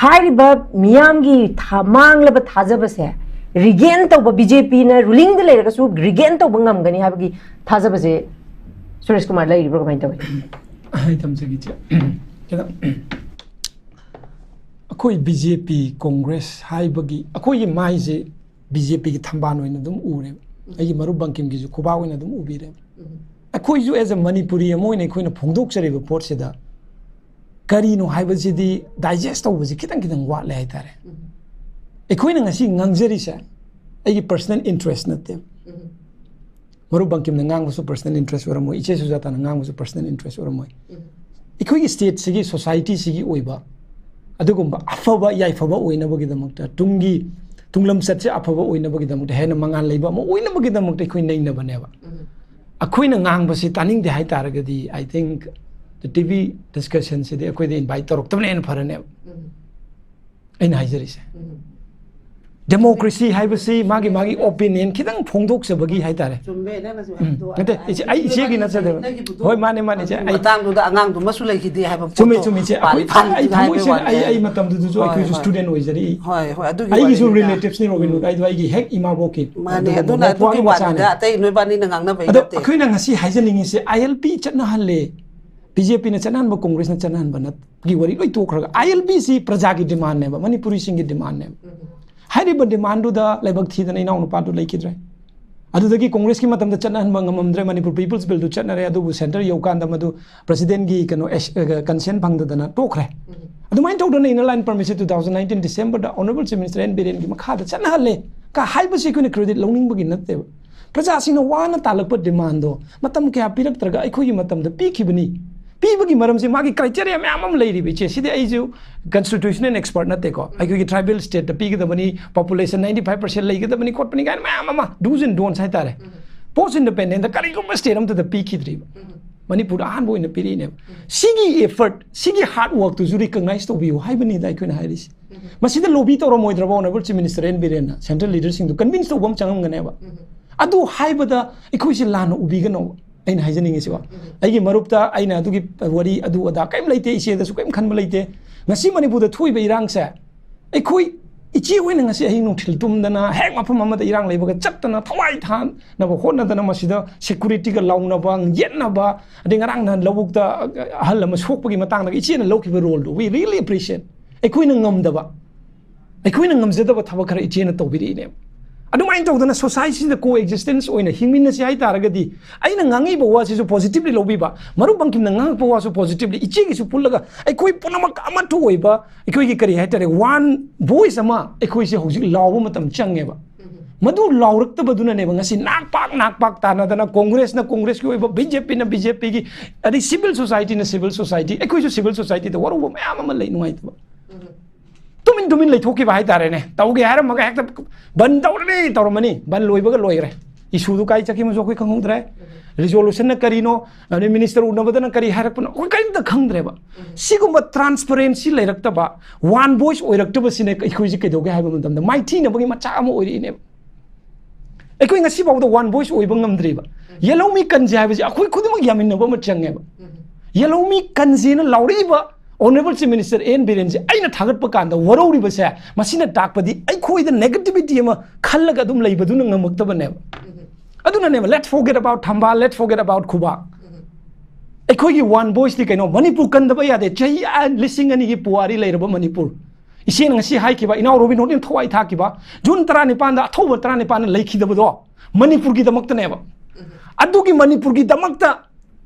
ꯍꯥꯏꯔꯤꯕ ꯃꯤꯌꯥꯝꯒꯤ ꯊꯥ- ꯃꯥꯡꯂꯕ ꯊꯥꯖꯕꯁꯦ ꯔꯤꯒꯦꯟ ꯇꯧꯕ, ꯕꯤ ꯖꯦ ꯄꯤꯅ ꯔꯨꯂꯤꯡꯗ ꯂꯩꯔꯒꯁꯨ ꯔꯤꯒꯦꯟ ꯇꯧꯕ ꯉꯝꯒꯅꯤ ꯍꯥꯏꯕꯒꯤ ꯊꯥꯖꯕꯁꯦ ꯁꯨꯔꯦꯁ ꯀꯨꯃꯥꯔ ꯂꯩꯔꯤꯕ꯭ꯔꯣ, ꯀꯃꯥꯏꯅ ꯇꯧꯏ? ꯑꯩ ꯊꯝꯖꯒꯦ ꯏꯆꯦ꯫ ꯀꯩꯅꯣ, ꯑꯩꯈꯣꯏ ꯕꯤ ꯖꯦ ꯄꯤ, ꯀꯣꯡꯒ꯭ꯔꯦꯁ ꯍꯥꯏꯕꯒꯤ ꯑꯩꯈꯣꯏꯒꯤ ꯃꯥꯏꯁꯦ ꯕꯤ ꯖꯦ ꯄꯤꯒꯤ ꯊꯝꯕꯥꯜ ꯑꯣꯏꯅ ꯑꯗꯨꯝ ꯎꯔꯦꯕ꯫ ꯑꯩꯒꯤ ꯃꯔꯨꯞ ꯕꯪꯀꯤꯝꯒꯤꯁꯨ ꯈꯨꯕꯥꯛ ꯑꯣꯏꯅ ꯑꯗꯨꯝ ꯎꯕꯤꯔꯦꯕ꯫ ꯑꯩꯈꯣꯏꯁꯨ as a ꯃꯅꯤꯄꯨꯔꯤ ꯑꯃ ꯑꯣꯏꯅ ꯑꯩꯈꯣꯏꯅ ꯐꯣꯡꯗꯣꯛꯆꯔꯤꯕ ꯄꯣꯠꯁꯤꯗ ꯀꯔꯤꯅꯣ ꯍꯥꯏꯕꯁꯤꯗꯤ ꯗꯥꯏꯖꯦꯁ ꯇꯧꯕꯁꯤ ꯈꯤꯇꯪ ꯈꯤꯇꯪ ꯋꯥꯠꯂꯦ ꯍꯥꯏꯇꯥꯔꯦ꯫ ꯑꯩꯈꯣꯏꯅ ꯉꯁꯤ ꯉꯥꯡꯖꯔꯤꯁꯦ ꯑꯩꯒꯤ ꯄꯔꯁꯅꯦꯜ ꯏꯟꯇꯔꯦꯁ ꯅꯠꯇꯦꯕ꯫ ꯃꯔꯨꯞ ꯕꯪꯀꯤꯝꯅ ꯉꯥꯡꯕꯁꯨ ꯄꯔꯁꯅꯦꯜ ꯏꯟꯇꯔꯦꯁ ꯑꯣꯏꯔꯝꯃꯣꯏ, ꯏꯆꯦ ꯁꯨꯖꯥꯇꯥꯅ ꯉꯥꯡꯕꯁꯨ ꯄꯔꯁꯅꯦꯜ ꯏꯟꯇꯔꯦꯁ ꯑꯣꯏꯔꯝꯃꯣꯏ꯫ ꯑꯩꯈꯣꯏꯒꯤ ꯁ꯭ꯇꯦꯠꯁꯤꯒꯤ, ꯁꯣꯁꯥꯏꯇꯤꯁꯤꯒꯤ ꯑꯣꯏꯕ ꯑꯗꯨꯒꯨꯝꯕ ꯑꯐꯕ ꯌꯥꯏꯐꯕ ꯑꯣꯏꯅꯕꯒꯤꯗꯃꯛꯇ, ꯇꯨꯡꯒꯤ ꯇꯨꯡꯂꯝꯆꯠꯁꯦ ꯑꯐꯕ ꯑꯣꯏꯅꯕꯒꯤꯗꯃꯛꯇ, ꯍꯦꯟꯅ ꯃꯉꯥꯜ ꯂꯩꯕ ꯑꯃ ꯑꯣꯏꯅꯕꯒꯤꯗꯃꯛꯇ ꯑꯩꯈꯣꯏ ꯅꯩꯅꯕꯅꯦꯕ꯫ ꯑꯩꯈꯣꯏꯅ ꯉꯥꯡꯕꯁꯤ ꯇꯥꯅꯤꯡꯗꯦ ꯍꯥꯏꯇꯥꯔꯒꯗꯤ, I think the T V discussion ꯁꯤꯗꯤ ꯑꯩꯈꯣꯏꯗ ꯏꯟꯚꯥꯏꯠ ꯇꯧꯔꯛꯇꯕꯅ ꯍꯦꯟꯅ ꯐꯔꯅꯦꯕ꯫ ꯑꯩꯅ ꯍꯥꯏꯖꯔꯤꯁꯦ, ꯗꯦꯃꯣꯀ꯭ꯔꯦꯁꯤ ꯍꯥꯏꯕꯁꯤ ꯃꯥꯒꯤ ꯃꯥꯒꯤ ꯑꯣꯄꯤꯅꯤꯌꯟ ꯈꯤꯇꯪ ꯐꯣꯡꯗꯣꯛꯆꯕꯒꯤ ꯍꯥꯏꯇꯥꯔꯦ꯫ ꯆꯨꯝꯃꯦ ꯅꯪꯅꯁꯨ ꯎꯝ, ꯍꯥꯏꯕꯗꯣ꯫ ꯅꯠꯇꯦ, ꯏꯆꯦ, ꯑꯩ ꯏꯆꯦꯒꯤ ꯅꯠꯆꯗꯕ꯫ ꯅꯪꯒꯤꯕꯨꯗꯣ ꯍꯣꯏ, ꯃꯥꯅꯦ, ꯃꯥꯅꯦ, ꯏꯆꯦ, ꯑꯗꯨꯒꯤ ꯑꯩ ꯃꯇꯥꯡꯗꯨꯗ ꯑꯉꯥꯡꯗꯨꯃꯁꯨ ꯂꯩꯈꯤꯗꯦ ꯍꯥꯏꯕ ꯆꯨꯝꯃꯦ, ꯄꯣꯠꯇꯣ ꯆꯨꯝꯃꯦ, ꯏꯆꯦ꯫ ꯄꯥꯜꯂꯤ ꯑꯩꯈꯣꯏ, ꯐꯥꯜꯂꯤ ꯑꯩ ꯊꯃꯣꯏ ꯍꯥꯏꯕꯒꯤ ꯁꯦꯡꯅ ꯑꯩ, ꯋꯥꯅꯤꯗ꯫ ꯑꯩ ꯃꯇꯝꯗꯨꯗꯁꯨ ꯍꯣꯏ, ꯑꯩꯈꯣꯏꯁꯨ ꯍꯣꯏ꯫ ꯁ꯭ꯇꯨꯗꯦꯟ ꯑꯣꯏꯖꯔꯛꯏ꯫ ꯍꯣꯏ, ꯍꯣꯏ, ꯑꯗꯨꯒꯤ ꯑꯩꯒꯤꯁꯨ ꯋꯥꯔꯤꯅꯤꯗ꯫ ꯔꯤꯂꯦꯇꯤꯚꯁꯅꯤ ꯔꯣꯕꯤꯟ ꯍꯨꯗ ꯍꯥꯏꯗꯣ, ꯑꯩꯒꯤ ꯍꯦꯛ ꯏꯃꯥꯕꯣꯛꯀꯤ꯫ ꯃꯥꯅꯦ, ꯑꯗꯨꯒꯨꯝꯕ ꯑꯗꯨꯅ ꯑꯗꯨꯒꯤ ꯃꯧꯄ꯭ꯋꯥꯒꯤ ꯃꯆꯥꯅꯤ꯫ ꯋꯥꯅꯤꯗ, ꯑꯇꯩ ꯅꯣꯏꯕꯥꯅꯤꯅ ꯉꯥꯡꯅꯕꯩ ꯑꯗꯣ ꯅꯠꯇꯦ꯫ ꯑꯩꯈꯣꯏꯅ ꯉꯁꯤ ꯍꯥꯏꯖꯅꯤꯡꯉꯤꯁꯦ, I L P ꯆꯠꯅꯍꯜꯂꯦ꯫ ꯕꯤ ꯖꯦ ꯄꯤꯅ ꯆꯠꯅꯍꯟꯕ, ꯀꯣꯡꯒ꯭ꯔꯦꯁꯅ ꯆꯠꯅꯍꯟꯕ ꯅꯠ-, ꯒꯤ ꯋꯥꯔꯤ ꯂꯣꯏ ꯇꯣꯛꯈ꯭ꯔꯒ, ꯑꯥꯏ ꯑꯦꯜ ꯕꯤꯁꯤ ꯄ꯭ꯔꯖꯥꯒꯤ ꯗꯤꯃꯥꯟꯅꯦꯕ, ꯃꯅꯤꯄꯨꯔꯤꯁꯤꯡꯒꯤ ꯗꯤꯃꯥꯟꯅꯦꯕ꯫ ꯍꯥꯏꯔꯤꯕ ꯗꯤꯃꯥꯟꯗꯨꯗ ꯂꯥꯏꯕꯛ ꯊꯤꯗꯅ ꯏꯅꯥꯎꯅꯨꯄꯥꯗꯨ ꯂꯩꯈꯤꯗ꯭ꯔꯦ꯫ ꯑꯗꯨꯗꯒꯤ ꯀꯣꯡꯒ꯭ꯔꯦꯁꯀꯤ ꯃꯇꯝꯗ ꯆꯠꯅꯍꯟꯕ ꯉꯝꯃꯝꯗ꯭ꯔꯦ, ꯃꯅꯤꯄꯨꯔ ꯄꯤꯄꯜꯁ ꯕꯤꯜꯗꯨ ꯆꯠꯅꯔꯦ, ꯑꯗꯨꯕꯨ ꯁꯦꯟꯇꯔ ꯌꯧꯀꯥꯟꯗ ꯃꯗꯨ ꯄ꯭ꯔꯁꯤꯗꯦꯟꯒꯤ ꯀꯩꯅꯣ ꯑꯦꯁ-, ꯑ, ꯀꯟꯁꯦꯟ ꯐꯪꯗꯗꯅ ꯇꯣꯛꯈ꯭ꯔꯦ꯫ ꯑꯗꯨꯃꯥꯏꯅ ꯇꯧꯗꯅ ꯏꯟꯅꯔ ꯂꯥꯏꯟ ꯄꯔꯃꯤꯠꯁꯦ two thousand nineteen Decemberꯗ Honourable Chief Minister N Birenꯒꯤ ꯃꯈꯥꯗ ꯆꯠꯅꯍꯜꯂꯦ ꯀ ꯍꯥꯏꯕꯁꯤ ꯑꯩꯈꯣꯏꯅ credit ꯂꯧꯅꯤꯡꯕꯒꯤ ꯅꯠꯇꯦꯕ꯫ ꯄ꯭ꯔꯖꯥꯁꯤꯡꯅ ꯋꯥꯅ ꯇꯥꯜꯂꯛꯄ ꯗꯤꯃꯥꯟꯗꯣ ꯃꯇꯝ ꯀꯌꯥ ꯄꯤꯔꯛꯇ꯭ꯔꯒ ꯑꯩꯈꯣꯏꯒꯤ ꯃꯇꯝꯗ ꯄꯤꯈꯤꯕꯅꯤ꯫ ꯄꯤꯕꯒꯤ ꯃꯔꯝꯁꯦ ꯃꯥꯒꯤ criteria ꯃꯌꯥꯝ ꯑꯃ ꯂꯩꯔꯤꯕ, ꯏꯆꯦ꯫ ꯁꯤꯗꯤ ꯑꯩꯁꯨ constitutional expert ꯅꯠꯇꯦꯀꯣ꯫ ꯑꯩꯈꯣꯏꯒꯤ tribal stateꯇ ꯄꯤꯒꯗꯕꯅꯤ, population ninety five percent ꯂꯩꯒꯗꯕꯅꯤ ꯈꯣꯠꯄꯅꯤ ꯀꯥꯏꯅ ꯃꯌꯥꯝ ꯑꯃ do's and don'ts ꯍꯥꯏꯇꯥꯔꯦ꯫ Post independentꯗ ꯀꯔꯤꯒꯨꯝꯕ state ꯑꯝꯇꯗ ꯄꯤꯈꯤꯗ꯭ꯔꯤꯕ꯫ ꯃꯅꯤꯄꯨꯔꯗ ꯑꯍꯥꯟꯕ ꯑꯣꯏꯅ ꯄꯤꯔꯛꯏꯅꯦꯕ꯫ ꯁꯤꯒꯤ effort, ꯁꯤꯒꯤ hard workꯇꯨꯁꯨ recognize ꯇꯧꯕꯤꯌꯨ ꯍꯥꯏꯕꯅꯤꯗ ꯑꯩꯈꯣꯏꯅ ꯍꯥꯏꯔꯤꯁꯦ꯫ ꯃꯁꯤꯗ lobby ꯇꯧꯔꯝꯃꯣꯏꯗ꯭ꯔꯕ Honourable Chief Minister N Birenꯅ? Central leaderꯁꯤꯡꯗꯨ convince ꯇꯧꯕ ꯑꯃ ꯆꯪꯉꯝꯒꯅꯦꯕ꯫ ꯑꯗꯨ ꯍꯥꯏꯕꯗ ꯑꯩꯈꯣꯏꯁꯦ ꯂꯥꯟꯅ ꯎꯕꯤꯒꯅꯣ, ꯑꯩꯅ ꯍꯥꯏꯖꯅꯤꯡꯉꯤꯁꯤꯀꯣ꯫ ꯑꯩꯒꯤ ꯃꯔꯨꯞꯇ ꯑꯩꯅ ꯑꯗꯨꯒꯤ ꯋꯥꯔꯤ ꯑꯗꯨ ꯑꯗꯥ ꯀꯔꯤꯝ ꯂꯩꯇꯦ, ꯏꯆꯦꯗꯁꯨ ꯀꯔꯤꯝ ꯈꯟꯕ ꯂꯩꯇꯦ꯫ ꯉꯁꯤ ꯃꯅꯤꯄꯨꯔꯗ ꯊꯣꯛꯏꯕ ꯏꯔꯥꯡꯁꯦ, ꯑꯩꯈꯣꯏ ꯏꯆꯦ ꯍꯣꯏꯅ ꯉꯁꯤ ꯑꯍꯤꯡ ꯅꯨꯡꯊꯤꯜ ꯇꯨꯝꯗꯅ ꯍꯦꯛ ꯃꯐꯝ ꯑꯃꯗ ꯏꯔꯥꯡ ꯂꯩꯕꯒ ꯆꯠꯇꯅ ꯊꯋꯥꯏ ꯊꯥꯅꯕ ꯍꯣꯠꯅꯗꯅ ꯃꯁꯤꯗ securityꯒ ꯂꯥꯎꯅꯕ, ꯌꯦꯠꯅꯕ, ꯑꯗꯩ ꯉꯔꯥꯡ ꯅꯍꯥꯟ ꯂꯧꯕꯨꯛꯇ ꯑꯍꯜ ꯑꯃ ꯁꯣꯛꯄꯒꯤ ꯃꯇꯥꯡꯗ ꯏꯆꯦꯅ ꯂꯧꯈꯤꯕ roleꯗꯨ, we really appreciate꯫ ꯑꯩꯈꯣꯏꯅ ꯉꯝꯗꯕ, ꯑꯩꯈꯣꯏꯅ ꯉꯝꯖꯗꯕ ꯊꯕꯛ ꯈꯔ ꯏꯆꯦꯅ ꯇꯧꯕꯤꯔꯛꯏꯅꯦꯕ꯫ ꯑꯗꯨꯃꯥꯏꯅ ꯇꯧꯗꯅ societyꯁꯤꯗ co-existence ꯑꯣꯏꯅ ꯍꯤꯡꯃꯤꯟꯅꯁꯤ ꯍꯥꯏꯇꯥꯔꯒꯗꯤ, ꯑꯩꯅ ꯉꯥꯡꯉꯛꯏꯕ ꯋꯥꯁꯤꯁꯨ positively ꯂꯧꯕꯤꯕ, ꯃꯔꯨꯞ ꯕꯪꯀꯤꯝꯅ ꯉꯥꯡꯉꯛꯄ ꯋꯥꯁꯨ positively, ꯏꯆꯦꯒꯤꯁꯨ ꯄꯨꯜꯂꯒ ꯑꯩꯈꯣꯏ ꯄꯨꯝꯅꯃꯛ ꯑꯃꯠꯇ ꯑꯣꯏꯕ, ꯑꯩꯈꯣꯏꯒꯤ ꯀꯔꯤ ꯍꯥꯏꯇꯥꯔꯦ, one voice ꯑꯃ ꯑꯩꯈꯣꯏꯁꯦ ꯍꯧꯖꯤꯛ ꯂꯥꯎꯕ ꯃꯇꯝ ꯆꯪꯉꯦꯕ꯫ ꯃꯗꯨ ꯂꯥꯎꯔꯛꯇꯕꯗꯨꯅꯅꯦꯕ ꯉꯁꯤ ꯅꯥꯛꯄꯥꯛ ꯅꯥꯛꯄꯥꯛ ꯇꯥꯟꯅꯗꯅ, ꯀꯣꯡꯒ꯭ꯔꯦꯁꯅ ꯀꯣꯡꯒ꯭ꯔꯦꯁꯀꯤ ꯑꯣꯏꯕ, ꯕꯤ ꯖꯦ ꯄꯤꯅ ꯕꯤ ꯖꯦ ꯄꯤꯒꯤ, ꯑꯗꯩ civil societyꯅ civil society, ꯑꯩꯈꯣꯏꯁꯨ civil societyꯗ ꯋꯥꯔꯧꯕ ꯃꯌꯥꯝ ꯑꯃ ꯂꯩ, ꯅꯨꯡꯉꯥꯏꯇꯕ꯫ ꯇꯨꯃꯤꯟ ꯇꯨꯃꯤꯟ ꯂꯩꯊꯣꯛꯈꯤꯕ ꯍꯥꯏꯇꯥꯔꯦꯅꯦ꯫ ꯇꯧꯒꯦ ꯍꯥꯏꯔꯝꯃꯒ ꯍꯦꯛꯇ ꯕꯟ ꯇꯧꯔꯅꯤ ꯇꯧꯔꯝꯃꯅꯤ, ꯕꯟ ꯂꯣꯏꯕꯒ ꯂꯣꯏꯈ꯭ꯔꯦ꯫ Issueꯗꯨ ꯀꯥꯏ ꯆꯠꯈꯤꯕꯁꯨ ꯑꯩꯈꯣꯏ ꯈꯪꯍꯧꯗ꯭ꯔꯦ꯫ Resolutionꯅ ꯀꯔꯤꯅꯣ, ꯑꯗꯩ minister ꯎꯅꯕꯗꯅ ꯀꯔꯤ ꯍꯥꯏꯔꯛꯄꯅꯣ, ꯑꯩꯈꯣꯏ ꯀꯔꯤꯝꯇ ꯈꯪꯗ꯭ꯔꯦꯕ꯫ ꯁꯤꯒꯨꯝꯕ transparency ꯂꯩꯔꯛꯇꯕ, one voice ꯑꯣꯏꯔꯛꯇꯕꯁꯤꯅ ꯑꯩꯈꯣꯏꯁꯦ ꯀꯩꯗꯧꯒꯦ ꯍꯥꯏꯕ ꯃꯇꯝꯗ ꯃꯥꯏꯊꯤꯅꯕꯒꯤ ꯃꯆꯥꯛ ꯑꯃ ꯑꯣꯏꯔꯛꯏꯅꯦꯕ꯫ ꯑꯩꯈꯣꯏ ꯉꯁꯤ ꯐꯥꯎꯗ one voice ꯑꯣꯏꯕ ꯉꯝꯗ꯭ꯔꯤꯕ꯫ ꯌꯦꯜꯍꯧꯃꯤ ꯀꯟꯁꯦ ꯍꯥꯏꯕꯁꯤ ꯑꯩꯈꯣꯏ ꯈꯨꯗꯤꯡꯃꯛ ꯌꯥꯃꯤꯟꯅꯕ ꯑꯃ ꯆꯪꯉꯦꯕ꯫ ꯌꯦꯜꯍꯧꯃꯤ ꯀꯟꯁꯦꯅ ꯂꯥꯎꯔꯛꯏꯕ Honourable Chief Minister N Birenꯁꯦ ꯑꯩꯅ ꯊꯥꯒꯠꯄ ꯀꯥꯟꯗ ꯋꯥꯔꯧꯔꯤꯕꯁꯦ, ꯃꯁꯤꯅ ꯇꯥꯛꯄꯗꯤ ꯑꯩꯈꯣꯏꯗ negativity ꯑꯃ ꯈꯜꯂꯒ ꯑꯗꯨꯝ ꯂꯩꯕꯗꯨꯅ ꯉꯝꯃꯛꯇꯕꯅꯦꯕ꯫ ꯑꯗꯨꯅꯅꯦꯕ, let's forget about ꯊꯝꯕꯥꯜ, let's forget about ꯈꯨꯕꯥꯛ꯫ ꯑꯩꯈꯣꯏꯒꯤ ꯋꯥꯟ ꯚꯣꯏꯁꯇꯤ ꯀꯩꯅꯣ, ꯃꯅꯤꯄꯨꯔ ꯀꯟꯗꯕ ꯌꯥꯗꯦ꯫ ꯆꯍꯤ ꯑ, ꯂꯤꯁꯤꯡ ꯑꯅꯤꯒꯤ ꯄꯨꯋꯥꯔꯤ ꯂꯩꯔꯕ ꯃꯅꯤꯄꯨꯔ꯫ ꯏꯆꯦꯅ ꯉꯁꯤ ꯍꯥꯏꯈꯤꯕ, ꯏꯅꯥꯎ ꯔꯣꯕꯤꯟ ꯍꯨꯗꯅ ꯊꯋꯥꯏ ꯊꯥꯈꯤꯕ, ꯖꯨꯟ ꯇꯔꯥꯅꯤꯄꯥꯟꯗ ꯑꯊꯧꯕ ꯇꯔꯥꯅꯤꯄꯥꯟꯅ ꯂꯩꯈꯤꯗꯕꯗꯣ ꯃꯅꯤꯄꯨꯔꯒꯤꯗꯃꯛꯇꯅꯦꯕ꯫ ꯑꯗꯨꯒꯤ ꯃꯅꯤꯄꯨꯔꯒꯤꯗꯃꯛꯇ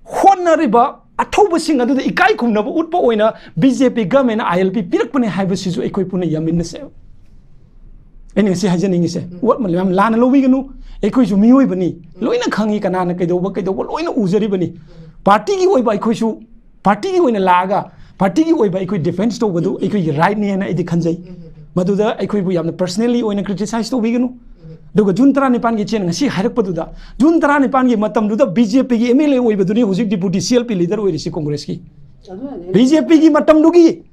ꯍꯣꯠꯅꯔꯤꯕ ꯑꯊꯧꯕꯁꯤꯡ ꯑꯗꯨꯗ ꯏꯀꯥꯏ ꯈꯨꯝꯅꯕ ꯎꯠꯄ ꯑꯣꯏꯅ ꯕꯤ ꯖꯦ ꯄꯤ ꯒꯃꯦꯟꯅ ꯑꯥꯏ ꯑꯦꯜ ꯄꯤ ꯄꯤꯔꯛꯄꯅꯦ ꯍꯥꯏꯕꯁꯤꯁꯨ ꯑꯩꯈꯣꯏ ꯄꯨꯟꯅ ꯌꯥꯃꯤꯟꯅꯁꯦꯕ꯫ ꯑꯩꯅ ꯉꯁꯤ ꯍꯥꯏꯖꯅꯤꯡꯉꯤꯁꯦ, ꯋꯥꯠ ꯃꯌꯥꯝ ꯂꯥꯟꯅ ꯂꯧꯕꯤꯒꯅꯨ꯫ ꯑꯩꯈꯣꯏꯁꯨ ꯃꯤꯑꯣꯏꯕꯅꯤ, ꯂꯣꯏꯅ ꯈꯪꯉꯤ ꯀꯅꯥꯅ ꯀꯩꯗꯧꯕ, ꯀꯩꯗꯧꯕ ꯂꯣꯏꯅ ꯎꯖꯔꯤꯕꯅꯤ꯫ ꯄꯥꯔꯇꯤꯒꯤ ꯑꯣꯏꯕ ꯑꯩꯈꯣꯏꯁꯨ, ꯄꯥꯔꯇꯤꯒꯤ ꯑꯣꯏꯅ ꯂꯥꯛꯑꯒ ꯄꯥꯔꯇꯤꯒꯤ ꯑꯣꯏꯕ ꯑꯩꯈꯣꯏ ꯗꯤꯐꯦꯟꯁ ꯇꯧꯕꯗꯨ ꯑꯩꯈꯣꯏꯒꯤ ꯔꯥꯏꯠꯅꯤ ꯍꯥꯏꯅ ꯑꯩꯗꯤ ꯈꯟꯖꯩ꯫ ꯃꯗꯨꯗ ꯑꯩꯈꯣꯏꯕꯨ ꯌꯥꯝꯅ ꯄꯔꯁꯅꯦꯜꯂꯤ ꯑꯣꯏꯅ ꯀ꯭ꯔꯤꯇꯤꯁꯥꯏꯁ ꯇꯧꯕꯤꯒꯅꯨ꯫ ꯑꯗꯨꯒ ꯖꯨꯟ ꯇꯔꯥꯅꯤꯄꯥꯟꯒꯤ ꯏꯆꯦꯅ ꯉꯁꯤ ꯍꯥꯏꯔꯛꯄꯗꯨꯗ, ꯖꯨꯟ ꯇꯔꯥꯅꯤꯄꯥꯟꯒꯤ ꯃꯇꯝꯗꯨꯗ ꯕꯤ ꯖꯦ ꯄꯤꯒꯤ ꯑꯦꯝ ꯑꯦꯜ ꯑꯦ ꯑꯣꯏꯕꯗꯨꯅꯤ ꯍꯧꯖꯤꯛ deputy C L P leader ꯑꯣꯏꯔꯤꯁꯤ ꯀꯣꯡꯒ꯭ꯔꯦꯁꯀꯤ꯫ ꯕꯤ ꯖꯦ ꯄꯤꯒꯤ ꯃꯇꯝꯗꯨꯒꯤ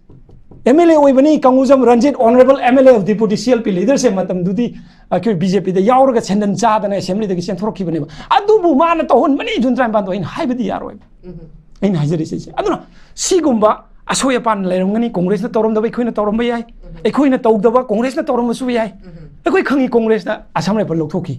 ꯑꯦꯝ ꯑꯦꯜ ꯑꯦ ꯑꯣꯏꯕꯅꯤ Kangujam Ranjit, honourable M L A of deputy C L P ꯂꯤꯗꯔꯁꯦ ꯃꯇꯝꯗꯨꯗꯤ ꯑꯩꯈꯣꯏ ꯕꯤ ꯖꯦ ꯄꯤꯗ ꯌꯥꯎꯔꯒ ꯁꯦꯟꯗꯟ ꯆꯥꯗꯅ ꯑꯦꯁꯦꯝꯕ꯭ꯂꯤꯗꯒꯤ ꯆꯦꯟꯊꯣꯔꯛꯈꯤꯕꯅꯦꯕ꯫ ꯑꯗꯨꯕꯨ ꯃꯥꯅ ꯇꯧꯍꯟꯕꯅꯤ ꯖꯨꯟ ꯇꯔꯥꯅꯤꯄꯥꯟꯗꯣ ꯑꯩꯅ ꯍꯥꯏꯕꯗꯤ ꯌꯥꯔꯣꯏꯕ꯫ ꯑꯩꯅ ꯍꯥꯏꯖꯔꯤꯁꯦ ꯁꯤ꯫ ꯑꯗꯨꯅ ꯁꯤꯒꯨꯝꯕ ꯑꯁꯣꯏ ꯑꯄꯥꯟ ꯂꯩꯔꯝꯒꯅꯤ, ꯀꯣꯡꯒ꯭ꯔꯦꯁꯅ ꯇꯧꯔꯝꯗꯕ ꯑꯩꯈꯣꯏꯅ ꯇꯧꯔꯝꯕ ꯌꯥꯏ, ꯑꯩꯈꯣꯏꯅ ꯇꯧꯗꯕ ꯀꯣꯡꯒ꯭ꯔꯦꯁꯅ ꯇꯧꯔꯝꯕꯁꯨ ꯌꯥꯏ꯫ ꯑꯩꯈꯣꯏ ꯈꯪꯉꯤ ꯀꯣꯡꯒ꯭ꯔꯦꯁꯅ ꯑꯁꯥꯝ ꯔꯥꯏꯐꯜ ꯂꯧꯊꯣꯛꯈꯤ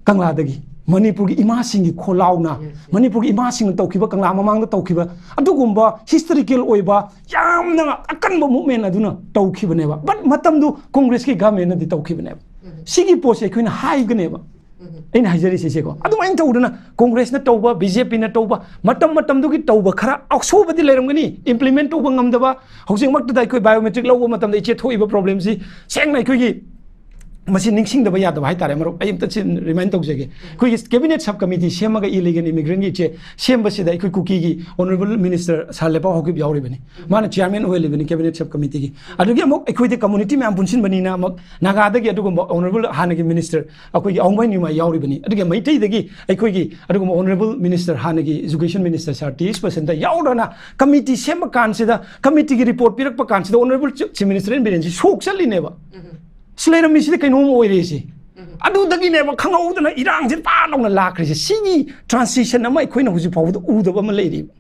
ꯀꯪꯂꯥꯗꯒꯤ꯫ ꯃꯅꯤꯄꯨꯔꯒꯤ ꯏꯃꯥꯁꯤꯡꯒꯤ ꯈꯣꯜꯂꯥꯎꯅ, ꯃꯅꯤꯄꯨꯔꯒꯤ ꯏꯃꯥꯁꯤꯡꯅ ꯇꯧꯈꯤꯕ, ꯀꯪꯂꯥ ꯃꯃꯥꯡꯗ ꯇꯧꯈꯤꯕ ꯑꯗꯨꯒꯨꯝꯕ ꯍꯤꯁꯇꯣꯔꯤꯀꯦꯜ ꯑꯣꯏꯕ ꯌꯥꯝꯅ ꯑꯀꯟꯕ ꯃꯨꯞꯃꯦꯟ ꯑꯗꯨꯅ ꯇꯧꯈꯤꯕꯅꯦꯕ꯫ ꯕꯠ ꯃꯇꯝꯗꯨ ꯀꯣꯡꯒ꯭ꯔꯦꯁꯀꯤ ꯒꯃꯦꯟꯅꯗꯤ ꯇꯧꯈꯤꯕꯅꯦꯕ꯫ ꯁꯤꯒꯤ ꯄꯣꯠꯁꯦ ꯑꯩꯈꯣꯏꯅ ꯍꯥꯏꯒꯅꯦꯕ꯫ ꯑꯩꯅ ꯍꯥꯏꯖꯔꯤꯁꯦ ꯁꯤꯀꯣ, ꯑꯗꯨꯃꯥꯏꯅ ꯇꯧꯗꯅ ꯀꯣꯡꯒ꯭ꯔꯦꯁꯅ ꯇꯧꯕ, ꯕꯤ ꯖꯦ ꯄꯤꯅ ꯇꯧꯕ, ꯃꯇꯝ ꯃꯇꯝꯗꯨꯒꯤ ꯇꯧꯕ ꯈꯔ ꯑꯁꯣꯏꯕꯗꯤ ꯂꯩꯔꯝꯒꯅꯤ, ꯏꯝꯄ꯭ꯂꯤꯃꯦꯟ ꯇꯧꯕ ꯉꯝꯗꯕ꯫ ꯍꯧꯖꯤꯛꯃꯛꯇꯗ ꯑꯩꯈꯣꯏ ꯕꯥꯏꯑꯣꯃꯦꯇ꯭ꯔꯤꯛ ꯂꯧꯕ ꯃꯇꯝꯗ ꯏꯆꯦ ꯊꯣꯛꯏꯕ ꯄ꯭ꯔꯣꯕ꯭ꯂꯦꯝꯁꯤ ꯁꯦꯡꯅ ꯑꯩꯈꯣꯏꯒꯤ ꯃꯁꯤ ꯅꯤꯡꯁꯤꯡꯗꯕ ꯌꯥꯗꯕ ꯍꯥꯏꯇꯥꯔꯦ, ꯃꯔꯨꯞ꯫ ꯑꯩ ꯑꯝꯇ ꯁꯤ ꯔꯤꯃꯥꯏꯟ ꯇꯧꯖꯒꯦ꯫ ꯑꯩꯈꯣꯏꯒꯤ ꯀꯦꯕꯤꯅꯦꯠ ꯁꯕ ꯀꯃꯤꯇꯤ ꯁꯦꯝꯃꯒ ꯏꯂꯤꯒꯦꯜ ꯏꯃꯤꯒ꯭ꯔꯦꯟꯒꯤ ꯏꯆꯦ ꯁꯦꯝꯕꯁꯤꯗ ꯑꯩꯈꯣꯏ ꯀꯨꯀꯤꯒꯤ ꯑꯣꯅꯔꯦꯕꯜ ꯃꯤꯅꯤꯁꯇꯔ ꯁꯥꯔ ꯂꯩꯄꯥꯎ ꯍꯥꯎꯀꯤꯞ ꯌꯥꯎꯔꯤꯕꯅꯤ꯫ ꯃꯥꯅ ꯆꯤꯌꯥꯔꯃꯦꯟ ꯑꯣꯏꯍꯜꯂꯤꯕꯅꯤ ꯀꯦꯕꯤꯅꯦꯠ ꯁꯕ ꯀꯃꯤꯇꯤꯒꯤ꯫ ꯑꯗꯨꯒꯤ ꯑꯃꯨꯛ ꯑꯩꯈꯣꯏꯗꯤ ꯀꯝꯃꯨꯅꯤꯇꯤ ꯃꯌꯥꯝ ꯄꯨꯟꯁꯤꯟꯕꯅꯤꯅ ꯑꯃꯨꯛ ꯅꯥꯒꯥꯗꯒꯤ ꯑꯗꯨꯒꯨꯝꯕ ꯑꯣꯅꯔꯦꯕꯜ ꯍꯥꯟꯅꯒꯤ ꯃꯤꯅꯤꯁꯇꯔ ꯑꯩꯈꯣꯏꯒꯤ ꯑꯋꯨꯡꯕꯩ ꯅ꯭ꯌꯨꯃꯥꯏ ꯌꯥꯎꯔꯤꯕꯅꯤ꯫ ꯑꯗꯨꯒ ꯃꯩꯇꯩꯗꯒꯤ ꯑꯩꯈꯣꯏꯒꯤ ꯑꯗꯨꯒꯨꯝꯕ ꯑꯣꯅꯔꯦꯕꯜ ꯃꯤꯅꯤꯁꯇꯔ, ꯍꯥꯟꯅꯒꯤ ꯏꯖꯨꯀꯦꯁꯟ ꯃꯤꯅꯤꯁꯇꯔ ꯁꯥꯔ ꯇꯤ ꯑꯦꯁ ꯄꯁꯟꯇ ꯌꯥꯎꯗꯅ ꯀꯃꯤꯇꯤ ꯁꯦꯝꯕ ꯀꯥꯟꯁꯤꯗ, ꯀꯃꯤꯇꯤꯒꯤ ꯔꯤꯄꯣꯔꯠ ꯄꯤꯔꯛꯄ ꯀꯥꯟꯁꯤꯗ ꯑꯣꯅꯔꯦꯕꯜ ꯆꯤꯐ ꯃꯤꯅꯤꯁꯇꯔ ꯑꯦꯟ ꯕꯤꯔꯦꯟꯁꯤ ꯁꯣꯛ ꯆꯠꯂꯤꯅꯦꯕ꯫ ꯁꯤ ꯂꯩꯔꯝꯃꯤꯁꯤꯗꯤ ꯀꯩꯅꯣꯝ ꯑꯣꯏꯔꯦ ꯁꯤ꯫ ꯑꯗꯨꯗꯒꯤꯅꯦꯕ ꯈꯪꯍꯧꯗꯅ ꯏꯔꯥꯡꯁꯤ ꯄꯥ ꯂꯥꯎꯅ ꯂꯥꯛꯈ꯭ꯔꯤꯁꯦ꯫ ꯁꯤꯒꯤ ꯇ꯭ꯔꯥꯟꯁꯤꯁꯟ ꯑꯃ ꯑꯩꯈꯣꯏꯅ ꯍꯧꯖꯤꯛ ꯐꯥꯎꯕꯗ ꯎꯗꯕ ꯑꯃ ꯂꯩꯔꯤꯕ꯫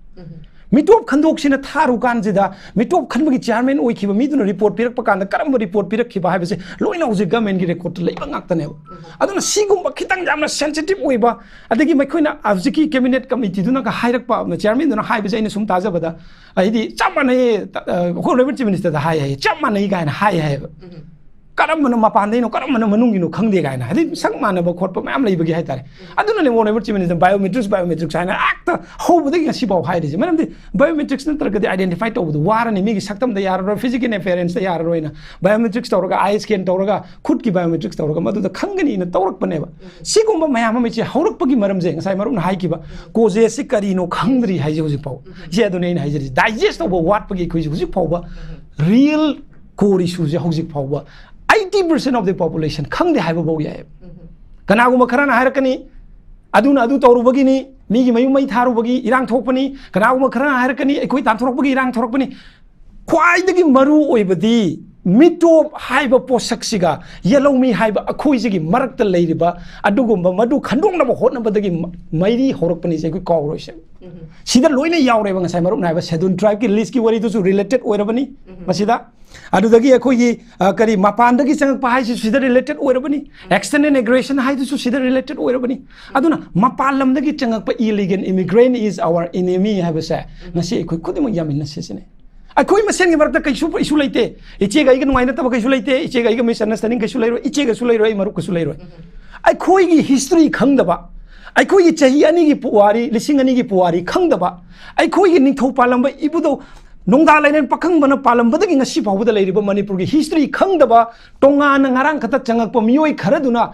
ꯃꯤꯇꯣꯞ ꯈꯟꯗꯣꯛꯁꯤꯅ ꯊꯥꯔꯨ ꯀꯥꯟꯁꯤꯗ, ꯃꯤꯇꯣꯞ ꯈꯟꯕꯒꯤ ꯆꯤꯌꯥꯔꯃꯦꯟ ꯑꯣꯏꯈꯤꯕ ꯃꯤꯗꯨꯅ ꯔꯤꯄꯣꯔꯠ ꯄꯤꯔꯛꯄ ꯀꯥꯟꯗ ꯀꯔꯝꯕ ꯔꯤꯄꯣꯔꯠ ꯄꯤꯔꯛꯈꯤꯕ ꯍꯥꯏꯕꯁꯦ ꯂꯣꯏꯅ ꯍꯧꯖꯤꯛ ꯒꯃꯦꯟꯒꯤ ꯔꯦꯀꯣꯔꯠꯇ ꯂꯩꯕ ꯉꯥꯛꯇꯅꯦꯕ꯫ ꯑꯗꯨꯅ ꯁꯤꯒꯨꯝꯕ ꯈꯤꯇꯪ ꯌꯥꯝꯅ ꯁꯦꯟꯁꯤꯇꯤꯞ ꯑꯣꯏꯕ, ꯑꯗꯒꯤ ꯃꯈꯣꯏꯅ ꯍꯧꯖꯤꯛꯀꯤ ꯀꯦꯕꯤꯅꯦꯠ ꯀꯃꯤꯇꯤꯗꯨꯅꯒ ꯍꯥꯏꯔꯛꯄ, ꯆꯤꯌꯥꯔꯃꯦꯟꯗꯨꯅ ꯍꯥꯏꯕꯁꯦ ꯑꯩꯅ ꯁꯨꯝ ꯇꯥꯖꯕꯗ, ꯑꯩꯗꯤ ꯆꯞ ꯃꯥꯟꯅꯩ, ꯑ, ꯑꯩꯈꯣꯏ ꯑꯣꯅꯔꯦꯕꯜ ꯆꯤꯐ ꯃꯤꯅꯤꯁꯇꯔꯗ ꯍꯥꯏ ꯍꯥꯏꯌꯦ, ꯆꯞ ꯃꯥꯟꯅꯩ ꯀꯥꯏꯅ ꯍꯥꯏ ꯍꯥꯏꯌꯦꯕ꯫ ꯀꯔꯝꯕꯅ ꯃꯄꯥꯟꯗꯩꯅꯣ, ꯀꯔꯝꯕꯅ ꯃꯅꯨꯡꯒꯤꯅꯣ ꯈꯪꯗꯦ ꯀꯥꯏꯅ, ꯍꯥꯏꯗꯤ ꯁꯛ ꯃꯥꯟꯅꯕ ꯈꯣꯠꯄ ꯃꯌꯥꯝ ꯂꯩꯕꯒꯤ ꯍꯥꯏꯇꯥꯔꯦ꯫ ꯑꯗꯨꯅꯅꯦ honourable chief minister biometrics, biometrics ꯍꯥꯏꯅ ꯍꯦꯛꯇ ꯍꯧꯕꯗꯒꯤ ꯉꯁꯤꯐꯥꯎ ꯍꯥꯏꯔꯤꯁꯦ꯫ ꯃꯔꯝꯗꯤ biometrics ꯅꯠꯇ꯭ꯔꯒꯗꯤ identify ꯇꯧꯕꯗꯣ ꯋꯥꯔꯅꯤ, ꯃꯤꯒꯤ ꯁꯛꯇꯝꯗ ꯌꯥꯔꯔꯣꯏ, physical appearance ꯇ ꯌꯥꯔꯔꯣꯏꯅ biometrics ꯇꯧꯔꯒ, eye scan ꯇꯧꯔꯒ, ꯈꯨꯠꯀꯤ biometrics ꯇꯧꯔꯒ ꯃꯗꯨꯗ ꯈꯪꯒꯅꯤꯅ ꯇꯧꯔꯛꯄꯅꯦꯕ꯫ ꯁꯤꯒꯨꯝꯕ ꯃꯌꯥꯝ ꯑꯃ ꯏꯆꯦ ꯍꯧꯔꯛꯄꯒꯤ ꯃꯔꯝꯁꯦ ꯉꯁꯥꯏ ꯃꯔꯨꯞꯅ ꯍꯥꯏꯈꯤꯕ causes ꯁꯤ ꯀꯔꯤꯅꯣ ꯈꯪꯗ꯭ꯔꯤ ꯍꯥꯏꯁꯦ ꯍꯧꯖꯤꯛ ꯐꯥꯎ꯫ ꯏꯆꯦ, ꯑꯗꯨꯅꯦ ꯑꯩꯅ ꯍꯥꯏꯖꯔꯤꯁꯦ, ꯗꯥꯏꯖꯦꯁ ꯇꯧꯕ ꯋꯥꯠꯄꯒꯤ ꯑꯩꯈꯣꯏꯁꯦ ꯍꯧꯖꯤꯛ ꯐꯥꯎꯕ real core issue ꯁꯦ ꯍꯧꯖꯤꯛ ꯐꯥꯎꯕ eighty percent of the population ꯈꯪꯗꯦ ꯍꯥꯏꯕꯐꯥꯎ ꯌꯥꯏꯌꯦꯕ꯫ ꯀꯅꯥꯒꯨꯝꯕ ꯈꯔꯅ ꯍꯥꯏꯔꯛꯀꯅꯤ, "ꯑꯗꯨꯅ ꯑꯗꯨ ꯇꯧꯔꯨꯕꯒꯤꯅꯤ, ꯃꯤꯒꯤ ꯃꯌꯨꯝ ꯃꯩ ꯊꯥꯔꯨꯕꯒꯤ ꯏꯔꯥꯡ ꯊꯣꯛꯄꯅꯤ"꯫ ꯀꯅꯥꯒꯨꯝꯕ ꯈꯔꯅ ꯍꯥꯏꯔꯛꯀꯅꯤ, "ꯑꯩꯈꯣꯏ ꯇꯥꯟꯊꯣꯔꯛꯄꯒꯤ ꯏꯔꯥꯡ ꯊꯣꯔꯛꯄꯅꯤ"꯫ ꯈ꯭ꯋꯥꯏꯗꯒꯤ ꯃꯔꯨ ꯑꯣꯏꯕꯗꯤ ꯃꯤꯇꯣꯞ ꯍꯥꯏꯕ ꯄꯣꯠꯁꯛꯁꯤꯒ ꯌꯦꯜꯍꯧꯃꯤ ꯍꯥꯏꯕ ꯑꯩꯈꯣꯏꯁꯤꯒꯤ ꯃꯔꯛꯇ ꯂꯩꯔꯤꯕ ꯑꯗꯨꯒꯨꯝꯕ ꯃꯗꯨ ꯈꯟꯗꯣꯛꯅꯕ ꯍꯣꯠꯅꯕꯗꯒꯤ ꯃ-, ꯃꯩꯔꯤ ꯍꯧꯔꯛꯄꯅꯤꯁꯦ ꯑꯩꯈꯣꯏ ꯀꯥꯎꯔꯣꯏꯁꯦ꯫ ꯁꯤꯗ ꯂꯣꯏꯅ ꯌꯥꯎꯔꯦꯕ, ꯉꯁꯥꯏ ꯃꯔꯨꯞꯅ ꯍꯥꯏꯕ schedule tribe ꯀꯤ list ꯀꯤ ꯋꯥꯔꯤꯗꯨꯁꯨ related ꯑꯣꯏꯔꯕꯅꯤ ꯃꯁꯤꯗ꯫ ꯑꯗꯨꯗꯒꯤ ꯑꯩꯈꯣꯏꯒꯤ, ꯑ, ꯀꯔꯤ, ꯃꯄꯥꯟꯗꯒꯤ ꯆꯪꯉꯛꯄ ꯍꯥꯏꯁꯤꯁꯨ ꯁꯤꯗ related ꯑꯣꯏꯔꯕꯅꯤ꯫ External aggression ꯍꯥꯏꯗꯨꯁꯨ ꯁꯤꯗ related ꯑꯣꯏꯔꯕꯅꯤ꯫ ꯑꯗꯨꯅ ꯃꯄꯥꯟ ꯂꯝꯗꯒꯤ ꯆꯪꯉꯛꯄ illegal immigrant is our enemy ꯍꯥꯏꯕꯁꯦ ꯉꯁꯤ ꯑꯩꯈꯣꯏ ꯈꯨꯗꯤꯡꯃꯛ ꯌꯥꯃꯤꯟꯅꯁꯤ ꯁꯤꯅꯤ꯫ ꯑꯩꯈꯣꯏ ꯃꯁꯦꯟꯒꯤ ꯃꯔꯛꯇ ꯀꯩꯁꯨ issue ꯂꯩꯇꯦ꯫ ꯏꯆꯦꯒ ꯑꯩꯒ ꯅꯨꯡꯉꯥꯏꯅꯗꯕ ꯀꯩꯁꯨ ꯂꯩꯇꯦ꯫ ꯏꯆꯦꯒ ꯑꯩꯒ misunderstanding ꯀꯩꯁꯨ ꯂꯩꯔꯣꯏ꯫ ꯏꯆꯦꯒꯁꯨ ꯂꯩꯔꯣꯏ, ꯑꯩ ꯃꯔꯨꯞꯀꯁꯨ ꯂꯩꯔꯣꯏ꯫ ꯑꯩꯈꯣꯏꯒꯤ history ꯈꯪꯗꯕ, ꯑꯩꯈꯣꯏꯒꯤ ꯆꯍꯤ ꯑꯅꯤꯒꯤ ꯄꯨꯋꯥꯔꯤ, ꯂꯤꯁꯤꯡ ꯑꯅꯤꯒꯤ ꯄꯨꯋꯥꯔꯤ ꯈꯪꯗꯕ, ꯑꯩꯈꯣꯏꯒꯤ ꯅꯤꯡꯊꯧ ꯄꯥꯜꯂꯝꯕ ꯏꯕꯨꯙꯧ ꯅꯣꯡꯗꯥ ꯂꯥꯏꯔꯦꯟ ꯄꯥꯈꯪꯕꯅ ꯄꯥꯜꯂꯝꯕꯗꯒꯤ ꯉꯁꯤ ꯐꯥꯎꯕꯗ ꯂꯩꯔꯤꯕ ꯃꯅꯤꯄꯨꯔꯒꯤ history ꯈꯪꯗꯕ, ꯇꯣꯉꯥꯟꯅ ꯉꯔꯥꯡ ꯈꯛꯇ ꯆꯪꯉꯛꯄ ꯃꯤꯑꯣꯏ ꯈꯔꯗꯨꯅ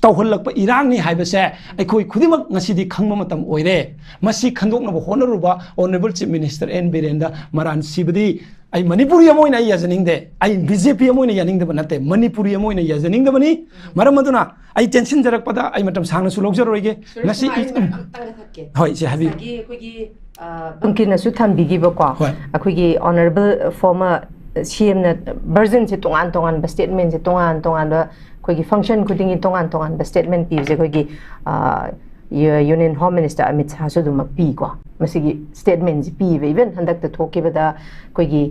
ꯇꯧꯍꯜꯂꯛꯄ ꯏꯔꯥꯡꯅꯤ ꯍꯥꯏꯕꯁꯦ ꯑꯩꯈꯣꯏ ꯈꯨꯗꯤꯡꯃꯛ ꯉꯁꯤꯗꯤ ꯈꯪꯕ ꯃꯇꯝ ꯑꯣꯏꯔꯦ꯫ ꯃꯁꯤ ꯈꯟꯗꯣꯛꯅꯕ ꯍꯣꯠꯅꯔꯨꯕ Honourable Chief Minister N ꯕꯤꯔꯦꯟꯗ ꯃꯔꯥꯟ ꯁꯤꯕꯗꯤ ꯑꯩ ꯃꯅꯤꯄꯨꯔꯤ ꯑꯃ ꯑꯣꯏꯅ ꯑꯩ ꯌꯥꯖꯅꯤꯡꯗꯦ, ꯑꯩ ꯕꯤ ꯖꯦ ꯄꯤ ꯑꯃ ꯑꯣꯏꯅ ꯌꯥꯅꯤꯡꯗꯕ ꯅꯠꯇꯦ, ꯃꯅꯤꯄꯨꯔꯤ ꯑꯃ ꯑꯣꯏꯅ ꯌꯥꯖꯅꯤꯡꯗꯕꯅꯤ꯫ ꯃꯔꯝ ꯑꯗꯨꯅ ꯑꯩ ꯇꯦꯟꯁꯤꯟꯖꯔꯛꯄꯗ ꯑꯩ ꯃꯇꯝ ꯁꯥꯡꯅꯁꯨ ꯂꯧꯖꯔꯣꯏꯒꯦ꯫ ꯉꯁꯤ ꯁꯨꯔꯦꯁ ꯀꯨꯃꯥꯔ, ꯑꯩ ꯃꯔꯝ ꯑꯃꯇꯪꯒ ꯊꯠꯀꯦ꯫ ꯍꯣꯏ, ꯏꯆꯦ, ꯍꯥꯏꯕꯤꯌꯨ꯫ ꯉꯁꯥꯏꯒꯤ ꯑꯩꯈꯣꯏꯒꯤ, ꯑ, ꯇꯨꯡꯀꯤꯅꯁꯨ ꯊꯝꯕꯤꯈꯤꯕꯀꯣ, ꯍꯣꯏ꯫ ꯑꯩꯈꯣꯏꯒꯤ Honourable former C M ꯅ version ꯁꯦ ꯇꯣꯉꯥꯟ ꯇꯣꯉꯥꯟꯕ, statement ꯁꯦ ꯇꯣꯉꯥꯟ ꯇꯣꯉꯥꯟꯕ, ꯑꯩꯈꯣꯏꯒꯤ function ꯈꯨꯗꯤꯡꯒꯤ ꯇꯣꯉꯥꯟ ꯇꯣꯉꯥꯟꯕ statement ꯄꯤꯕꯁꯦ ꯑꯩꯈꯣꯏꯒꯤ, ꯑ, ꯌꯨ-, Union Home Minister ꯑꯃꯤꯠ ꯁꯥꯍꯁꯨ ꯑꯗꯨꯃꯛ ꯄꯤꯀꯣ꯫ ꯃꯁꯤꯒꯤ ꯁ꯭ꯇꯦꯠꯃꯦꯟꯁꯤ ꯄꯤꯕ꯫ ꯏꯚꯟ ꯍꯟꯗꯛꯇ ꯊꯣꯛꯈꯤꯕꯗ ꯑꯩꯈꯣꯏꯒꯤ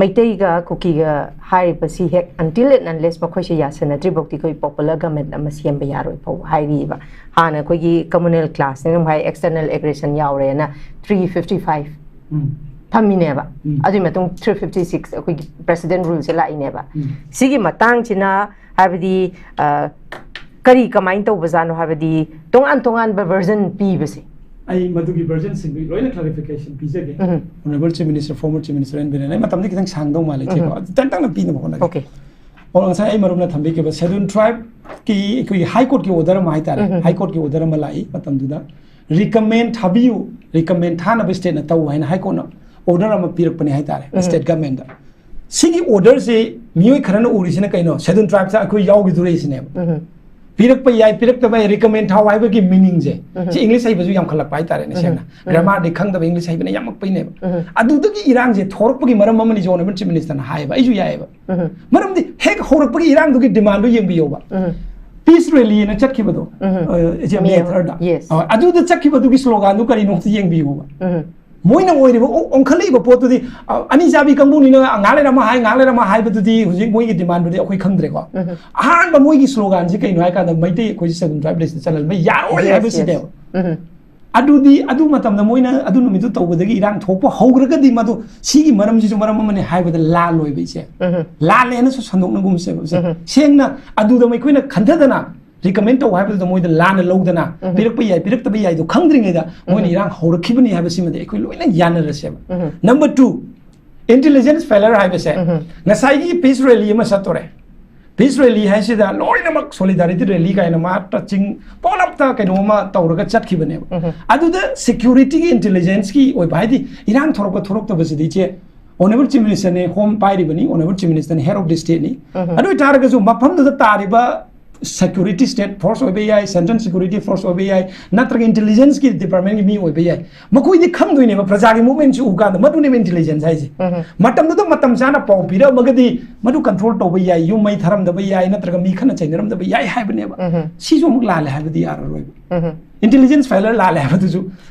ꯃꯩꯇꯩꯒ ꯀꯨꯀꯤꯒ ꯍꯥꯏꯔꯤꯕꯁꯤ ꯍꯦꯛ until and unless ꯃꯈꯣꯏꯁꯦ ꯌꯥꯁꯟꯅꯗ꯭ꯔꯤꯐꯥꯎꯗꯤ ꯑꯩꯈꯣꯏ ꯄꯣꯄꯨꯂꯔ ꯒꯃꯦꯟ ꯑꯃ ꯁꯦꯝꯕ ꯌꯥꯔꯣꯏ ꯐꯥꯎꯕ ꯍꯥꯏꯔꯤꯑꯕ꯫ ꯍꯥꯟꯅ ꯑꯩꯈꯣꯏꯒꯤ ꯀꯃꯨꯅꯦꯜ ꯀ꯭ꯂꯥꯁꯅ ꯑꯗꯨꯝ ꯍꯥꯏ, external aggression ꯌꯥꯎꯔꯦꯅ ꯊ꯭ꯔꯤ ꯐꯤꯐꯇꯤ ꯐꯥꯏꯚ ꯊꯝꯃꯤꯅꯦꯕ꯫ ꯑꯗꯨꯒꯤ ꯃꯇꯨꯡ ꯊ꯭ꯔꯤ ꯐꯤꯐꯇꯤ ꯁꯤꯛꯁ ꯑꯩꯈꯣꯏꯒꯤ ꯄ꯭ꯔꯦꯁꯤꯗꯦꯟ ꯔꯨꯜꯁꯦ ꯂꯥꯛꯏꯅꯦꯕ꯫ ꯁꯤꯒꯤ ꯃꯇꯥꯡꯁꯤꯅ ꯍꯥꯏꯕꯗꯤ ꯀꯔꯤ ꯀꯃꯥꯏꯅ ꯇꯧꯕꯖꯥꯠꯅꯣ ꯍꯥꯏꯕꯗꯤ ꯇꯣꯉꯥꯟ ꯇꯣꯉꯥꯟꯕ ꯚꯔꯖꯟ ꯄꯤꯕꯁꯦ꯫ ꯑꯩ ꯃꯗꯨꯒꯤ ꯚꯔꯖꯟꯁꯤꯡꯗꯨ ꯂꯣꯏꯅ ꯀ꯭ꯂꯥꯔꯤꯐꯤꯀꯦꯁꯟ ꯄꯤꯖꯒꯦ꯫ Honorable Chief Minister, former Chief Minister N Biren, ꯑꯩ ꯃꯇꯝꯗꯤ ꯈꯤꯇꯪ ꯁꯥꯡꯗꯧ ꯃꯥꯜꯂꯦ ꯏꯆꯦꯀꯣ꯫ ꯑꯗꯨ ꯇꯪ ꯇꯪꯅ ꯄꯤꯅꯕ ꯍꯣꯠꯅꯒꯦ꯫ Okay. ꯑꯣ, ꯉꯁꯥꯏ ꯑꯩ ꯃꯔꯨꯞꯅ ꯊꯝꯕꯤꯈꯤꯕ ꯁꯦꯗꯨꯜ ꯇ꯭ꯔꯥꯏꯕꯀꯤ ꯑꯩꯈꯣꯏꯒꯤ ꯍꯥꯏ ꯀꯣꯔꯠꯀꯤ ꯑꯣꯔꯗꯔ ꯑꯃ ꯍꯥꯏꯇꯥꯔꯦ꯫ ꯍꯥꯏ ꯀꯣꯔꯠꯀꯤ ꯑꯣꯔꯗꯔ ꯑꯃ ꯂꯥꯛꯏ ꯃꯇꯝꯗꯨꯗ, ꯔꯤꯀꯃꯦꯟ ꯊꯥꯕꯤꯌꯨ, ꯔꯤꯀꯃꯦꯟ ꯊꯥꯅꯕ ꯁ꯭ꯇꯦꯠꯅ ꯇꯧ ꯍꯥꯏꯅ ꯍꯥꯏ ꯀꯣꯔꯠꯅ ꯑꯣꯔꯗꯔ ꯑꯃ ꯄꯤꯔꯛꯄꯅꯦ ꯍꯥꯏꯇꯥꯔꯦ ꯁ꯭ꯇꯦꯠ ꯒꯃꯦꯟꯗ꯫ ꯁꯤꯒꯤ ꯑꯣꯔꯗꯔꯁꯤ ꯃꯤꯑꯣꯏ ꯈꯔꯅ ꯎꯔꯤꯁꯤꯅ ꯀꯩꯅꯣ? ꯁꯦꯗꯨꯜ ꯇ꯭ꯔꯥꯏꯕꯇ ꯑꯩꯈꯣꯏ ꯌꯥꯎꯈꯤꯗꯣꯔꯦ ꯁꯤꯅꯦꯕ꯫ ꯄꯤꯔꯛꯄ ꯌꯥꯏ, ꯄꯤꯔꯛꯇꯕ ꯌꯥꯏ, ꯔꯤꯀꯃꯦꯟ ꯊꯥꯎ ꯍꯥꯏꯕꯒꯤ ꯃꯤꯅꯤꯡꯁꯦ ꯁꯤ ꯏꯪꯂꯤꯁ ꯍꯩꯕꯁꯨ ꯌꯥꯝꯈꯠꯂꯛꯄ ꯍꯥꯏꯇꯥꯔꯦꯅꯦ꯫ ꯁꯦꯡꯅ ꯒ꯭ꯔꯥꯃꯥꯔꯗꯤ ꯈꯪꯗꯕ, ꯏꯪꯂꯤꯁ ꯍꯩꯕꯅ ꯌꯥꯝꯃꯛꯄꯩꯅꯦꯕ꯫ ꯑꯗꯨꯗꯒꯤ ꯏꯔꯥꯡꯁꯦ ꯊꯣꯔꯛꯄꯒꯤ ꯃꯔꯝ ꯑꯃꯅꯤꯁꯨ ꯑꯣꯅꯔꯦꯕꯜ ꯆꯤꯐ ꯃꯤꯅꯤꯁꯇꯔꯅ ꯍꯥꯏꯌꯦꯕ, ꯑꯩꯁꯨ ꯌꯥꯏꯌꯦꯕ꯫ ꯃꯔꯝꯗꯤ ꯍꯦꯛ ꯍꯧꯔꯛꯄꯒꯤ ꯏꯔꯥꯡꯗꯨꯒꯤ ꯗꯤꯃꯥꯟꯗꯨ ꯌꯦꯡꯕꯤꯌꯣꯕ꯫ ꯄꯤꯁ ꯔꯦꯂꯤ ꯑꯅ ꯆꯠꯈꯤꯕꯗꯣ, ꯏꯆꯦ, ꯃꯦ ꯊꯥꯔꯗ꯫ ꯑꯗꯨꯗ ꯆꯠꯈꯤꯕꯗꯨꯒꯤ ꯁ꯭ꯂꯣꯒꯥꯟꯗꯨ ꯀꯔꯤꯅꯣ ꯑꯝꯇ ꯌꯦꯡꯕꯤꯌꯣꯕ꯫ ꯃꯣꯏꯅ ꯑꯣꯏꯔꯤꯕ ꯑꯣ-, ꯑꯣꯟꯈꯠꯂꯛꯏꯕ ꯄꯣꯠꯇꯨꯗꯤ, ꯑ, ꯑꯅꯤ ꯆꯥꯕꯤ ꯀꯥꯡꯕꯨꯅꯤꯅ ꯉꯥꯏꯍꯥꯛ ꯂꯩꯔ ꯑꯃ ꯍꯥꯏ, ꯉꯥꯏꯍꯥꯛ ꯂꯩꯔ ꯑꯃ ꯍꯥꯏꯕꯗꯨꯗꯤ ꯍꯧꯖꯤꯛ ꯃꯣꯏꯒꯤ ꯗꯤꯃꯥꯟꯗꯨꯗꯤ ꯑꯩꯈꯣꯏ ꯈꯪꯗ꯭ꯔꯦꯀꯣ꯫ ꯑꯍꯥꯟꯕ ꯃꯣꯏꯒꯤ ꯁ꯭ꯂꯣꯒꯥꯟꯁꯤ ꯀꯩꯅꯣ ꯍꯥꯏ ꯀꯥꯟꯗ, ꯃꯩꯇꯩ ꯑꯩꯈꯣꯏꯁꯤ ꯁꯦꯗꯨꯜ ꯇ꯭ꯔꯥꯏꯕ ꯂꯤꯁꯇ ꯆꯜꯍꯟꯕ ꯌꯥꯔꯣꯏ ꯍꯥꯏꯕꯁꯤꯅꯦꯕ꯫ ꯑꯗꯨꯗꯤ ꯑꯗꯨ ꯃꯇꯝꯗ ꯃꯣꯏꯅ ꯑꯗꯨ ꯅꯨꯃꯤꯠꯇꯨ ꯇꯧꯕꯗꯒꯤ ꯏꯔꯥꯡ ꯊꯣꯛꯄ ꯍꯧꯈ꯭ꯔꯒꯗꯤ ꯃꯗꯨ ꯁꯤꯒꯤ ꯃꯔꯝꯁꯤꯁꯨ ꯃꯔꯝ ꯑꯃꯅꯤ ꯍꯥꯏꯕꯗ ꯂꯥꯜꯂꯣꯏꯕ ꯏꯆꯦ꯫ ꯂꯥꯜꯂꯦꯅꯁꯨ ꯁꯟꯗꯣꯛꯅꯒꯨꯝꯁꯦꯕ ꯏꯆꯦ꯫ ꯁꯦꯡꯅ ꯑꯗꯨꯗ ꯑꯩꯈꯣꯏꯅ ꯈꯟꯊꯗꯅ ꯔꯤꯀꯃꯦꯟ ꯇꯧ ꯍꯥꯏꯕꯗꯨꯗ ꯃꯣꯏꯗ ꯂꯥꯟꯅ ꯂꯧꯗꯅ ꯄꯤꯔꯛꯄ ꯌꯥꯏ, ꯄꯤꯔꯛꯇꯕ ꯌꯥꯏꯗꯣ ꯈꯪꯗ꯭ꯔꯤꯉꯩꯗ ꯃꯣꯏꯅ ꯏꯔꯥꯡ ꯍꯧꯔꯛꯈꯤꯕꯅꯤ ꯍꯥꯏꯕꯁꯤꯃꯗꯤ ꯑꯩꯈꯣꯏ ꯂꯣꯏꯅ ꯌꯥꯅꯔꯁꯦꯕ꯫ Number two, intelligence failure ꯍꯥꯏꯕꯁꯦ, ꯉꯁꯥꯏꯒꯤ ꯄꯤꯁ ꯔꯦꯂꯤ ꯑꯃ ꯆꯠꯇꯣꯔꯦ꯫ ꯄꯤꯁ ꯔꯦꯂꯤ ꯍꯥꯏꯁꯤꯗ ꯂꯣꯏꯅꯃꯛ ꯁꯣꯂꯤꯗꯥꯔꯤꯇꯤ ꯔꯦꯂꯤ ꯀꯥꯏꯅ ꯃꯥ ꯆꯤꯡ ꯄꯣꯂꯞꯇ ꯀꯩꯅꯣꯝꯃ ꯇꯧꯔꯒ ꯆꯠꯈꯤꯕꯅꯦꯕ꯫ ꯑꯗꯨꯗ ꯁꯦꯀ꯭ꯌꯨꯔꯤꯇꯤꯒꯤ ꯏꯟꯇꯦꯂꯤꯖꯦꯟꯁꯀꯤ ꯑꯣꯏꯕ, ꯍꯥꯏꯗꯤ ꯏꯔꯥꯡ ꯊꯣꯔꯛꯄ ꯊꯣꯔꯛꯇꯕꯁꯤꯗꯤ ꯏꯆꯦ, ꯑꯣꯅꯔꯦꯕꯜ ꯆꯤꯐ ꯃꯤꯅꯤꯁꯇꯔꯅꯦ, ꯍꯣꯝ ꯄꯥꯏꯔꯤꯕꯅꯤ, ꯑꯣꯅꯔꯦꯕꯜ ꯆꯤꯐ ꯃꯤꯅꯤꯁꯇꯔꯅ ꯍꯦꯗ ꯑꯣꯐ ꯗ ꯁ꯭ꯇꯦꯠꯅꯤ꯫ ꯑꯗꯨ ꯑꯣꯏꯇꯥꯔꯒꯁꯨ ꯃꯐꯝꯗꯨꯗ ꯇꯥꯔꯤꯕ ꯁꯦꯀ꯭ꯌꯨꯔꯤꯇꯤ ꯁ꯭ꯇꯦꯠ ꯐꯣꯔꯁ ꯑꯣꯏꯕ ꯌꯥꯏ, ꯁꯦꯟꯇ꯭ꯔꯦꯜ ꯁꯦꯀ꯭ꯌꯨꯔꯤꯇꯤ ꯐꯣꯔꯁ ꯑꯣꯏꯕ ꯌꯥꯏ, ꯅꯠꯇ꯭ꯔꯒ ꯏꯟꯇꯦꯂꯤꯖꯦꯟꯁꯀꯤ ꯗꯤꯄꯥꯔꯠꯃꯦꯟꯒꯤ ꯃꯤ ꯑꯣꯏꯕ ꯌꯥꯏ, ꯃꯈꯣꯏꯗꯤ ꯈꯪꯗꯣꯏꯅꯦꯕ ꯄ꯭ꯔꯖꯥꯒꯤ ꯃꯨꯚꯃꯦꯟꯠꯁꯤ ꯎ ꯀꯥꯟꯗ꯫ ꯃꯗꯨꯅꯦꯕ ꯏꯟꯇꯦꯂꯤꯖꯦꯟꯁ ꯍꯥꯏꯁꯦ꯫ ꯃꯇꯝꯗꯨꯗ ꯃꯇꯝ ꯆꯥꯅ ꯄꯥꯎ ꯄꯤꯔꯛꯑꯃꯒꯗꯤ ꯃꯗꯨ ꯀꯟꯇ꯭ꯔꯣꯜ ꯇꯧꯕ ꯌꯥꯏ, ꯌꯨꯝ ꯃꯩ ꯊꯥꯔꯝꯗꯕ ꯌꯥꯏ, ꯅꯠꯇ꯭ꯔꯒ ꯃꯤ ꯈꯠꯅ ꯆꯩꯅꯔꯝꯗꯕ ꯌꯥꯏ ꯍꯥꯏꯕꯅꯦꯕ꯫ ꯁꯤꯁꯨ ꯑꯃꯨꯛ ꯂꯥꯜꯂꯦ ꯍꯥꯏꯕꯗꯤ ꯌꯥꯔꯔꯣꯏꯕ꯫ ꯏꯟꯇꯦꯂꯤꯖꯦꯟꯁ ꯐꯦꯂꯔ ꯂꯥꯜꯂꯦ ꯍꯥꯏꯕꯗꯨꯁꯨ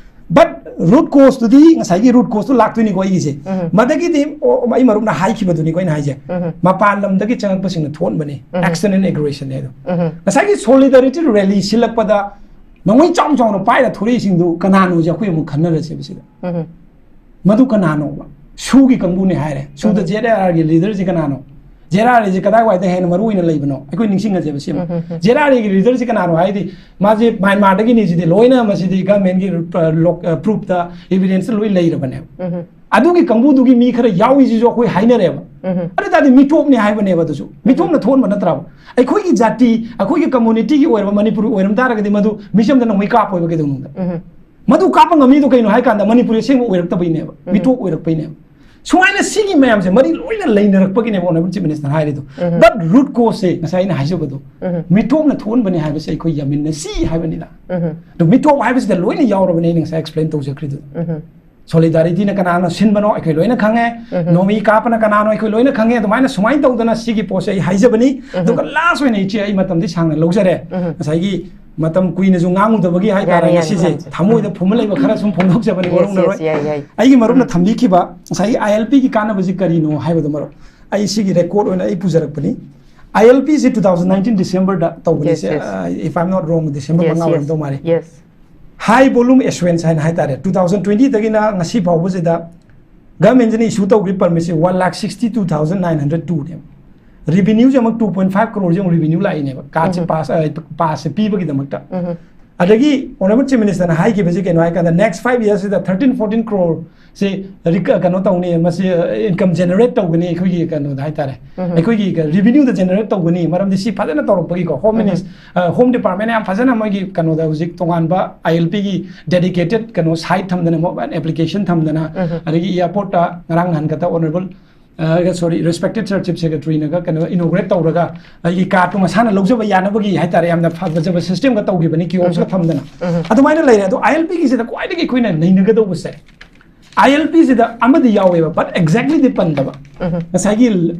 But root cause ꯇꯨꯗꯤ ꯉꯁꯥꯏꯒꯤ root cause ꯇꯨ ꯂꯥꯛꯇꯣꯏꯅꯤꯀꯣ ꯑꯩꯒꯤꯁꯦ꯫ ꯃꯗꯒꯤꯗꯤ, ꯑꯣ, ꯑꯩ ꯃꯔꯨꯞꯅ ꯍꯥꯏꯈꯤꯕꯗꯨꯅꯤꯀꯣ ꯑꯩꯅ ꯍꯥꯏꯁꯦ꯫ ꯃꯄꯥꯟ ꯂꯝꯗꯒꯤ ꯆꯪꯉꯛꯄꯁꯤꯡꯅ ꯊꯣꯛꯍꯟꯕꯅꯤ꯫ Action and aggression ꯍꯥꯏꯗꯣ꯫ ꯉꯁꯥꯏꯒꯤ solidarity rally ꯁꯤꯜꯂꯛꯄꯗ ꯅꯣꯡꯃꯩ ꯆꯥꯎ ꯆꯥꯎꯅ ꯄꯥꯏꯔ ꯊꯣꯔꯛꯏꯁꯤꯡꯗꯨ ꯀꯅꯥꯅꯣꯁꯦ ꯑꯩꯈꯣꯏ ꯑꯃꯨꯛ ꯈꯟꯅꯔꯁꯦꯕ ꯁꯤꯗ꯫ ꯃꯗꯨ ꯀꯅꯥꯅꯣꯕ? ꯁꯨꯒꯤ ꯀꯥꯡꯕꯨꯅꯦ ꯍꯥꯏꯔꯦ꯫ ꯁꯨꯗ ꯖꯦ ꯑꯥꯔ ꯑꯥꯔꯒꯤ ꯂꯤꯗꯔꯁꯤ ꯀꯅꯥꯅꯣ? ꯖꯦ ꯑꯥꯔ ꯑꯥꯔ ꯑꯦꯁꯦ ꯀꯗꯥꯏꯋꯥꯏꯗ ꯍꯦꯟꯅ ꯃꯔꯨ ꯑꯣꯏꯅ ꯂꯩꯕꯅꯣ? ꯑꯩꯈꯣꯏ ꯅꯤꯡꯁꯤꯡꯉꯁꯦꯕ ꯁꯤꯃ꯫ ꯖꯦ ꯑꯥꯔ ꯑꯥꯔ ꯑꯦꯒꯤ ꯂꯤꯗꯔꯁꯤ ꯀꯅꯥꯅꯣ ꯍꯥꯏꯗꯤ ꯃꯥꯁꯦ ꯃ꯭ꯌꯥꯟꯃꯥꯔꯗꯒꯤꯅꯤ ꯁꯤꯗꯤ ꯂꯣꯏꯅ ꯃꯁꯤꯗꯤ ꯒꯃꯦꯟꯒꯤ ꯄ꯭ꯔꯨꯐꯇ, ꯏꯚꯤꯗꯦꯟꯁꯇ ꯂꯣꯏ ꯂꯩꯔꯕꯅꯦꯕ꯫ ꯑꯗꯨꯒꯤ ꯀꯥꯡꯕꯨꯗꯨꯒꯤ ꯃꯤ ꯈꯔ ꯌꯥꯎꯏꯁꯤꯁꯨ ꯑꯩꯈꯣꯏ ꯍꯥꯏꯅꯔꯦꯕ꯫ ꯑꯗꯨ ꯇꯥꯔꯗꯤ ꯃꯤꯇꯣꯞꯅꯤ ꯍꯥꯏꯕꯅꯦꯕ ꯑꯗꯨꯁꯨ꯫ ꯃꯤꯇꯣꯞꯅ ꯊꯣꯛꯍꯟꯕ ꯅꯠꯇ꯭ꯔꯕ? ꯑꯩꯈꯣꯏꯒꯤ ꯖꯥꯇꯤ, ꯑꯩꯈꯣꯏꯒꯤ ꯀꯝꯃꯨꯅꯤꯇꯤꯒꯤ ꯑꯣꯏꯔꯕ ꯃꯅꯤꯄꯨꯔꯤ ꯑꯣꯏꯔꯝ ꯇꯥꯔꯒꯗꯤ ꯃꯗꯨ ꯃꯤꯆꯝꯗ ꯅꯣꯡꯃꯩ ꯀꯥꯞꯄꯣꯏꯕ ꯀꯩꯗꯧꯅꯨꯡꯗ꯫ ꯃꯗꯨ ꯀꯥꯞꯄ ꯉꯝꯃꯤꯗꯣ ꯀꯩꯅꯣ ꯍꯥꯏ ꯀꯥꯟꯗ ꯃꯅꯤꯄꯨꯔꯤ ꯑꯁꯦꯡꯕ ꯑꯣꯏꯔꯛꯇꯕꯩꯅꯦꯕ, ꯃꯤꯇꯣꯞ ꯑꯣꯏꯔꯛꯄꯩꯅꯦꯕ꯫ ꯁꯨꯃꯥꯏꯅ ꯁꯤꯒꯤ ꯃꯌꯥꯝꯁꯦ ꯃꯔꯤ ꯂꯣꯏꯅ ꯂꯩꯅꯔꯛꯄꯒꯤꯅꯦꯕ Honourable Chief Minister ꯍꯥꯏꯔꯤꯗꯣ꯫ But root cause ꯁꯦ ꯉꯁꯥꯏ ꯑꯩꯅ ꯍꯥꯏꯖꯕꯗꯣ, ꯃꯤꯇꯣꯞꯅ ꯊꯣꯛꯍꯟꯕꯅꯤ ꯍꯥꯏꯕꯁꯦ ꯑꯩꯈꯣꯏ ꯌꯥꯃꯤꯟꯅꯁꯤ ꯍꯥꯏꯕꯅꯤꯗ꯫ ꯑꯗꯣ ꯃꯤꯇꯣꯞ ꯍꯥꯏꯕꯁꯤꯗ ꯂꯣꯏꯅ ꯌꯥꯎꯔꯕꯅꯦ ꯑꯩꯅ ꯉꯁꯥꯏ explain ꯇꯧꯖꯈ꯭ꯔꯤꯗꯨ꯫ Solidarity ꯅ ꯀꯅꯥꯅ ꯁꯤꯟꯕꯅꯣ ꯑꯩꯈꯣꯏ ꯂꯣꯏꯅ ꯈꯪꯉꯦ꯫ ꯅꯣꯡꯃꯩ ꯀꯥꯞꯄꯅ ꯀꯅꯥꯅꯣ ꯑꯩꯈꯣꯏ ꯂꯣꯏꯅ ꯈꯪꯉꯦ꯫ ꯑꯗꯨꯃꯥꯏꯅ ꯁꯨꯃꯥꯏꯅ ꯇꯧꯗꯅ ꯁꯤꯒꯤ ꯄꯣꯠꯁꯦ ꯑꯩ ꯍꯥꯏꯖꯕꯅꯤ꯫ ꯑꯗꯨꯒ last ꯑꯣꯏꯅ ꯏꯆꯦ ꯑꯩ ꯃꯇꯝꯗꯤ ꯁꯥꯡꯅ ꯂꯧꯖꯔꯦ꯫ ꯉꯁꯥꯏꯒꯤ ꯃꯇꯝ ꯀꯨꯏꯅꯁꯨ ꯉꯥꯡꯉꯨꯗꯕꯒꯤ ꯍꯥꯏꯇꯥꯔꯦ, ꯌꯥꯔꯦ, ꯌꯥꯔꯦ, ꯉꯁꯤꯁꯦ ꯌꯥꯔꯦ꯫ ꯊꯃꯣꯏꯗ ꯐꯨꯝꯕ ꯂꯩꯕ ꯈꯔ ꯁꯨꯝ ꯐꯣꯡꯗꯣꯛꯆꯕꯅꯤ, yes, ꯋꯥꯔꯧꯅꯔꯣꯏ꯫ Yes, ꯌꯥꯏ, ꯌꯥꯏ꯫ ꯑꯩꯒꯤ ꯃꯔꯨꯞꯅ ꯊꯝꯕꯤꯈꯤꯕ ꯉꯁꯥꯏꯒꯤ I L P ꯒꯤ ꯀꯥꯟꯅꯕꯁꯤ ꯀꯔꯤꯅꯣ ꯍꯥꯏꯕꯗꯣ ꯃꯔꯨꯞ, ꯑꯩ ꯁꯤꯒꯤ record ꯑꯣꯏꯅ ꯑꯩ ꯄꯨꯖꯔꯛꯄꯅꯤ꯫ I L P ꯁꯤ two thousand nineteen December ꯗ ꯇꯧꯕꯅꯤ, yes, say, yes, uh, if I'm not wrong, December yes, ꯃꯉꯥ yes, ꯑꯣꯏꯔꯝꯗꯧ ꯃꯥꯜꯂꯤ꯫ Yes. High volume issuance ꯍꯥꯏꯅ ꯍꯥꯏꯇꯥꯔꯦ, two thousand twenty ꯗꯒꯤꯅ ꯉꯁꯤ ꯐꯥꯎꯕꯁꯤꯗ government ꯁꯤꯅ issue ꯇꯧꯈ꯭ꯔꯤꯕ permit ꯁꯤ one lakh sixty two thousand nine hundred two ꯅꯦꯕ꯫ Revenue ꯁꯦ ꯑꯃꯨꯛ two point five crore ꯁꯦ ꯑꯃꯨꯛ revenue ꯂꯥꯛꯏꯅꯦꯕ, card ꯁꯦ pass, ꯑ, pass ꯁꯦ ꯄꯤꯕꯒꯤꯗꯃꯛꯇ꯫ ꯑꯗꯒꯤ Honourable Chief Minister ꯅ ꯍꯥꯏꯈꯤꯕꯁꯤ ꯀꯩꯅꯣ ꯍꯥꯏ ꯀꯥꯟꯗ next five years ꯁꯤꯗ thirteen fourteen crore ꯁꯤ ꯔꯤꯛ-, ꯀꯩꯅꯣ ꯇꯧꯅꯤ, ꯃꯁꯤ, ꯑ, income generate ꯇꯧꯒꯅꯤ ꯑꯩꯈꯣꯏꯒꯤ ꯀꯩꯅꯣꯗ ꯍꯥꯏꯇꯥꯔꯦ, ꯑꯩꯈꯣꯏꯒꯤ revenue ꯗ generate ꯇꯧꯒꯅꯤ꯫ ꯃꯔꯝꯗꯤ ꯁꯤ ꯐꯖꯅ ꯇꯧꯔꯛꯄꯒꯤꯀꯣ, Home Minis-, ꯑ, Home Department ꯅ ꯌꯥꯝ ꯐꯖꯅ ꯃꯣꯏꯒꯤ ꯀꯩꯅꯣꯗ ꯍꯧꯖꯤꯛ ꯇꯣꯉꯥꯟꯕ I L P ꯒꯤ dedicated ꯀꯩꯅꯣ site ꯊꯝꯗꯅ, mobile application ꯊꯝꯗꯅ, ꯑꯗꯒꯤ airport ꯇ ꯉꯔꯥꯡ ꯅꯍꯥꯟ ꯈꯛꯇ Honourable, ꯑ, sorry, respected Sir Chief Secretary ꯅꯒ ꯀꯩꯅꯣ inaugurate ꯇꯧꯔꯒ ꯑꯩꯒꯤ card ꯇꯨ ꯃꯁꯥꯅ ꯂꯧꯖꯕ ꯌꯥꯅꯕꯒꯤ ꯍꯥꯏꯇꯥꯔꯦ, ꯌꯥꯝꯅ ꯐꯖꯕ system ꯒ ꯇꯧꯈꯤꯕꯅꯤ, kiosk ꯀ ꯊꯝꯗꯅ꯫ ꯑꯗꯨꯃꯥꯏꯅ ꯂꯩꯔꯦ꯫ ꯑꯗꯣ I L P ꯒꯤꯁꯤꯗ ꯈ꯭ꯋꯥꯏꯗꯒꯤ ꯑꯩꯈꯣꯏꯅ ꯅꯩꯅꯒꯗꯧꯕꯁꯦ, ꯑꯥꯏ ꯑꯦꯜ ꯄꯤꯁꯤꯗ ꯑꯃꯗꯤ ꯌꯥꯎꯋꯦꯕ, but exactlyꯗꯤ ꯄꯟꯗꯕ꯫ ꯉꯁꯥꯏꯒꯤ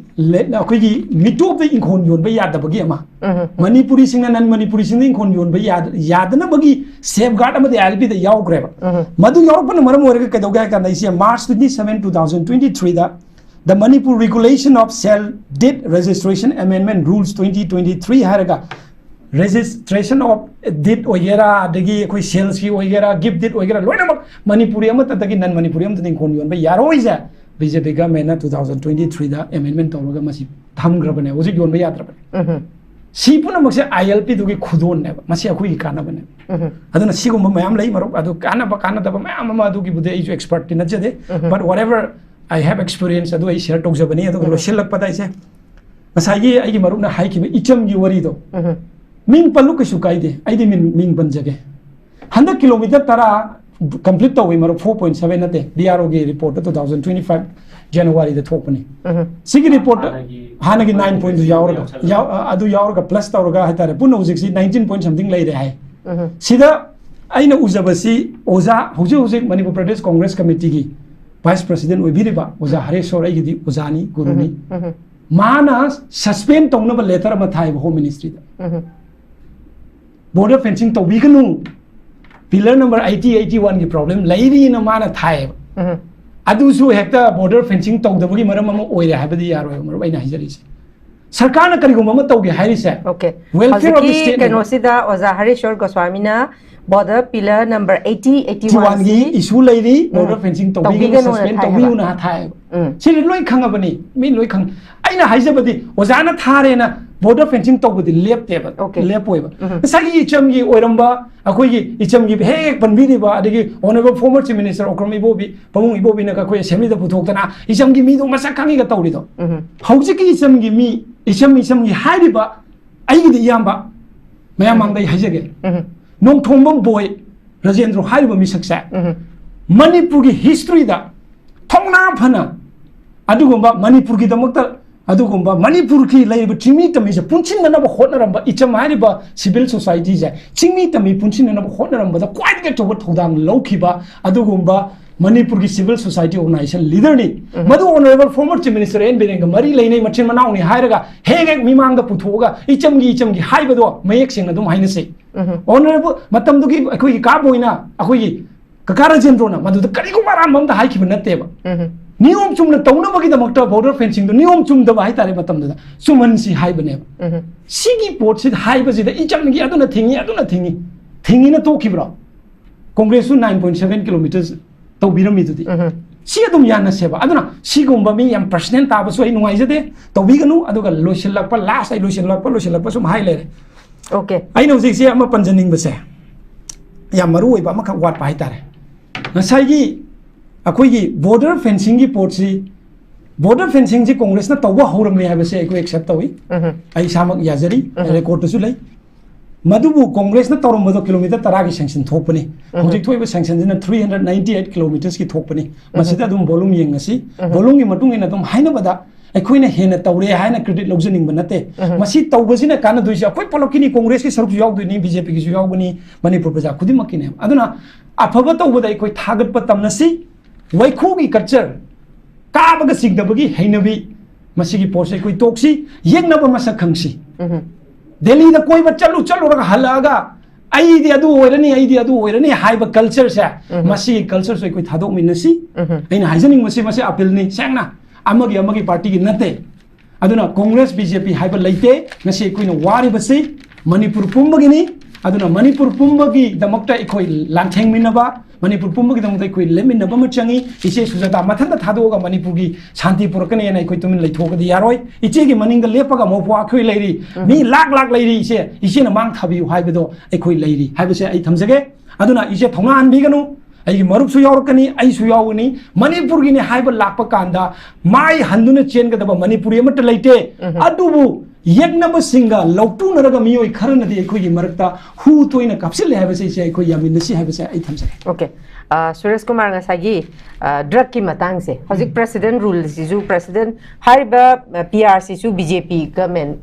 ꯂꯦ-, ꯑꯩꯈꯣꯏꯒꯤ ꯃꯤꯇꯣꯞꯇ ꯏꯪꯈꯣꯜ ꯌꯣꯟꯕ ꯌꯥꯗꯕꯒꯤ ꯑꯃ, ꯃꯅꯤꯄꯨꯔꯤꯁꯤꯡꯅ ꯅꯟ ꯃꯅꯤꯄꯨꯔꯤꯁꯤꯡꯗ ꯏꯪꯈꯣꯜ ꯌꯣꯟꯕ ꯌꯥ-, ꯌꯥꯗꯅꯕꯒꯤ safeguard ꯑꯃꯗꯤ ꯑꯥꯏ ꯑꯦꯜ ꯄꯤꯗ ꯌꯥꯎꯈ꯭ꯔꯦꯕ꯫ ꯃꯗꯨ ꯌꯥꯎꯔꯛꯄꯅ ꯃꯔꯝ ꯑꯣꯏꯔꯒ ꯀꯩꯗꯧꯒꯦ ꯍꯥꯏ ꯀꯥꯟꯗ, ꯑꯩꯁꯦ March twenty seven, two thousand twenty three the The Manipur Regulation of Sale Deed Registration Amendment Rules twenty twenty three ꯍꯥꯏꯔꯒ, registration of deed ꯑꯣꯏꯒꯦꯔꯥ, ꯑꯗꯒꯤ ꯑꯩꯈꯣꯏ sales ꯀꯤ ꯑꯣꯏꯒꯦꯔꯥ, gift deed ꯑꯣꯏꯒꯦꯔꯥ, ꯂꯣꯏꯅꯃꯛ ꯃꯅꯤꯄꯨꯔꯤ ꯑꯃꯠꯇꯗꯒꯤ ꯅꯟ ꯃꯅꯤꯄꯨꯔꯤ ꯑꯃꯠꯇꯗ ꯏꯪꯈꯣꯜ ꯌꯣꯟꯕ ꯌꯥꯔꯣꯏꯁꯦ ꯕꯤ ꯖꯦ ꯄꯤ ꯒꯚꯔꯟꯃꯦꯟꯠꯅ two thousand twenty three ꯗ amendment ꯇꯧꯔꯒ ꯃꯁꯤ ꯊꯝꯈ꯭ꯔꯕꯅꯦ꯫ ꯍꯧꯖꯤꯛ ꯌꯣꯟꯕ ꯌꯥꯗ꯭ꯔꯕꯅꯦ꯫ ꯁꯤ ꯄꯨꯝꯅꯃꯛꯁꯦ ꯑꯥꯏ ꯑꯦꯜ ꯄꯤꯗꯨꯒꯤ ꯈꯨꯗꯣꯟꯅꯦꯕ꯫ ꯃꯁꯤ ꯑꯩꯈꯣꯏꯒꯤ ꯀꯥꯟꯅꯕꯅꯦꯕ꯫ ꯑꯗꯨꯅ ꯁꯤꯒꯨꯝꯕ ꯃꯌꯥꯝ ꯂꯩ, ꯃꯔꯨꯞ꯫ ꯑꯗꯨ ꯀꯥꯟꯅꯕ ꯀꯥꯟꯅꯗꯕ ꯃꯌꯥꯝ ꯑꯃ, ꯑꯗꯨꯒꯤꯕꯨꯗꯤ ꯑꯩꯁꯨ expert ꯇꯤ ꯅꯠꯆꯗꯦ꯫ But whatever I have experience ꯑꯗꯨ ꯑꯩ share ꯇꯧꯖꯕꯅꯤ꯫ ꯑꯗꯨꯒ ꯂꯣꯏꯁꯤꯜꯂꯛꯄꯗ ꯑꯩꯁꯦ ꯉꯁꯥꯏꯒꯤ ꯑꯩꯒꯤ ꯃꯔꯨꯞꯅ ꯍꯥꯏꯈꯤꯕ ꯏꯆꯝꯒꯤ ꯋꯥꯔꯤꯗꯣ, ꯃꯤꯡ ꯄꯜꯂꯨ, ꯀꯩꯁꯨ ꯀꯥꯏꯗꯦ, ꯑꯩꯗꯤ ꯃꯤꯡ, ꯃꯤꯡ ꯄꯟꯖꯒꯦ꯫ ꯍꯟꯗꯛ kilometre ꯇꯔꯥ complete ꯇꯧꯋꯤ, ꯃꯔꯨꯞ, four point seven ꯅꯠꯇꯦ, ꯕꯤ ꯑꯥꯔ ꯑꯣꯒꯤ report two thousand twenty five January ꯗ ꯊꯣꯛꯄꯅꯤ꯫ ꯁꯤꯒꯤ report ꯇ ꯍꯥꯟꯅꯒꯤ ꯍꯥꯟꯅꯒꯤ nine point ꯗꯨ ꯌꯥꯎꯔꯒ, ꯌꯥꯎ-, ꯑ-, ꯑꯗꯨ ꯌꯥꯎꯔꯒ plus ꯇꯧꯔꯒ ꯍꯥꯏꯇꯥꯔꯦ, ꯄꯨꯟꯅ ꯍꯧꯖꯤꯛꯁꯤ nineteen point something ꯂꯩꯔꯦ ꯍꯥꯏ꯫ ꯁꯤꯗ ꯑꯩꯅ ꯎꯖꯕꯁꯤ, ꯑꯣꯖꯥ, ꯍꯧꯖꯤꯛ ꯍꯧꯖꯤꯛ Manipur Pradesh Congress Committee ꯒꯤ vice president ꯑꯣꯏꯕꯤꯔꯤꯕ ꯑꯣꯖꯥ ꯍꯔꯦꯁꯣꯔ, ꯑꯩꯒꯤꯗꯤ ꯑꯣꯖꯥꯅꯤ, ꯒꯨꯔꯨꯅꯤ꯫ ꯃꯥꯅ suspend ꯇꯧꯅꯕ letter ꯑꯃ ꯊꯥꯏꯕ Home Ministry ꯗ꯫ Border fencing ꯇꯧꯕꯤꯒꯅꯨ, pillar number eighty, eighty one ꯒꯤ problem ꯂꯩꯔꯤꯅ ꯃꯥꯅ ꯊꯥꯏꯌꯦꯕ꯫ ꯑꯗꯨꯁꯨ ꯍꯦꯛꯇ border fencing ꯇꯧꯗꯕꯒꯤ ꯃꯔꯝ ꯑꯃ ꯑꯣꯏꯔꯦ ꯍꯥꯏꯕꯗꯤ ꯌꯥꯔꯣꯏꯕ, ꯃꯔꯨꯞ, ꯑꯩꯅ ꯍꯥꯏꯖꯔꯤꯁꯦ꯫ ꯁꯔꯀꯥꯔꯅ ꯀꯔꯤꯒꯨꯝꯕ ꯑꯃ ꯇꯧꯒꯦ ꯍꯥꯏꯔꯤꯁꯦ, Okay. welfare of the ꯍꯧꯖꯤꯛꯀꯤ state ꯅꯦꯕ꯫ ꯀꯩꯅꯣꯁꯤꯗ ꯑꯣꯖꯥ ꯍꯔꯦꯁꯣꯔ ꯒꯣꯁ꯭ꯋꯥꯃꯤꯅ border pillar number eighty, eighty one ꯒꯤ issue ꯂꯩꯔꯤ, border fencing ꯇꯧꯕꯤꯒꯅꯨ, ꯇꯧꯕꯤꯒꯅꯨꯅ suspend ꯊꯥꯏ ꯇꯧꯕꯤꯌꯨꯅ ꯊꯥꯏꯌꯦꯕ꯫ ꯎꯝ. ꯁꯤꯗꯤ ꯂꯣꯏ ꯈꯪꯉꯕꯅꯤ, ꯃꯤ ꯂꯣꯏ ꯈꯪ-, ꯑꯩꯅ ꯍꯥꯏꯖꯕꯗꯤ ꯑꯣꯖꯥꯅ ꯊꯥꯔꯦꯅ border fencing ꯇꯧꯕꯗꯤ ꯂꯦꯞꯇꯦꯕ, Okay. ꯂꯦꯞꯄꯣꯏꯕ꯫ ꯉꯁꯥꯏꯒꯤ ꯏꯆꯝꯒꯤ ꯑꯣꯏꯔꯝꯕ, ꯑꯩꯈꯣꯏꯒꯤ ꯏꯆꯝꯒꯤ ꯍꯦꯛ ꯍꯦꯛ ꯄꯟꯕꯤꯔꯤꯕ, ꯑꯗꯒꯤ Honourable former Chief Minister Okram ꯏꯕꯣꯕꯤ, ꯄꯥꯕꯨꯡ ꯏꯕꯣꯕꯤꯅꯒ ꯑꯩꯈꯣꯏ assembly ꯗ ꯄꯨꯊꯣꯛꯇꯅ ꯏꯆꯝꯒꯤ ꯃꯤꯗꯣ ꯃꯁꯛ ꯈꯪꯉꯤꯒ ꯇꯧꯔꯤꯗꯣ꯫ ꯍꯧꯖꯤꯛꯀꯤ ꯏꯆꯝꯒꯤ ꯃꯤ, ꯏꯆꯝ, ꯏꯆꯝꯒꯤ ꯍꯥꯏꯔꯤꯕ, ꯑꯩꯒꯤꯗꯤ ꯏꯌꯥꯝꯕ, ꯃꯌꯥꯝ ꯃꯥꯡꯗ ꯑꯩ ꯍꯥꯏꯖꯒꯦ꯫ ꯅꯣꯡꯊꯣꯝꯕꯝ ꯕꯣꯏ ꯔꯥꯖꯦꯟꯗ꯭ꯔꯣ ꯍꯥꯏꯔꯤꯕ ꯃꯤꯁꯛꯁꯦ ꯃꯅꯤꯄꯨꯔꯒꯤ history ꯗ ꯊꯧꯅꯥ ꯐꯅ ꯑꯗꯨꯒꯨꯝꯕ ꯃꯅꯤꯄꯨꯔꯒꯤꯗꯃꯛꯇ, ꯑꯗꯨꯒꯨꯝꯕ ꯃꯅꯤꯄꯨꯔꯒꯤ ꯂꯩꯔꯤꯕ ꯆꯤꯡꯃꯤ ꯇꯝꯃꯤꯁꯦ ꯄꯨꯟꯁꯤꯟꯅꯅꯕ ꯍꯣꯠꯅꯔꯝꯕ, ꯏꯆꯝ ꯍꯥꯏꯔꯤꯕ civil society ꯁꯦ ꯆꯤꯡꯃꯤ ꯇꯝꯃꯤ ꯄꯨꯟꯁꯤꯟꯅꯅꯕ ꯍꯣꯠꯅꯔꯝꯕꯗ ꯈ꯭ꯋꯥꯏꯗꯒꯤ ꯑꯆꯧꯕ ꯊꯧꯗꯥꯡ ꯂꯧꯈꯤꯕ ꯑꯗꯨꯒꯨꯝꯕ ꯃꯅꯤꯄꯨꯔꯒꯤ civil society organization leader ꯅꯤ꯫ ꯃꯗꯨ Honourable former Chief Minister N ꯕꯤꯔꯦꯟꯒ ꯃꯔꯤ ꯂꯩꯅꯩ, ꯃꯆꯤꯟ ꯃꯅꯥꯎꯅꯤ ꯍꯥꯏꯔꯒ ꯍꯦꯛ ꯍꯦꯛ ꯃꯤꯃꯥꯡꯗ ꯄꯨꯊꯣꯛꯑꯒ ꯏꯆꯝꯒꯤ ꯏꯆꯝꯒꯤ ꯍꯥꯏꯕꯗꯣ ꯃꯌꯦꯛ ꯁꯦꯡꯅ ꯑꯗꯨꯝ ꯍꯥꯏꯅꯁꯤ꯫ Honourable ꯃꯇꯝꯗꯨꯒꯤ ꯑꯩꯈꯣꯏꯒꯤ ꯀꯥ ꯕꯣꯏꯅ, ꯑꯩꯈꯣꯏꯒꯤ ꯀꯀꯥ ꯔꯥꯖꯦꯟꯗ꯭ꯔꯣꯅ ꯃꯗꯨꯗ ꯀꯔꯤꯒꯨꯝꯕ ꯑꯔꯥꯟꯕ ꯑꯝꯇ ꯍꯥꯏꯈꯤꯕ ꯅꯠꯇꯦꯕ꯫ ꯅꯤꯌꯣꯝ ꯆꯨꯝꯅ ꯇꯧꯅꯕꯒꯤꯗꯃꯛꯇ border fencing ꯗꯨ ꯅꯤꯌꯣꯝ ꯆꯨꯝꯗꯕ ꯍꯥꯏꯇꯥꯔꯦ, ꯃꯇꯝꯗꯨꯗ ꯆꯨꯝꯍꯟꯁꯤ ꯍꯥꯏꯕꯅꯦꯕ꯫ ꯁꯤꯒꯤ ꯄꯣꯠꯁꯤ ꯍꯥꯏꯕꯁꯤꯗ ꯏꯆꯝꯒꯤ ꯑꯗꯨꯅ ꯊꯤꯡꯉꯤ, ꯑꯗꯨꯅ ꯊꯤꯡꯉꯤ, ꯊꯤꯡꯉꯤꯅ ꯇꯣꯛꯈꯤꯕ꯭ꯔꯣ? ꯀꯣꯡꯒ꯭ꯔꯦꯁꯁꯨ nine point seven kilometres ꯇꯧꯕꯤꯔꯝꯃꯤꯗꯨꯗꯤ꯫ ꯁꯤ ꯑꯗꯨꯝ ꯌꯥꯅꯁꯦꯕ꯫ ꯑꯗꯨꯅ ꯁꯤꯒꯨꯝꯕ ꯃꯤ ꯌꯥꯝ personal ꯇꯥꯕꯁꯨ ꯑꯩ ꯅꯨꯡꯉꯥꯏꯖꯗꯦ, ꯇꯧꯕꯤꯒꯅꯨ꯫ ꯑꯗꯨꯒ ꯂꯣꯏꯁꯤꯜꯂꯛꯄ, last ꯑꯩ ꯂꯣꯏꯁꯤꯜꯂꯛꯄ, ꯂꯣꯏꯁꯤꯜꯂꯛꯄ ꯁꯨꯝ ꯍꯥꯏ ꯂꯩꯔꯦ꯫ Okay. ꯑꯩꯅ ꯍꯧꯖꯤꯛꯁꯦ ꯑꯃ ꯄꯟꯖꯅꯤꯡꯕꯁꯦ, ꯌꯥꯝ ꯃꯔꯨ ꯑꯣꯏꯕ ꯑꯃꯈꯛ ꯋꯥꯠꯄ ꯍꯥꯏꯇꯥꯔꯦ꯫ ꯉꯁꯥꯏꯒꯤ ꯑꯩꯈꯣꯏꯒꯤ border fencing ꯒꯤ ꯄꯣꯠꯁꯤ, border fencing ꯁꯤ ꯀꯣꯡꯒ꯭ꯔꯦꯁꯅ ꯇꯧꯕ ꯍꯧꯔꯝꯃꯦ ꯍꯥꯏꯕꯁꯦ ꯑꯩꯈꯣꯏ accept ꯇꯧꯏ꯫ ꯑꯩ ꯏꯁꯥꯃꯛ ꯌꯥꯖꯔꯤ, record ꯇꯁꯨ ꯂꯩ꯫ ꯃꯗꯨꯕꯨ ꯀꯣꯡꯒ꯭ꯔꯦꯁꯅ ꯇꯧꯔꯝꯕꯗꯣ kilometre ꯇꯔꯥꯒꯤ sanction ꯊꯣꯛꯄꯅꯤ꯫ ꯍꯧꯖꯤꯛ ꯊꯣꯛꯏꯕ sanction ꯁꯤꯅ three hundred ninety eight kilometres ꯀꯤ ꯊꯣꯛꯄꯅꯤ꯫ ꯃꯁꯤꯗ ꯑꯗꯨꯝ volume ꯌꯦꯡꯉꯁꯤ꯫ Volume ꯒꯤ ꯃꯇꯨꯡ ꯏꯟꯅ ꯑꯗꯨꯝ ꯍꯥꯏꯅꯕꯗ ꯑꯩꯈꯣꯏꯅ ꯍꯦꯟꯅ ꯇꯧꯔꯦ ꯍꯥꯏꯅ credit ꯂꯧꯖꯅꯤꯡꯕ ꯅꯠꯇꯦ꯫ ꯃꯁꯤ ꯇꯧꯕꯁꯤꯅ ꯀꯥꯟꯅꯗꯣꯏꯁꯦ ꯑꯩꯈꯣꯏ ꯄꯨꯂꯞꯀꯤꯅꯤ, ꯀꯣꯡꯒ꯭ꯔꯦꯁꯀꯤ ꯁꯔꯨꯛꯁꯨ ꯌꯥꯎꯗꯣꯏꯅꯤ, BJP ꯒꯤꯁꯨ ꯌꯥꯎꯒꯅꯤ, ꯃꯅꯤꯄꯨꯔ ꯄ꯭ꯔꯖꯥ ꯈꯨꯗꯤꯡꯃꯛꯀꯤꯅꯦꯕ꯫ ꯑꯗꯨꯅ ꯑꯐꯕ ꯇꯧꯕꯗ ꯑꯩꯈꯣꯏ ꯊꯥꯒꯠꯄ ꯇꯝꯅꯁꯤ꯫ ꯋꯥꯏꯈꯨꯒꯤ culture, ꯀꯥꯕꯒ ꯆꯤꯡꯗꯕꯒꯤ ꯍꯩꯅꯕꯤ, ꯃꯁꯤꯒꯤ ꯄꯣꯠꯁꯦ ꯑꯩꯈꯣꯏ ꯇꯣꯛꯁꯤ, ꯌꯦꯛꯅꯕ ꯃꯁꯛ ꯈꯪꯁꯤ꯫ ꯗꯦꯜꯂꯤꯗ ꯀꯣꯏꯕ ꯆꯠꯂꯨ ꯆꯠꯂꯨꯔꯒ ꯍꯜꯂꯛꯑꯒ ꯑꯩꯗꯤ ꯑꯗꯨ ꯑꯣꯏꯔꯅꯤ, ꯑꯩꯗꯤ ꯑꯗꯨ ꯑꯣꯏꯔꯅꯤ ꯍꯥꯏꯕ culture ꯁꯦ, ꯃꯁꯤꯒꯤ culture ꯁꯨ ꯑꯩꯈꯣꯏ ꯊꯥꯗꯣꯛꯃꯤꯟꯅꯁꯤ꯫ ꯑꯩꯅ ꯍꯥꯏꯖꯅꯤꯡꯕꯁꯤ ꯃꯁꯤ appeal ꯅꯤ, ꯁꯦꯡꯅ ꯑꯃꯒꯤ ꯑꯃꯒꯤ party ꯒꯤ ꯅꯠꯇꯦ꯫ ꯑꯗꯨꯅ ꯀꯣꯡꯒ꯭ꯔꯦꯁ, BJP ꯍꯥꯏꯕ ꯂꯩꯇꯦ꯫ ꯉꯁꯤ ꯑꯩꯈꯣꯏꯅ ꯋꯥꯔꯤꯕꯁꯤ ꯃꯅꯤꯄꯨꯔ ꯄꯨꯝꯕꯒꯤꯅꯤ꯫ ꯑꯗꯨꯅ ꯃꯅꯤꯄꯨꯔ ꯄꯨꯝꯕꯒꯤꯗꯃꯛꯇ ꯑꯩꯈꯣꯏ ꯂꯥꯟꯊꯦꯡꯃꯤꯟꯅꯕ, ꯃꯅꯤꯄꯨꯔ ꯄꯨꯝꯕꯒꯤꯗꯃꯛꯇ ꯑꯩꯈꯣꯏ ꯂꯦꯞꯃꯤꯟꯅꯕ ꯑꯃ ꯆꯪꯏ꯫ ꯏꯆꯦ ꯁꯨꯖꯥꯇꯥ ꯃꯊꯟꯇ ꯊꯥꯗꯣꯛꯑꯒ ꯃꯅꯤꯄꯨꯔꯒꯤ ꯁꯥꯟꯇꯤ ꯄꯨꯔꯛꯀꯅꯤ ꯍꯥꯏꯅ ꯑꯩꯈꯣꯏ ꯇꯨꯃꯤꯟ ꯂꯩꯊꯣꯛꯑꯒꯗꯤ ꯌꯥꯔꯣꯏ꯫ ꯏꯆꯦꯒꯤ ꯃꯅꯤꯡꯗ ꯂꯦꯞꯄꯒ ꯃꯧꯄ꯭ꯋꯥ ꯑꯩꯈꯣꯏ ꯂꯩꯔꯤ, ꯃꯤ ꯂꯥꯛ ꯂꯥꯛ ꯂꯩꯔꯤ ꯏꯆꯦ, ꯏꯆꯦꯅ ꯃꯥꯡ ꯊꯥꯕꯤꯌꯨ ꯍꯥꯏꯕꯗꯣ ꯑꯩꯈꯣꯏ ꯂꯩꯔꯤ ꯍꯥꯏꯕꯁꯦ ꯑꯩ ꯊꯝꯖꯒꯦ꯫ ꯑꯗꯨꯅ ꯏꯆꯦ ꯊꯧꯅꯥ ꯍꯟꯕꯤꯒꯅꯨ, ꯑꯩꯒꯤ ꯃꯔꯨꯞꯁꯨ ꯌꯥꯎꯔꯛꯀꯅꯤ, ꯑꯩꯁꯨ ꯌꯥꯎꯒꯅꯤ꯫ ꯃꯅꯤꯄꯨꯔꯒꯤꯅꯤ ꯍꯥꯏꯕ ꯂꯥꯛꯄ ꯀꯥꯟꯗ ꯃꯥꯏ ꯍꯟꯗꯨꯅ ꯆꯦꯟꯒꯗꯕ ꯃꯅꯤꯄꯨꯔꯤ ꯑꯃꯠꯇ ꯂꯩꯇꯦ꯫ ꯑꯗꯨꯕꯨ ꯌꯦꯛꯅꯕꯁꯤꯡꯒ ꯂꯧꯇꯨꯅꯔꯒ ꯃꯤꯑꯣꯏ ꯈꯔꯅꯗꯤ ꯑꯩꯈꯣꯏꯒꯤ ꯃꯔꯛꯇ ꯍꯨ ꯇꯣꯏꯅ ꯀꯥꯞꯁꯤꯜꯂꯦ ꯍꯥꯏꯕꯁꯦ ꯏꯆꯦ ꯑꯩꯈꯣꯏ ꯌꯥꯃꯤꯟꯅꯁꯤ ꯍꯥꯏꯕꯁꯦ ꯑꯩ ꯊꯝꯖꯒꯦ꯫ Okay. ꯑ, ꯁꯨꯔꯦꯁ ꯀꯨꯃꯥꯔ, ꯉꯁꯥꯏꯒꯤ, ꯑ, drug ꯀꯤ ꯃꯇꯥꯡꯁꯦ, ꯍꯧꯖꯤꯛ President Rule ꯁꯤꯁꯨ, President ꯍꯥꯏꯔꯤꯕ, ꯑ, PR ꯁꯤꯁꯨ BJP government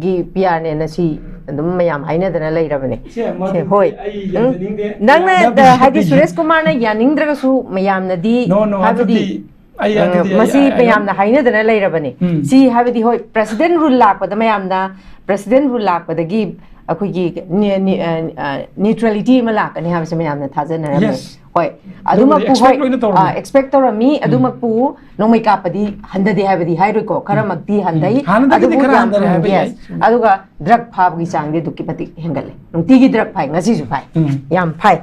ꯒꯤ ꯄꯤ ꯑꯥꯔꯅꯦꯅ ꯁꯤ ꯑꯗꯨꯝ ꯃꯌꯥꯝ ꯍꯥꯏꯅꯗꯅ ꯂꯩꯔꯕꯅꯦ꯫ ꯁꯦ, ꯃꯗꯨꯗꯤ ꯍꯣꯏ꯫ ꯑꯩ ꯎꯝ? ꯌꯥꯖꯅꯤꯡꯗꯦ꯫ ꯅꯪꯅ ꯌꯥꯝ ꯗ- ꯍꯥꯏꯗꯤ ꯐꯖꯕ ꯁꯨꯔꯦꯁ ꯀꯨꯃꯥꯔꯅ ꯌꯥꯅꯤꯡꯗ꯭ꯔꯒꯁꯨ ꯃꯌꯥꯝꯅꯗꯤ No, no, ꯍꯥꯏꯕꯗꯤ ꯑꯗꯨꯗꯤ ꯑꯩ ꯑ, ꯑꯗꯨꯗꯤ ꯑꯩ- ꯃꯁꯤ I- I don't- ꯃꯌꯥꯝꯅ ꯍꯥꯏꯅꯗꯅ ꯂꯩꯔꯕꯅꯤ꯫ ꯎꯝ꯫ ꯁꯤ ꯍꯥꯏꯕꯗꯤ ꯍꯣꯏ, ꯄ꯭ꯔꯦꯁꯤꯗꯦꯟ ꯔꯨꯜ ꯂꯥꯛꯄꯗ ꯃꯌꯥꯝꯅ ꯄ꯭ꯔꯦꯁꯤꯗꯦꯟ ꯔꯨꯜ ꯂꯥꯛꯄꯗꯒꯤ ꯑꯩꯈꯣꯏꯒꯤ ꯅ꯭ꯌꯨꯇ꯭ꯔꯦꯂꯤꯇꯤ ꯑꯃ ꯂꯥꯛꯀꯅꯤ ꯍꯥꯏꯕꯁꯦ ꯃꯌꯥꯝꯅ ꯊꯥꯖꯅꯔꯝꯃꯤ꯫ Yes. ꯍꯣꯏ, ꯑꯗꯨꯕꯨꯗꯤ ꯑꯗꯨꯃꯛꯄꯨ expect ꯍꯣꯏ, ꯂꯣꯏꯅ ꯇꯧꯔꯝꯃꯤ꯫ ꯑꯦꯛꯁꯄꯦꯛ ꯇꯧꯔꯝꯃꯤ꯫ ꯑꯗꯨꯃꯛꯄꯨ ꯅꯣꯡꯃꯩ ꯀꯥꯞꯄꯗꯤ ꯍꯟꯊꯗꯦ ꯍꯥꯏꯕꯗꯤ ꯍꯥꯏꯔꯣꯏꯀꯣ, ꯈꯔꯃꯛꯇꯤ ꯍꯟꯊꯩ꯫ ꯍꯥꯟꯅꯗꯒꯤꯗꯤ ꯑꯗꯨꯕꯨ ꯈꯔ ꯌꯥꯝ- ꯍꯟꯊꯔꯦ ꯍꯥꯏꯕ ꯌꯥꯏ꯫ Yes. ꯑꯗꯨꯒ ꯗ꯭ꯔꯒ ꯐꯥꯕꯒꯤ ꯆꯥꯡꯗꯤ ꯑꯗꯨꯛꯀꯤ ꯃꯇꯤꯛ ꯍꯦꯟꯒꯠꯂꯦ꯫ ꯅꯨꯡꯇꯤꯒꯤ ꯗ꯭ꯔꯒ ꯐꯥꯏ, ꯉꯁꯤꯁꯨ ꯐꯥꯏ꯫ ꯎꯝ꯫ ꯌꯥꯝ ꯐꯥꯏ꯫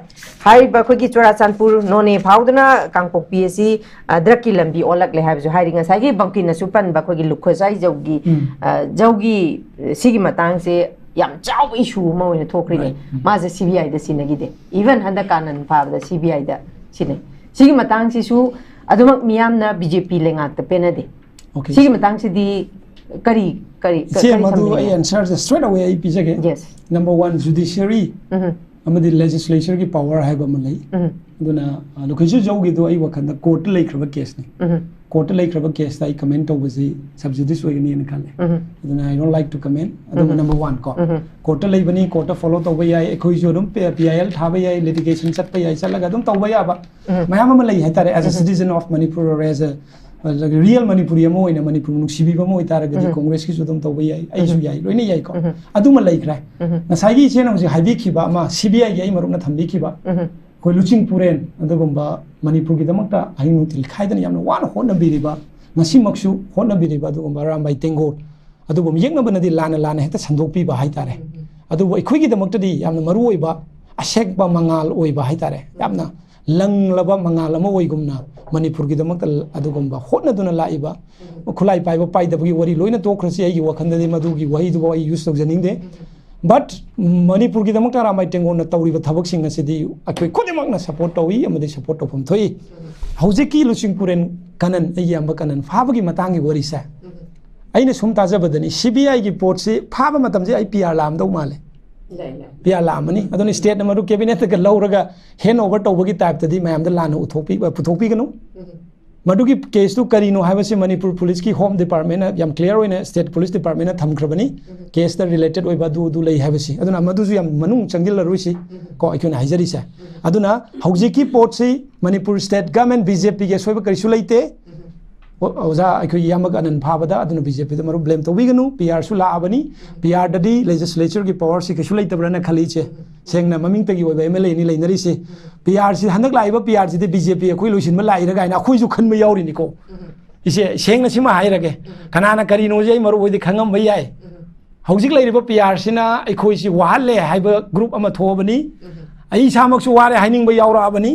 ꯍꯥꯏꯔꯤꯕ ꯑꯩꯈꯣꯏꯒꯤ ꯆꯨꯔꯥꯆꯥꯟꯄꯨꯔ ꯅꯣꯅꯦ ꯐꯥꯎꯗꯨꯅ ꯀꯥꯡꯄꯣꯛꯄꯤ ꯑꯁꯤ ꯑ, ꯗ꯭ꯔꯒꯀꯤ ꯂꯝꯕꯤ ꯑꯣꯜꯂꯛꯂꯦ ꯍꯥꯏꯕꯁꯨ ꯍꯥꯏꯔꯤ꯫ ꯉꯁꯥꯏꯒꯤ ꯕꯪꯀꯤꯟꯅꯁꯨ ꯄꯟꯕ ꯑꯩꯈꯣꯏꯒꯤ ꯂꯨꯈꯣꯖꯥꯏ ꯖꯧꯒꯤ ꯎꯝ꯫ ꯑ, ꯖꯧꯒꯤ ꯑ, ꯁꯤꯒꯤ ꯃꯇꯥꯡꯁꯦ ꯌꯥꯝ ꯆꯥꯎꯕ ꯏꯁꯨ ꯑꯃ ꯑꯣꯏꯅ ꯊꯣꯛꯈ꯭ꯔꯤꯅꯦ꯫ Right. ꯎꯝ꯫ ꯃꯥꯁꯦ ꯁꯤ ꯕꯤ ꯑꯥꯏꯗ ꯁꯤꯟꯅꯈꯤꯗꯦ꯫ ꯏꯚꯟ ꯍꯟꯗꯛ ꯀꯥꯅꯟ ꯐꯥꯕꯗ ꯁꯤ ꯕꯤ ꯑꯥꯏꯗ ꯁꯤꯟꯅꯩ꯫ ꯁꯤꯒꯤ ꯃꯇꯥꯡꯁꯤꯁꯨ ꯑꯗꯨꯃꯛ ꯃꯤꯌꯥꯝꯅ ꯕꯤ ꯖꯦ ꯄꯤ ꯂꯩꯉꯥꯛꯇ ꯄꯦꯟꯅꯗꯦ꯫ Okay. ꯁꯤꯒꯤ ꯃꯇꯥꯡꯁꯤꯗꯤ ꯀꯔꯤ ꯀꯔꯤ ꯀ- ꯏꯆꯦ, ꯀꯔꯤ ꯃꯗꯨ ꯊꯝꯕꯤꯅꯤꯡꯉꯤ? ꯑꯩ answer ꯁꯦ straight away ꯑꯩ ꯄꯤꯖꯒꯦ꯫ Yes. Number one, judiciary ꯎꯝ, ꯑꯃꯗꯤ legislature ꯒꯤ power ꯍꯥꯏꯕ ꯑꯃ ꯂꯩ꯫ ꯎꯝ, ꯑꯗꯨꯅ, ꯑ, ꯂꯨꯈꯤꯁꯨ ꯖꯧꯒꯤꯗꯣ ꯑꯩ ꯋꯥꯈꯜꯗ ꯀꯣꯔꯠꯇ ꯂꯩꯈ꯭ꯔꯕ ꯀꯦꯁꯅꯤ꯫ ꯎꯝ, ꯀꯣꯔꯠꯇ ꯂꯩꯈ꯭ꯔꯕ ꯀꯦꯁꯇ ꯑꯩ ꯀꯃꯦꯟ ꯇꯧꯕꯁꯤ sub judice ꯑꯣꯏꯒꯅꯤꯅ ꯈꯜꯂꯦ꯫ ꯎꯝ, ꯑꯗꯨꯅ I don't like to comment꯫ ꯑꯗꯨꯒ ꯎꯝ꯫ Number one ꯀꯣ, ꯎꯝ꯫ ꯀꯣꯔꯠꯇ ꯂꯩꯕꯅꯤ, ꯀꯣꯔꯠꯇ ꯐꯣꯂꯣ ꯇꯧꯕ ꯌꯥꯏ, ꯑꯩꯈꯣꯏꯁꯨ ꯑꯗꯨꯝ ꯄꯤ ꯑꯥꯏ ꯑꯦꯜ ꯊꯥꯕ ꯌꯥꯏ, ꯂꯤꯇꯤꯒꯦꯁꯟ ꯆꯠꯄ ꯌꯥꯏ, ꯆꯠꯂꯒ ꯑꯗꯨꯝ ꯇꯧꯕ ꯌꯥꯕ ꯎꯝ꯫ ꯃꯌꯥꯝ ꯑꯃ ꯂꯩ ꯍꯥꯏꯇꯥꯔꯦ꯫ As a um. Citizen of Manipur or as a real Manipuri ꯑꯃ ꯑꯣꯏꯅ ꯃꯅꯤꯄꯨꯔ ꯅꯨꯡꯁꯤꯕꯤꯕ ꯑꯃ ꯑꯣꯏꯇꯥꯔꯒꯗꯤ ꯎꯝ꯫ ꯀꯣꯡꯒ꯭ꯔꯦꯁꯀꯤꯁꯨ ꯑꯗꯨꯝ ꯇꯧꯕ ꯌꯥꯏ, ꯑꯩꯁꯨ ꯎꯝ꯫ ꯌꯥꯏ, ꯂꯣꯏꯅ ꯌꯥꯏꯀꯣ꯫ ꯎꯝ꯫ ꯑꯗꯨꯃ ꯂꯩꯈ꯭ꯔꯦ꯫ ꯎꯝ꯫ ꯉꯁꯥꯏꯒꯤ ꯏꯆꯦꯅ ꯍꯧꯖꯤꯛ ꯍꯥꯏꯕꯤꯈꯤꯕ ꯑꯃ ꯁꯤ ꯕꯤ ꯑꯥꯏꯒꯤ ꯑꯩ ꯃꯔꯨꯞꯅ ꯊꯝꯕꯤꯈꯤꯕ ꯎꯝ꯫ ꯑꯩꯈꯣꯏ ꯂꯨꯆꯤꯡꯄꯨꯔꯦꯟ ꯑꯗꯨꯒꯨꯝꯕ ꯃꯅꯤꯄꯨꯔꯒꯤꯗꯃꯛꯇ ꯑꯍꯤꯡ ꯅꯨꯡꯊꯤꯜ ꯈꯥꯏꯗꯅ ꯌꯥꯝꯅ ꯋꯥꯅ ꯍꯣꯠꯅꯕꯤꯔꯤꯕ, ꯉꯁꯤꯃꯛꯁꯨ ꯍꯣꯠꯅꯕꯤꯔꯤꯕ ꯑꯗꯨꯒꯨꯝꯕ ꯑꯔꯥꯝꯕꯥꯏ ꯇꯦꯡꯒꯣꯜ, ꯑꯗꯨꯕꯨ ꯌꯦꯛꯅꯕꯅꯗꯤ ꯂꯥꯟꯅ ꯂꯥꯟꯅ ꯍꯦꯛꯇ ꯁꯟꯗꯣꯛꯄꯤꯕ ꯍꯥꯏꯇꯥꯔꯦ꯫ ꯑꯗꯨꯕꯨ ꯑꯩꯈꯣꯏꯒꯤꯗꯃꯛꯇꯗꯤ ꯌꯥꯝꯅ ꯃꯔꯨ ꯑꯣꯏꯕ ꯑꯁꯦꯡꯕ ꯃꯉꯥꯜ ꯑꯣꯏꯕ ꯍꯥꯏꯇꯥꯔꯦ, ꯌꯥꯝꯅ ꯂꯪꯂꯕ ꯃꯉꯥꯜ ꯑꯃ ꯑꯣꯏꯒꯨꯝꯅ ꯃꯅꯤꯄꯨꯔꯒꯤꯗꯃꯛꯇ ꯑꯗꯨꯒꯨꯝꯕ ꯍꯣꯠꯅꯗꯨꯅ ꯂꯥꯛꯏꯕ, ꯈꯨꯠꯂꯥꯏ ꯄꯥꯏꯕ ꯄꯥꯏꯗꯕꯒꯤ ꯋꯥꯔꯤ ꯂꯣꯏꯅ ꯇꯣꯛꯈ꯭ꯔꯁꯤ꯫ ꯑꯩꯒꯤ ꯋꯥꯈꯜꯗꯗꯤ ꯃꯗꯨꯒꯤ ꯋꯥꯍꯩꯗꯨꯕꯨ ꯑꯩ ꯌꯨꯁ ꯇꯧꯖꯅꯤꯡꯗꯦ꯫ But ꯃꯅꯤꯄꯨꯔꯒꯤꯗꯃꯛꯇ ꯑꯔꯥꯝꯕꯥꯏ ꯇꯦꯡꯒꯣꯜꯅ ꯇꯧꯔꯤꯕ ꯊꯕꯛꯁꯤꯡ ꯑꯁꯤꯗꯤ ꯑꯩꯈꯣꯏ ꯈꯨꯗꯤꯡꯃꯛꯅ ꯁꯄꯣꯔꯠ ꯇꯧꯏ ꯑꯃꯗꯤ ꯁꯄꯣꯔꯠ ꯇꯧꯐꯝ ꯊꯣꯛꯏ꯫ ꯍꯧꯖꯤꯛꯀꯤ ꯂꯨꯆꯤꯡꯄꯨꯔꯦꯟ ꯀꯅꯟ, ꯑꯩꯒꯤ ꯏꯌꯥꯝꯕ ꯀꯅꯟ ꯐꯥꯕꯒꯤ ꯃꯇꯥꯡꯒꯤ ꯋꯥꯔꯤꯁꯦ, ꯑꯩꯅ ꯁꯨꯝ ꯇꯥꯖꯕꯗꯅꯤ, ꯁꯤ ꯕꯤ ꯑꯥꯏꯒꯤ ꯄꯣꯠꯁꯤ ꯐꯥꯕ ꯃꯇꯝꯁꯦ ꯑꯩ ꯄꯤ ꯑꯥꯔ ꯂꯥꯛꯑꯝꯗꯧ ꯃꯥꯜꯂꯦ꯫ ꯄꯤ ꯑꯥꯔ ꯂꯥꯛꯑꯝꯃꯅꯤ꯫ ꯑꯗꯨꯅ ꯁ꯭ꯇꯦꯠꯅ ꯃꯗꯨ ꯀꯦꯕꯤꯅꯦꯠꯇꯒ ꯂꯧꯔꯒ ꯍꯦꯟ ꯑꯣꯚꯔ ꯇꯧꯕꯒꯤ ꯇꯥꯏꯞꯇꯗꯤ ꯃꯌꯥꯝꯗ ꯂꯥꯟꯅ ꯎꯊꯣꯛꯄꯤ-, ꯄꯨꯊꯣꯛꯄꯤꯒꯅꯨ꯫ ꯃꯗꯨꯒꯤ ꯀꯦꯁꯇꯨ ꯀꯔꯤꯅꯣ ꯍꯥꯏꯕꯁꯤ ꯃꯅꯤꯄꯨꯔ ꯄꯨꯂꯤꯁꯀꯤ ꯍꯣꯝ ꯗꯤꯄꯥꯔꯠꯃꯦꯟꯅ ꯌꯥꯝ ꯀ꯭ꯂꯤꯌꯥꯔ ꯑꯣꯏꯅ ꯁ꯭ꯇꯦꯠ ꯄꯨꯂꯤꯁ ꯗꯤꯄꯥꯔꯠꯃꯦꯟꯅ ꯊꯝꯈ꯭ꯔꯕꯅꯤ꯫ ꯀꯦꯁꯇ ꯔꯤꯂꯦꯇꯦꯗ ꯑꯣꯏꯕ ꯑꯗꯨ ꯑꯗꯨ ꯂꯩ ꯍꯥꯏꯕꯁꯤ꯫ ꯑꯗꯨꯅ ꯃꯗꯨꯁꯨ ꯌꯥꯝ ꯃꯅꯨꯡ ꯆꯪꯁꯤꯜꯂꯔꯣꯏꯁꯤ ꯀꯣ, ꯑꯩꯈꯣꯏꯅ ꯍꯥꯏꯖꯔꯤꯁꯦ꯫ ꯑꯗꯨꯅ ꯍꯧꯖꯤꯛꯀꯤ ꯄꯣꯠꯁꯤ Manipur state government, B J ꯄꯤꯒꯤ ꯑꯁꯣꯏꯕ ꯀꯔꯤꯁꯨ ꯂꯩꯇꯦ꯫ ꯑꯣ-, ꯑꯣꯖꯥ ꯑꯩꯈꯣꯏꯒꯤ ꯏꯌꯥꯝꯕ ꯑꯅꯟ ꯐꯥꯕꯗ ꯑꯗꯨꯅ ꯕꯤ ꯖꯦ ꯄꯤꯗ ꯃꯔꯨꯞ ꯕ꯭ꯂꯦꯝ ꯇꯧꯕꯤꯒꯅꯨ꯫ ꯄꯤ ꯑꯥꯔꯁꯨ ꯂꯥꯛꯑꯕꯅꯤ꯫ ꯄꯤ ꯑꯥꯔꯗꯗꯤ ꯂꯦꯖꯤꯁꯂꯦꯆꯔꯒꯤ ꯄꯋꯥꯔꯁꯤ ꯀꯩꯁꯨ ꯂꯩꯇꯕ꯭ꯔꯅ ꯈꯜꯂꯤ ꯏꯆꯦ꯫ ꯁꯦꯡꯅ ꯃꯃꯤꯡꯇꯒꯤ ꯑꯣꯏꯕ ꯑꯦꯝ ꯑꯦꯜ ꯑꯦꯅꯤ ꯂꯩꯅꯔꯤꯁꯦ꯫ ꯄꯤ ꯑꯥꯔꯁꯤ, ꯍꯟꯗꯛ ꯂꯥꯛꯏꯕ ꯄꯤ ꯑꯥꯔꯁꯤꯗꯤ ꯕꯤ ꯖꯦ ꯄꯤ ꯑꯩꯈꯣꯏ ꯂꯣꯏꯁꯤꯟꯕ ꯂꯥꯛꯏꯔ ꯀꯥꯏꯅ ꯑꯩꯈꯣꯏꯁꯨ ꯈꯟꯕ ꯌꯥꯎꯔꯤꯅꯤꯀꯣ꯫ ꯏꯆꯦ, ꯁꯦꯡꯅ ꯁꯤꯃ ꯍꯥꯏꯔꯒꯦ꯫ ꯀꯅꯥꯅ ꯀꯔꯤꯅꯣꯁꯦ ꯑꯩ ꯃꯔꯨꯞ ꯑꯣꯏꯗꯤ ꯈꯪꯉꯝꯕ ꯌꯥꯏ꯫ ꯍꯧꯖꯤꯛ ꯂꯩꯔꯤꯕ ꯄꯤ ꯑꯥꯔꯁꯤꯅ ꯑꯩꯈꯣꯏꯁꯤ ꯋꯥꯍꯜꯂꯦ ꯍꯥꯏꯕ ꯒ꯭ꯔꯨꯞ ꯑꯃ ꯊꯣꯛꯑꯕꯅꯤ꯫ ꯑꯩ ꯏꯁꯥꯃꯛꯁꯨ ꯋꯥꯔꯦ ꯍꯥꯏꯅꯤꯡꯕ ꯌꯥꯎꯔꯛꯑꯕꯅꯤ꯫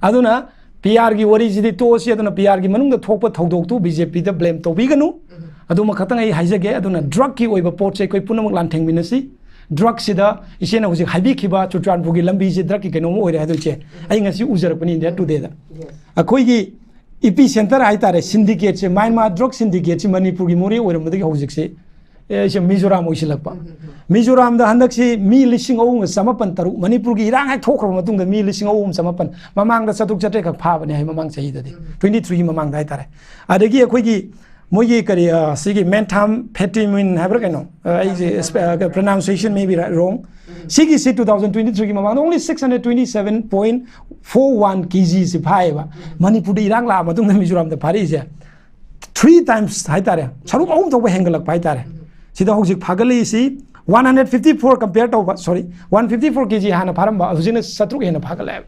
ꯑꯗꯨꯅ ꯄꯤ ꯑꯥꯔꯒꯤ ꯋꯥꯔꯤꯁꯤꯗꯤ ꯇꯣꯛꯑꯁꯤ꯫ ꯑꯗꯨꯅ ꯄꯤ ꯑꯥꯔꯒꯤ ꯃꯅꯨꯡꯗ ꯊꯣꯛꯄ ꯊꯧꯗꯣꯛꯇꯨ ꯕꯤ ꯖꯦ ꯄꯤꯗ ꯕ꯭ꯂꯦꯝ ꯇꯧꯕꯤꯒꯅꯨ꯫ ꯑꯗꯨꯃ ꯈꯛꯇꯪ ꯑꯩ ꯍꯥꯏꯖꯒꯦ꯫ ꯑꯗꯨꯅ ꯗ꯭ꯔꯒꯀꯤ ꯑꯣꯏꯕ ꯄꯣꯠꯁꯦ ꯑꯩꯈꯣꯏ ꯄꯨꯝꯅꯃꯛ ꯂꯥꯟꯊꯦꯡꯃꯤꯟꯅꯁꯤ꯫ ꯗ꯭ꯔꯒꯁꯤꯗ ꯏꯆꯦꯅ ꯍꯧꯖꯤꯛ ꯍꯥꯏꯕꯤꯈꯤꯕ ꯆꯨꯔꯆꯥꯟꯄꯨꯔꯒꯤ ꯂꯝꯕꯤꯁꯦ ꯗ꯭ꯔꯒꯀꯤ ꯀꯩꯅꯣꯝ ꯑꯣꯏꯔꯦ ꯍꯥꯏꯗꯣ ꯏꯆꯦ, ꯑꯩ ꯉꯁꯤ ꯎꯖꯔꯛꯄꯅꯤ ꯏꯟꯗꯤꯌꯥ ꯇꯨꯗꯦꯗ꯫ ꯑꯩꯈꯣꯏꯒꯤ ꯏꯄꯤ ꯁꯦꯟꯇꯔ ꯍꯥꯏꯇꯥꯔꯦ, ꯁꯤꯟꯗꯤꯀꯦꯠꯁꯦ, ꯃ꯭ꯌꯥꯟꯃꯥꯔ ꯗ꯭ꯔꯒ ꯁꯤꯟꯗꯤꯀꯦꯠꯁꯦ ꯃꯅꯤꯄꯨꯔꯒꯤ ꯃꯣꯔꯦ ꯑꯣꯏꯔꯝꯕꯗꯒꯤ ꯍꯧꯖꯤꯛꯁꯦ, ꯑꯦ, ꯁꯤ ꯃꯤꯖꯣꯔꯥꯝ ꯑꯣꯏꯁꯤꯜꯂꯛꯄ꯫ ꯃꯤꯖꯣꯔꯥꯝꯗ ꯍꯟꯗꯛꯁꯤ ꯃꯤ ꯂꯤꯁꯤꯡ ꯑꯍꯨꯝꯒ ꯆꯃꯥꯄꯟ ꯇꯔꯨꯛ, ꯃꯅꯤꯄꯨꯔꯒꯤ ꯏꯔꯥꯡ ꯍꯦꯛ ꯊꯣꯛꯈ꯭ꯔꯕ ꯃꯇꯨꯡꯗ ꯃꯤ ꯂꯤꯁꯤꯡ ꯑꯍꯨꯝ ꯆꯃꯥꯄꯟ, ꯃꯃꯥꯡꯗ ꯆꯥꯇ꯭ꯔꯨꯛ ꯆꯥꯇ꯭ꯔꯦꯠ ꯈꯛ ꯐꯥꯕꯅꯦ ꯍꯥꯏ, ꯃꯃꯥꯡ ꯆꯍꯤꯗꯗꯤ, ꯇ꯭ꯋꯦꯟꯇꯤ ꯊ꯭ꯔꯤꯒꯤ ꯃꯃꯥꯡꯗ ꯍꯥꯏꯇꯥꯔꯦ꯫ ꯑꯗꯒꯤ ꯑꯩꯈꯣꯏꯒꯤ ꯃꯣꯏꯒꯤ ꯀꯔꯤ, ꯑ, ꯁꯤꯒꯤ ꯃꯦꯟꯊꯥꯝꯐꯦꯇꯥꯃꯤꯟ ꯍꯥꯏꯕ꯭ꯔꯥ ꯀꯩꯅꯣ, ꯑ, ꯑꯩꯁꯦ, ꯑ, pronunciation may be wrong꯫ ꯁꯤꯒꯤꯁꯤ ꯇꯨ ꯊꯥꯎꯖꯟ ꯇ꯭ꯋꯦꯟꯇꯤ ꯊ꯭ꯔꯤꯒꯤ ꯃꯃꯥꯡꯗ only six hundred twenty seven point four one K G ꯁꯤ ꯐꯥꯏꯌꯦꯕ꯫ ꯃꯅꯤꯄꯨꯔꯗ ꯏꯔꯥꯡ ꯂꯥꯛꯑ ꯃꯇꯨꯡꯗ ꯃꯤꯖꯣꯔꯥꯝꯗ ꯐꯥꯔꯛꯏꯁꯦ꯫ Three times ꯍꯥꯏꯇꯥꯔꯦ, ꯁꯔꯨꯛ ꯑꯍꯨꯝ ꯊꯣꯛꯄ ꯍꯦꯟꯒꯠꯂꯛꯄ ꯍꯥꯏꯇꯥꯔꯦ꯫ ꯁꯤꯗ ꯍꯧꯖꯤꯛ ꯐꯥꯒꯠꯂꯛꯏꯁꯤ one hundred fifty four compare ꯇꯧꯕ, sorry, one fifty four K G ꯍꯥꯟꯅ ꯐꯥꯔꯝꯕ, ꯍꯧꯖꯤꯛꯅ ꯆꯥꯇ꯭ꯔꯨꯛ ꯍꯦꯟꯅ ꯐꯥꯒꯠꯂꯛꯑꯦꯕ꯫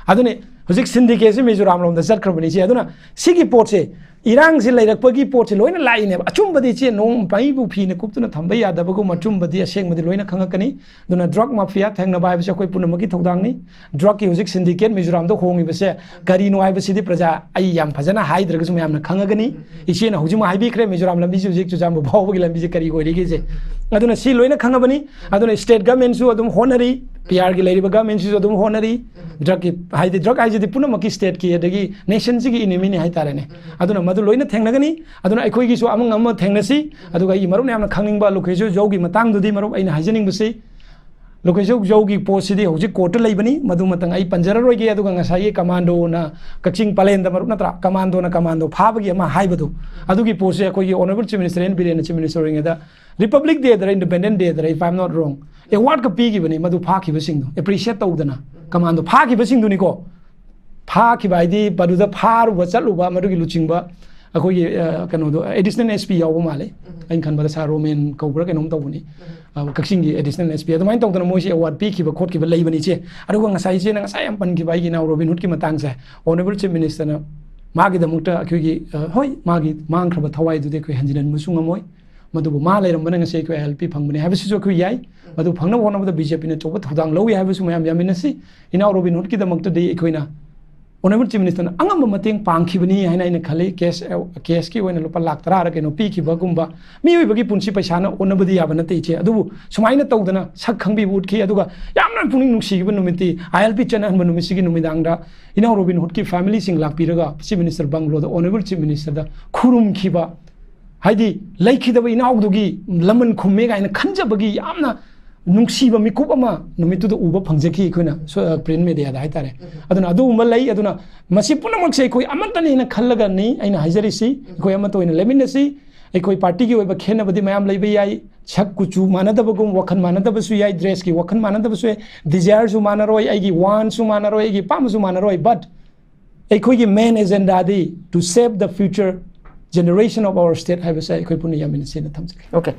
ꯑꯗꯨꯅꯤ ꯍꯧꯖꯤꯛ ꯁꯤꯟꯗꯤꯀꯦꯠꯁꯤ ꯃꯤꯖꯣꯔꯥꯝ ꯂꯣꯝꯗ ꯆꯠꯈ꯭ꯔꯕꯅꯤ ꯏꯆꯦ꯫ ꯑꯗꯨꯅ ꯁꯤꯒꯤ ꯄꯣꯠꯁꯦ, ꯏꯔꯥꯡꯁꯤ ꯂꯩꯔꯛꯄꯒꯤ ꯄꯣꯠꯁꯤ ꯂꯣꯏꯅ ꯂꯥꯛꯏꯅꯦꯕ꯫ ꯑꯆꯨꯝꯕꯗꯤ ꯏꯆꯦ, ꯅꯣꯡ ꯃꯩꯕꯨ ꯐꯤꯅ ꯀꯨꯞꯇꯨꯅ ꯊꯝꯕ ꯌꯥꯗꯕꯒꯨꯝ, ꯑꯆꯨꯝꯕꯗꯤ ꯑꯁꯦꯡꯕꯗꯤ ꯂꯣꯏꯅ ꯈꯪꯉꯛꯀꯅꯤ꯫ ꯑꯗꯨꯅ ꯗ꯭ꯔꯒ ꯃꯥꯐꯤꯌꯥ ꯊꯦꯡꯅꯕ ꯍꯥꯏꯕꯁꯤ ꯑꯩꯈꯣꯏ ꯄꯨꯝꯅꯃꯛꯀꯤ ꯊꯧꯗꯥꯡꯅꯤ꯫ ꯗ꯭ꯔꯒꯀꯤ ꯍꯧꯖꯤꯛ ꯁꯤꯟꯗꯤꯀꯦꯠ ꯃꯤꯖꯣꯔꯥꯝꯗ ꯍꯣꯡꯉꯤꯕꯁꯦ ꯀꯔꯤꯅꯣ ꯍꯥꯏꯕꯁꯤꯗꯤ ꯄ꯭ꯔꯖꯥ, ꯑꯩ ꯌꯥꯝ ꯐꯖꯅ ꯍꯥꯏꯗ꯭ꯔꯒꯁꯨ ꯃꯌꯥꯝꯅ ꯈꯪꯉꯒꯅꯤ꯫ ꯏꯆꯦꯅ ꯍꯧꯖꯤꯛꯃꯛ ꯍꯥꯏꯕꯤꯈ꯭ꯔꯦ, ꯃꯤꯖꯣꯔꯥꯝ ꯂꯝꯕꯤꯁꯤ ꯍꯧꯖꯤꯛ ꯆꯨꯔꯆꯥꯟꯄꯨꯔ ꯐꯥꯎꯕꯒꯤ ꯂꯝꯕꯤꯁꯦ ꯀꯔꯤ ꯑꯣꯏꯔꯤꯒꯦꯁꯦ꯫ ꯑꯗꯨꯅ ꯁꯤ ꯂꯣꯏꯅ ꯈꯪꯉꯕꯅꯤ꯫ ꯑꯗꯨꯅ ꯁ꯭ꯇꯦꯠ ꯒꯃꯦꯟꯁꯨ ꯑꯗꯨꯝ ꯍꯣꯠꯅꯔꯤ, ꯄꯤ ꯑꯥꯔꯒꯤ ꯂꯩꯔꯤꯕ ꯒꯃꯦꯟꯁꯤꯁꯨ ꯑꯗꯨꯝ ꯍꯣꯠꯅꯔꯤ꯫ ꯗ꯭ꯔꯒꯀꯤ, ꯍꯥꯏꯗꯤ ꯗ꯭ꯔꯒ ꯍꯥꯏꯁꯤꯗꯤ ꯄꯨꯝꯅꯃꯛꯀꯤ ꯁ꯭ꯇꯦꯠꯀꯤ ꯑꯗꯒꯤ ꯅꯦꯁꯟꯁꯤꯒꯤ ꯏꯅꯤꯃꯤꯅꯤ ꯍꯥꯏꯇꯥꯔꯦꯅꯦ꯫ ꯑꯗꯨꯅ ꯃꯗꯨ ꯂꯣꯏꯅ ꯊꯦꯡꯅꯒꯅꯤ꯫ ꯑꯗꯨꯅ ꯑꯩꯈꯣꯏꯒꯤꯁꯨ ꯑꯃ ꯑꯃ ꯊꯦꯡꯅꯁꯤ꯫ ꯑꯗꯨꯒ ꯑꯩꯒꯤ ꯃꯔꯨꯞꯅ ꯌꯥꯝꯅ ꯈꯪꯅꯤꯡꯕ ꯂꯨꯈ꯭ꯔꯤꯖꯨ ꯖꯧꯒꯤ ꯃꯇꯥꯡꯗꯨꯗꯤ, ꯃꯔꯨꯞ, ꯑꯩꯅ ꯍꯥꯏꯖꯅꯤꯡꯕꯁꯤ, ꯂꯨꯈꯣꯏꯖꯧ ꯖꯧꯒꯤ ꯄꯣꯠꯁꯤꯗꯤ ꯍꯧꯖꯤꯛ ꯀꯣꯔꯠꯇ ꯂꯩꯕꯅꯤ, ꯃꯗꯨ ꯃꯇꯪ ꯑꯩ ꯄꯟꯖꯔꯔꯣꯏꯒꯦ꯫ ꯑꯗꯨꯒ ꯉꯁꯥꯏꯒꯤ ꯀꯃꯥꯟꯗꯣꯅ, ꯀꯛꯆꯤꯡ ꯄꯂꯦꯟꯗ ꯃꯔꯨꯞ ꯅꯠꯇ꯭ꯔꯥ, ꯀꯃꯥꯟꯗꯣꯅ ꯀꯃꯥꯟꯗꯣ ꯐꯥꯕꯒꯤ ꯑꯃ ꯍꯥꯏꯕꯗꯣ, ꯑꯗꯨꯒꯤ ꯄꯣꯠꯁꯦ ꯑꯩꯈꯣꯏꯒꯤ Honourable Chief Minister N Biren Chief Minister ꯑꯣꯏꯔꯤꯉꯩꯗ Republic Day ꯗꯔ Independence Day ꯗꯔ, if I am not wrong, ꯑꯦꯋꯥꯔꯗꯀ ꯄꯤꯈꯤꯕꯅꯤ꯫ ꯃꯗꯨ ꯐꯥꯈꯤꯕꯁꯤꯡꯗꯣ ꯑꯦꯄ꯭ꯔꯤꯁꯤꯌꯦꯠ ꯇꯧꯗꯅ, ꯀꯃꯥꯟꯗꯣ ꯐꯥꯈꯤꯕꯁꯤꯡꯗꯨꯅꯤꯀꯣ꯫ ꯐꯥꯈꯤꯕ ꯍꯥꯏꯗꯤ ꯃꯗꯨꯗ ꯐꯥꯔꯨꯕ ꯆꯠꯂꯨꯕ ꯃꯗꯨꯒꯤ ꯂꯨꯆꯤꯡꯕ ꯑꯩꯈꯣꯏꯒꯤ, ꯑ, ꯀꯩꯅꯣꯗꯣ, ꯑꯦꯗꯤꯁꯅꯦꯜ ꯑꯦꯁ ꯄꯤ ꯌꯥꯎꯕ ꯃꯥꯜꯂꯦ꯫ ꯑꯩꯅ ꯈꯟꯕꯗ ꯁꯥꯔ ꯔꯣꯃꯦꯟ ꯀꯧꯕ꯭ꯔꯥ ꯀꯩꯅꯣꯝ ꯇꯧꯕꯅꯤ꯫ ꯑ, ꯀꯛꯆꯤꯡꯒꯤ ꯑꯦꯗꯤꯁꯅꯦꯜ ꯑꯦꯁ ꯄꯤ꯫ ꯑꯗꯨꯃꯥꯏꯅ ꯇꯧꯗꯅ ꯃꯣꯏꯁꯦ ꯑꯦꯋꯥꯔꯗ ꯄꯤꯈꯤꯕ ꯈꯣꯠꯈꯤꯕ ꯂꯩꯕꯅꯤ, ꯏꯆꯦ꯫ ꯑꯗꯨꯒ ꯉꯁꯥꯏ ꯏꯆꯦꯅ ꯉꯁꯥꯏ ꯌꯥꯝ ꯄꯟꯈꯤꯕ ꯑꯩꯒꯤ ꯏꯅꯥꯎ ꯔꯣꯕꯤꯟ ꯍꯨꯗꯀꯤ ꯃꯇꯥꯡꯁꯦ, Honourable Chief Minister ꯅ ꯃꯥꯒꯤꯗꯃꯛꯇ ꯑꯩꯈꯣꯏꯒꯤ, ꯑ, ꯍꯣꯏ, ꯃꯥꯒꯤ ꯃꯥꯡꯈ꯭ꯔꯕ ꯊꯋꯥꯏꯗꯨꯗꯤ ꯑꯩꯈꯣꯏ ꯍꯟꯖꯤꯟꯍꯟꯕꯁꯨ ꯉꯝꯃꯣꯏ꯫ ꯃꯗꯨꯕꯨ ꯃꯥ ꯂꯩꯔꯝꯕꯅ ꯉꯁꯤ ꯑꯩꯈꯣꯏ ꯑꯥꯏ ꯑꯦꯜ ꯄꯤ ꯐꯪꯕꯅꯤ ꯍꯥꯏꯕꯁꯤꯁꯨ ꯑꯩꯈꯣꯏ ꯌꯥꯏ꯫ ꯃꯗꯨ ꯐꯪꯅꯕ ꯍꯣꯠꯅꯕꯗ ꯕꯤ ꯖꯦ ꯄꯤ ꯅ ꯑꯆꯧꯕ ꯊꯧꯗꯥꯡ ꯂꯧꯏ ꯍꯥꯏꯕꯁꯨ ꯃꯌꯥꯝ ꯌꯥꯃꯤꯟꯅꯁꯤ꯫ ꯏꯅꯥꯎ ꯔꯣꯕꯤꯟ ꯍꯨꯗꯀꯤꯗꯃꯛꯇꯗꯤ ꯑꯩꯈꯣꯏꯅ Honourable Chief Minister ꯅ ꯑꯉꯝꯕ ꯃꯇꯦꯡ ꯄꯥꯡꯈꯤꯕꯅꯤ ꯍꯥꯏꯅ ꯑꯩꯅ ꯈꯜꯂꯤ꯫ ꯀꯦꯁ, ꯀꯦꯁꯀꯤ ꯑꯣꯏꯅ ꯂꯨꯄꯥ ꯂꯥꯈ ꯇꯔꯥꯔ ꯀꯩꯅꯣ ꯄꯤꯈꯤꯕꯒꯨꯝꯕ꯫ ꯃꯤꯑꯣꯏꯕꯒꯤ ꯄꯨꯟꯁꯤ ꯄꯩꯁꯥꯅ ꯑꯣꯟꯅꯕꯗꯤ ꯌꯥꯕ ꯅꯠꯇꯦ, ꯏꯆꯦ꯫ ꯑꯗꯨꯕꯨ ꯁꯨꯃꯥꯏꯅ ꯇꯧꯗꯅ ꯁꯛ ꯈꯪꯕꯤꯕ ꯎꯠꯈꯤ꯫ ꯑꯗꯨꯒ ꯌꯥꯝꯅ ꯄꯨꯛꯅꯤꯡ ꯅꯨꯡꯁꯤꯈꯤꯕ ꯅꯨꯃꯤꯠꯇꯤ, ꯑꯥꯏ ꯑꯦꯜ ꯄꯤ ꯆꯠꯅꯍꯟꯕ ꯅꯨꯃꯤꯠꯁꯤꯒꯤ ꯅꯨꯃꯤꯗꯥꯡꯗ ꯏꯅꯥꯎ ꯔꯣꯕꯤꯟ ꯍꯨꯗꯀꯤ ꯐꯦꯃꯤꯂꯤꯁꯤꯡ ꯂꯥꯛꯄꯤꯔꯒ Chief Minister ꯕꯪꯒ꯭ꯂꯣꯗ Honourable Chief Minister ꯗ ꯈꯨꯔꯨꯝꯈꯤꯕ꯫ ꯍꯥꯏꯗꯤ ꯂꯩꯈꯤꯗꯕ ꯏꯅꯥꯎꯗꯨꯒꯤ ꯂꯃꯟ ꯈꯨꯝꯃꯦ ꯀꯥꯏꯅ ꯈꯟꯖꯕꯒꯤ ꯌꯥꯝꯅ ꯅꯨꯡꯁꯤꯕ ꯃꯤꯀꯨꯞ ꯑꯃ ꯅꯨꯃꯤꯠꯇꯨꯗ ꯎꯕ ꯐꯪꯖꯈꯤ ꯑꯩꯈꯣꯏꯅ, ꯁꯣ-, ꯑ, ꯄ꯭ꯔꯤꯟꯠ ꯃꯦꯗꯤꯌꯥꯗ ꯍꯥꯏꯇꯥꯔꯦ꯫ ꯑꯗꯨꯅ ꯑꯗꯨꯒꯨꯝꯕ ꯂꯩ꯫ ꯑꯗꯨꯅ ꯃꯁꯤ ꯄꯨꯝꯅꯃꯛꯁꯦ ꯑꯩꯈꯣꯏ ꯑꯃꯠꯇꯅꯦꯅ ꯈꯜꯂꯒꯅꯤ ꯑꯩꯅ ꯍꯥꯏꯖꯔꯤꯁꯤ꯫ ꯑꯩꯈꯣꯏ ꯑꯃꯠꯇ ꯑꯣꯏꯅ ꯂꯩꯃꯤꯟꯅꯁꯤ꯫ ꯑꯩꯈꯣꯏ ꯄꯥꯔꯇꯤꯒꯤ ꯑꯣꯏꯕ ꯈꯦꯠꯅꯕꯗꯤ ꯃꯌꯥꯝ ꯂꯩꯕ ꯌꯥꯏ, ꯁꯛ ꯀꯨꯆꯨ ꯃꯥꯟꯅꯗꯕꯒꯨꯝ, ꯋꯥꯈꯜ ꯃꯥꯟꯅꯗꯕꯁꯨ ꯌꯥꯏ, ꯗ꯭ꯔꯦꯁꯀꯤ ꯋꯥꯈꯜ ꯃꯥꯟꯅꯗꯕꯁꯨ ꯌꯥꯏ, ꯗꯤꯖꯥꯌꯔꯁꯨ ꯃꯥꯟꯅꯔꯣꯏ, ꯑꯩꯒꯤ ꯋꯥꯟꯁꯨ ꯃꯥꯟꯅꯔꯣꯏ, ꯑꯩꯒꯤ ꯑꯄꯥꯝꯕꯁꯨ ꯃꯥꯟꯅꯔꯣꯏ, but ꯑꯩꯈꯣꯏꯒꯤ ꯃꯦꯟ ꯑꯦꯖꯦꯟꯗꯥꯗꯤ to save the future generation of our state ꯍꯥꯏꯕꯁꯦ ꯑꯩꯈꯣꯏ ꯄꯨꯟꯅ ꯌꯥꯃꯤꯟꯅꯁꯦꯅ ꯊꯝꯖꯒꯦ꯫ ꯑꯣꯀꯦ꯫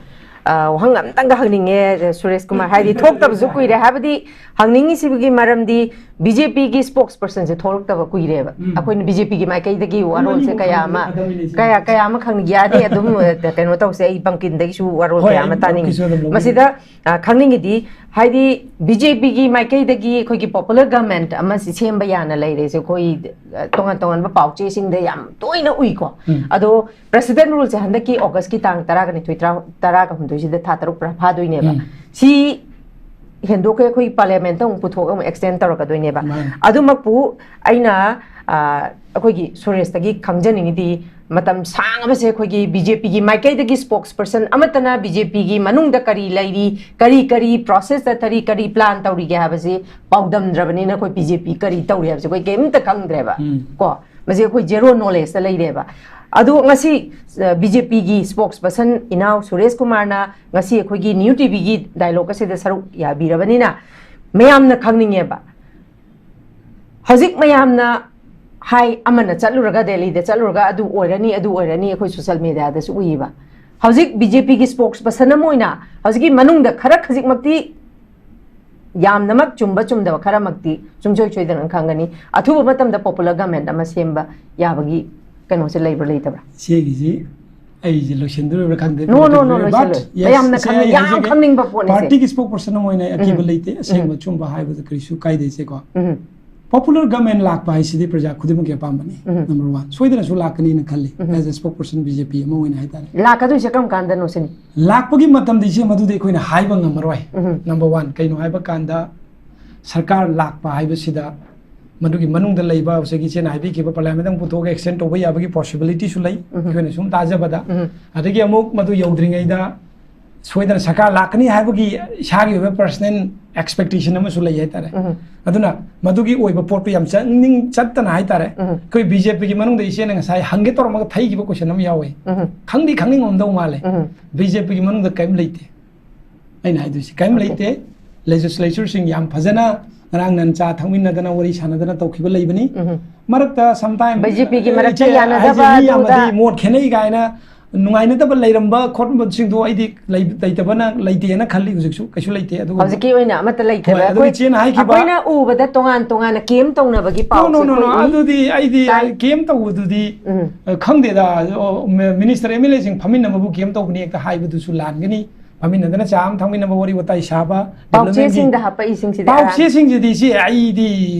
ꯑ, ꯋꯥꯍꯪ ꯑꯝꯇꯪꯒ ꯍꯪꯅꯤꯡꯉꯦ, ꯁꯨꯔꯦꯁ ꯀꯨꯃꯥꯔ, ꯍꯥꯏꯗꯤ ꯊꯣꯛꯇꯕꯁꯨ ꯀꯨꯏꯔꯦ, ꯍꯥꯏꯕꯗꯤ ꯍꯪꯅꯤꯡꯉꯤꯁꯤꯒꯤ ꯃꯔꯝꯗꯤ ꯕꯤ ꯖꯦ ꯄꯤꯒꯤ ꯁ꯭ꯄꯣꯛꯁ ꯄꯔꯁꯟꯁꯦ ꯊꯣꯛꯂꯛꯇꯕ ꯀꯨꯏꯔꯦꯕ꯫ ꯑꯩꯈꯣꯏꯅ ꯕꯤ ꯖꯦ ꯄꯤꯒꯤ ꯃꯥꯏꯀꯩꯗꯒꯤ ꯋꯥꯔꯣꯜꯁꯦ ꯀꯌꯥ ꯑꯃ, ꯀꯌꯥ, ꯀꯌꯥ ꯑꯃ ꯈꯪꯅꯤꯡꯉꯦ꯫ ꯌꯥꯅꯤ ꯑꯗꯨꯝ, ꯑ, ꯀꯩꯅꯣ ꯇꯧꯁꯦ, ꯑꯩ ꯕꯪꯀꯤꯟꯗꯒꯤꯁꯨ ꯋꯥꯔꯣꯜ ꯀꯌꯥ ꯑꯃ ꯇꯥꯅꯤꯡꯉꯤ꯫ ꯃꯁꯤꯗ, ꯑ, ꯈꯪꯅꯤꯡꯉꯤꯗꯤ, ꯍꯥꯏꯗꯤ ꯕꯤ ꯖꯦ ꯄꯤꯒꯤ ꯃꯥꯏꯀꯩꯗꯒꯤ ꯑꯩꯈꯣꯏꯒꯤ ꯄꯣꯄꯨꯂꯔ ꯒꯃꯦꯟꯠ ꯑꯃꯁꯤ ꯁꯦꯝꯕ ꯌꯥꯅ ꯂꯩꯔꯦꯁꯦ ꯑꯩꯈꯣꯏ, ꯑ, ꯇꯣꯉꯥꯟ ꯇꯣꯉꯥꯟꯕ ꯄꯥꯎꯆꯦꯁꯤꯡꯗ ꯌꯥꯝ ꯇꯣꯏꯅ ꯎꯏꯀꯣ꯫ ꯑꯗꯣ ꯄ꯭ꯔꯦꯁꯤꯗꯦꯟ ꯔꯨꯜꯁꯦ ꯍꯟꯗꯛꯀꯤ ꯑꯣꯒꯁꯀꯤ ꯇꯥꯡ ꯇꯔꯥꯒ ꯅꯤꯊꯣꯏ, ꯇꯔꯥ, ꯇꯔꯥꯒ ꯍꯨꯝꯗꯣꯏꯁꯤꯗ, ꯊꯥ ꯇꯔꯨꯛ ꯄꯨꯔꯥ ꯐꯥꯗꯣꯏꯅꯦꯕ꯫ ꯁꯤ ꯍꯦꯟꯗꯣꯛꯈ꯭ꯔꯦ, ꯑꯩꯈꯣꯏ ꯄꯥꯔꯂꯤꯌꯥꯃꯦꯟꯠꯇ ꯑꯃꯨꯛ ꯄꯨꯊꯣꯛꯑꯒ ꯑꯃꯨꯛ ꯑꯦꯛꯁꯇꯦꯟ ꯇꯧꯔꯛꯀꯗꯣꯏꯅꯦꯕ꯫ ꯑꯗꯨꯃꯛꯄꯨ ꯑꯩꯅ, ꯑ, ꯑꯩꯈꯣꯏꯒꯤ ꯁꯨꯔꯦꯁꯇꯒꯤ ꯈꯪꯖꯅꯤꯡꯉꯤꯗꯤ, ꯃꯇꯝ ꯁꯥꯡꯉꯕꯁꯦ ꯑꯩꯈꯣꯏꯒꯤ ꯕꯤ ꯖꯦ ꯄꯤꯒꯤ ꯃꯥꯏꯀꯩꯗꯒꯤ spokesperson ꯑꯃꯠꯇꯅ ꯕꯤ ꯖꯦ ꯄꯤꯒꯤ ꯃꯅꯨꯡꯗ ꯀꯔꯤ ꯂꯩꯔꯤ, ꯀꯔꯤ ꯀꯔꯤ process ꯆꯠꯊꯔꯤ, ꯀꯔꯤ plan ꯇꯧꯔꯤꯒꯦ ꯍꯥꯏꯕꯁꯤ ꯄꯥꯎꯗꯝꯗ꯭ꯔꯕꯅꯤꯅ ꯑꯩꯈꯣꯏ ꯕꯤ ꯖꯦ ꯄꯤ ꯀꯔꯤ ꯇꯧꯔꯤ ꯍꯥꯏꯕꯁꯦ ꯑꯩꯈꯣꯏ ꯀꯔꯤꯝꯇ ꯈꯪꯗ꯭ꯔꯦꯕ꯫ ꯎꯝ꯫ ꯀꯣ, ꯃꯁꯤ ꯑꯩꯈꯣꯏ zero knowledgeꯇ ꯂꯩꯔꯦꯕ꯫ ꯑꯗꯣ ꯉꯁꯤ, ꯑ, ꯕꯤ ꯖꯦ ꯄꯤꯒꯤ spokesperson ꯏꯅꯥꯎ ꯁꯨꯔꯦꯁ ꯀꯨꯃꯥꯔꯅ ꯉꯁꯤ ꯑꯩꯈꯣꯏꯒꯤ ꯅꯤꯌꯨ ꯇꯤ ꯚꯤꯒꯤ dialogue ꯑꯁꯤꯗ ꯁꯔꯨꯛ ꯌꯥꯕꯤꯔꯕꯅꯤꯅ ꯃꯌꯥꯝꯅ ꯈꯪꯅꯤꯡꯉꯦꯕ꯫ ꯍꯧꯖꯤꯛ ꯃꯌꯥꯝꯅ ꯍꯥꯏ, ꯑꯃꯅ ꯆꯠꯂꯨꯔꯒ, ꯗꯦꯜꯂꯤꯗ ꯆꯠꯂꯨꯔꯒ ꯑꯗꯨ ꯑꯣꯏꯔꯅꯤ, ꯑꯗꯨ ꯑꯣꯏꯔꯅꯤ, ꯑꯩꯈꯣꯏ social mediaꯗꯁꯨ ꯎꯏꯌꯦꯕ꯫ ꯍꯧꯖꯤꯛ ꯕꯤ ꯖꯦ ꯄꯤꯒꯤ spokesperson ꯑꯃ ꯑꯣꯏꯅ ꯍꯧꯖꯤꯛꯀꯤ ꯃꯅꯨꯡꯗ ꯈꯔ ꯈꯖꯤꯛꯃꯛꯇꯤ, ꯌꯥꯝꯅꯃꯛ ꯆꯨꯝꯕ ꯆꯨꯝꯗꯕ ꯈꯔꯃꯛꯇꯤ ꯁꯨꯡꯁꯣꯏ ꯁꯣꯏꯗꯅ ꯈꯪꯒꯅꯤ꯫ ꯑꯊꯨꯕ ꯃꯇꯝꯗ popular government ꯑꯃ ꯁꯦꯝꯕ ꯌꯥꯕꯒꯤ ꯀꯩꯅꯣꯁꯦ ꯂꯩꯕ꯭ꯔꯥ ꯂꯩꯇꯕ꯭ꯔꯥ? ꯁꯤꯒꯤꯁꯤ ꯑꯩꯁꯦ ꯂꯣꯏꯁꯤꯟꯗꯣꯔꯤꯕ꯭ꯔꯥ ꯈꯪꯗꯦ, No, no, no, ꯂꯣꯏꯁꯤꯜꯂꯣꯏ꯫ But, yes, ꯃꯌꯥꯝꯅ ꯁꯦ, ꯈꯪꯅꯤꯡ-, ꯑꯩ ꯌꯥꯝ ꯍꯥꯏꯖꯒꯦ꯫ ꯈꯪꯅꯤꯡꯕ ꯄꯣꯠꯅꯤꯁꯦ꯫ Partyꯒꯤ spokesperson ꯑꯃ ꯑꯣꯏꯅ ꯑꯀꯤꯕ ꯎꯝ꯫ ꯂꯩꯇꯦ, ꯑꯁꯦꯡꯕ ꯎꯝ꯫ ꯑꯆꯨꯝꯕ ꯍꯥꯏꯕꯗ ꯀꯔꯤꯁꯨ ꯀꯥꯏꯗꯦ ꯏꯆꯦꯀꯣ꯫ ꯎꯝ꯫ Popular government ꯂꯥꯛꯄ ꯍꯥꯏꯁꯤꯗꯤ ꯄ꯭ꯔꯖꯥ ꯈꯨꯗꯤꯡꯃꯛꯀꯤ ꯑꯄꯥꯝꯕꯅꯤ, ꯎꯝ꯫ Number one꯫ ꯁꯣꯏꯗꯅꯁꯨ ꯂꯥꯛꯀꯅꯤꯅ ꯈꯜꯂꯤ, um. As a spokesperson B J P ꯑꯃ ꯑꯣꯏꯅ ꯍꯥꯏꯇꯥꯔꯦ꯫ ꯂꯥꯛꯀꯗꯣꯏꯁꯦ ꯀꯔꯝ ꯀꯥꯟꯗꯅꯣ ꯁꯤꯅꯤ? ꯂꯥꯛꯄꯒꯤ ꯃꯇꯝꯗꯤ ꯏꯆꯦ ꯃꯗꯨꯗꯤ ꯑꯩꯈꯣꯏꯅ ꯍꯥꯏꯕ ꯉꯝꯃꯔꯣꯏ꯫ ꯎꯝ꯫ Number one꯫ ꯀꯩꯅꯣ ꯍꯥꯏꯕ ꯀꯥꯟꯗ ꯁꯔꯀꯥꯔ ꯂꯥꯛꯄ ꯍꯥꯏꯕꯁꯤꯗ ꯃꯗꯨꯒꯤ ꯃꯅꯨꯡꯗ ꯂꯩꯕ ꯍꯧꯖꯤꯛ ꯏꯆꯦꯅ ꯍꯥꯏꯕꯤꯈꯤꯕ parliament ꯑꯃ ꯄꯨꯊꯣꯛꯑꯒ extend ꯇꯧꯕ ꯌꯥꯕꯒꯤ possibilityꯁꯨ ꯂꯩ, ꯎꯝ꯫ ꯑꯩꯈꯣꯏꯅ ꯁꯨꯝ ꯇꯥꯖꯕꯗ꯫ ꯎꯝ꯫ ꯑꯗꯒꯤ ꯑꯃꯨꯛ ꯃꯗꯨ ꯌꯧꯗ꯭ꯔꯤꯉꯩꯗ ꯁꯣꯏꯗꯅ ꯁꯔꯀꯥꯔ ꯂꯥꯛꯀꯅꯤ ꯍꯥꯏꯕꯒꯤ ꯏꯁꯥꯒꯤ ꯑꯣꯏꯕ personal expectation ꯑꯃꯁꯨ ꯂꯩ ꯍꯥꯏꯇꯥꯔꯦ꯫ ꯎꯝ꯫ ꯑꯗꯨꯅ ꯃꯗꯨꯒꯤ ꯑꯣꯏꯕ ꯄꯣꯠꯇꯨ ꯌꯥꯝ ꯆꯠꯅꯤꯡ-, ꯆꯠꯇꯅ ꯍꯥꯏꯇꯥꯔꯦ, ꯎꯝ꯫ ꯑꯩꯈꯣꯏ ꯕꯤ ꯖꯦ ꯄꯤꯒꯤ ꯃꯅꯨꯡꯗ ꯏꯆꯦꯅ ꯉꯁꯥꯏ ꯍꯪꯒꯦ ꯇꯧꯔꯝꯃꯒ ꯊꯩꯈꯤꯕ question ꯑꯃ ꯌꯥꯎꯋꯦ꯫ ꯎꯝ꯫ ꯈꯪꯗꯤ ꯈꯪꯅꯤꯡꯉꯝꯗꯧ ꯃꯥꯜꯂꯦ꯫ ꯎꯝ꯫ ꯕꯤ ꯖꯦ ꯄꯤꯒꯤ ꯃꯅꯨꯡꯗ ꯀꯔꯤꯝ ꯂꯩꯇꯦ꯫ ꯑꯩꯅ ꯍꯥꯏꯗꯣꯏꯁꯦ ꯀꯔꯤꯝ Okay. ꯂꯩꯇꯦ꯫ Legislatureꯁꯤꯡ ꯌꯥꯝ ꯐꯖꯅ ꯉꯔꯥꯡ ꯅꯍꯥꯟ ꯆꯥ ꯊꯛꯃꯤꯟꯅꯗꯅ ꯋꯥꯔꯤ ꯁꯥꯟꯅꯗꯅ ꯇꯧꯈꯤꯕ ꯂꯩꯕꯅꯤ꯫ ꯎꯝ꯫ ꯃꯔꯛꯇ sometime ꯕꯤ ꯖꯦ ꯄꯤꯒꯤ ꯃꯔꯛꯇ ꯏꯆꯦ ꯌꯥꯅꯗꯕ ꯍꯥꯏꯁꯦ ꯃꯤ ꯑꯗꯨꯗ ꯑꯃꯗꯤ ꯃꯣꯠ ꯈꯦꯠꯅꯩ ꯀꯥꯏꯅ ꯅꯨꯡꯉꯥꯏꯅꯗꯕ ꯂꯩꯔꯝꯕ ꯈꯣꯠꯂꯝꯕꯁꯤꯡꯗꯣ ꯑꯩꯗꯤ ꯂꯩ-, ꯂꯩꯇꯕꯅ ꯂꯩꯇꯦꯅ ꯈꯜꯂꯤ꯫ ꯍꯧꯖꯤꯛꯁꯨ ꯀꯩꯁꯨ ꯂꯩꯇꯦ꯫ ꯑꯗꯨꯒ ꯍꯧꯖꯤꯛꯀꯤ ꯑꯣꯏꯅ ꯑꯃꯠꯇ ꯂꯩꯇꯕ꯫ ꯍꯣꯏ, ꯑꯗꯨꯒ ꯑꯩꯈꯣꯏ, ꯏꯆꯦꯅ ꯍꯥꯏꯈꯤꯕ ꯑꯩꯈꯣꯏꯅ ꯎꯕꯗ ꯇꯣꯉꯥꯟ ꯇꯣꯉꯥꯟꯅ claim ꯇꯧꯅꯕꯒꯤ No, no, ꯄꯥꯎꯁꯦ no, no, ꯑꯩꯈꯣꯏ ꯎꯏ꯫ ꯑꯗꯨꯗꯤ ꯑꯩꯗꯤ ꯇꯥꯏ꯫ Claim ꯇꯧꯕꯗꯨꯗꯤ, ꯎꯝ꯫ ꯑ, ꯈꯪꯗꯦꯗ, ꯑ, ꯃꯤ-, minister M L Aꯁꯤꯡ ꯐꯝꯃꯤꯟꯅꯕꯕꯨ claim ꯇꯧꯕꯅꯤ ꯍꯦꯛꯇ ꯍꯥꯏꯕꯗꯨꯁꯨ ꯂꯥꯟꯒꯅꯤ꯫ ꯐꯝꯃꯤꯟꯅꯗꯅ ꯆꯥ ꯑꯃ ꯊꯛꯃꯤꯟꯅꯕ, ꯋꯥꯔꯤ ꯋꯥꯇꯥꯏ ꯁꯥꯕ, ꯄꯥꯎꯆꯦꯁꯤꯡꯗ developmentꯀꯤ ꯍꯥꯞꯄꯛꯏꯁꯤꯡꯁꯤꯗꯤ ꯄꯥꯎꯆꯦꯁꯤꯡꯁꯤꯗꯤ ꯏꯆꯦ ꯑꯩꯗꯤ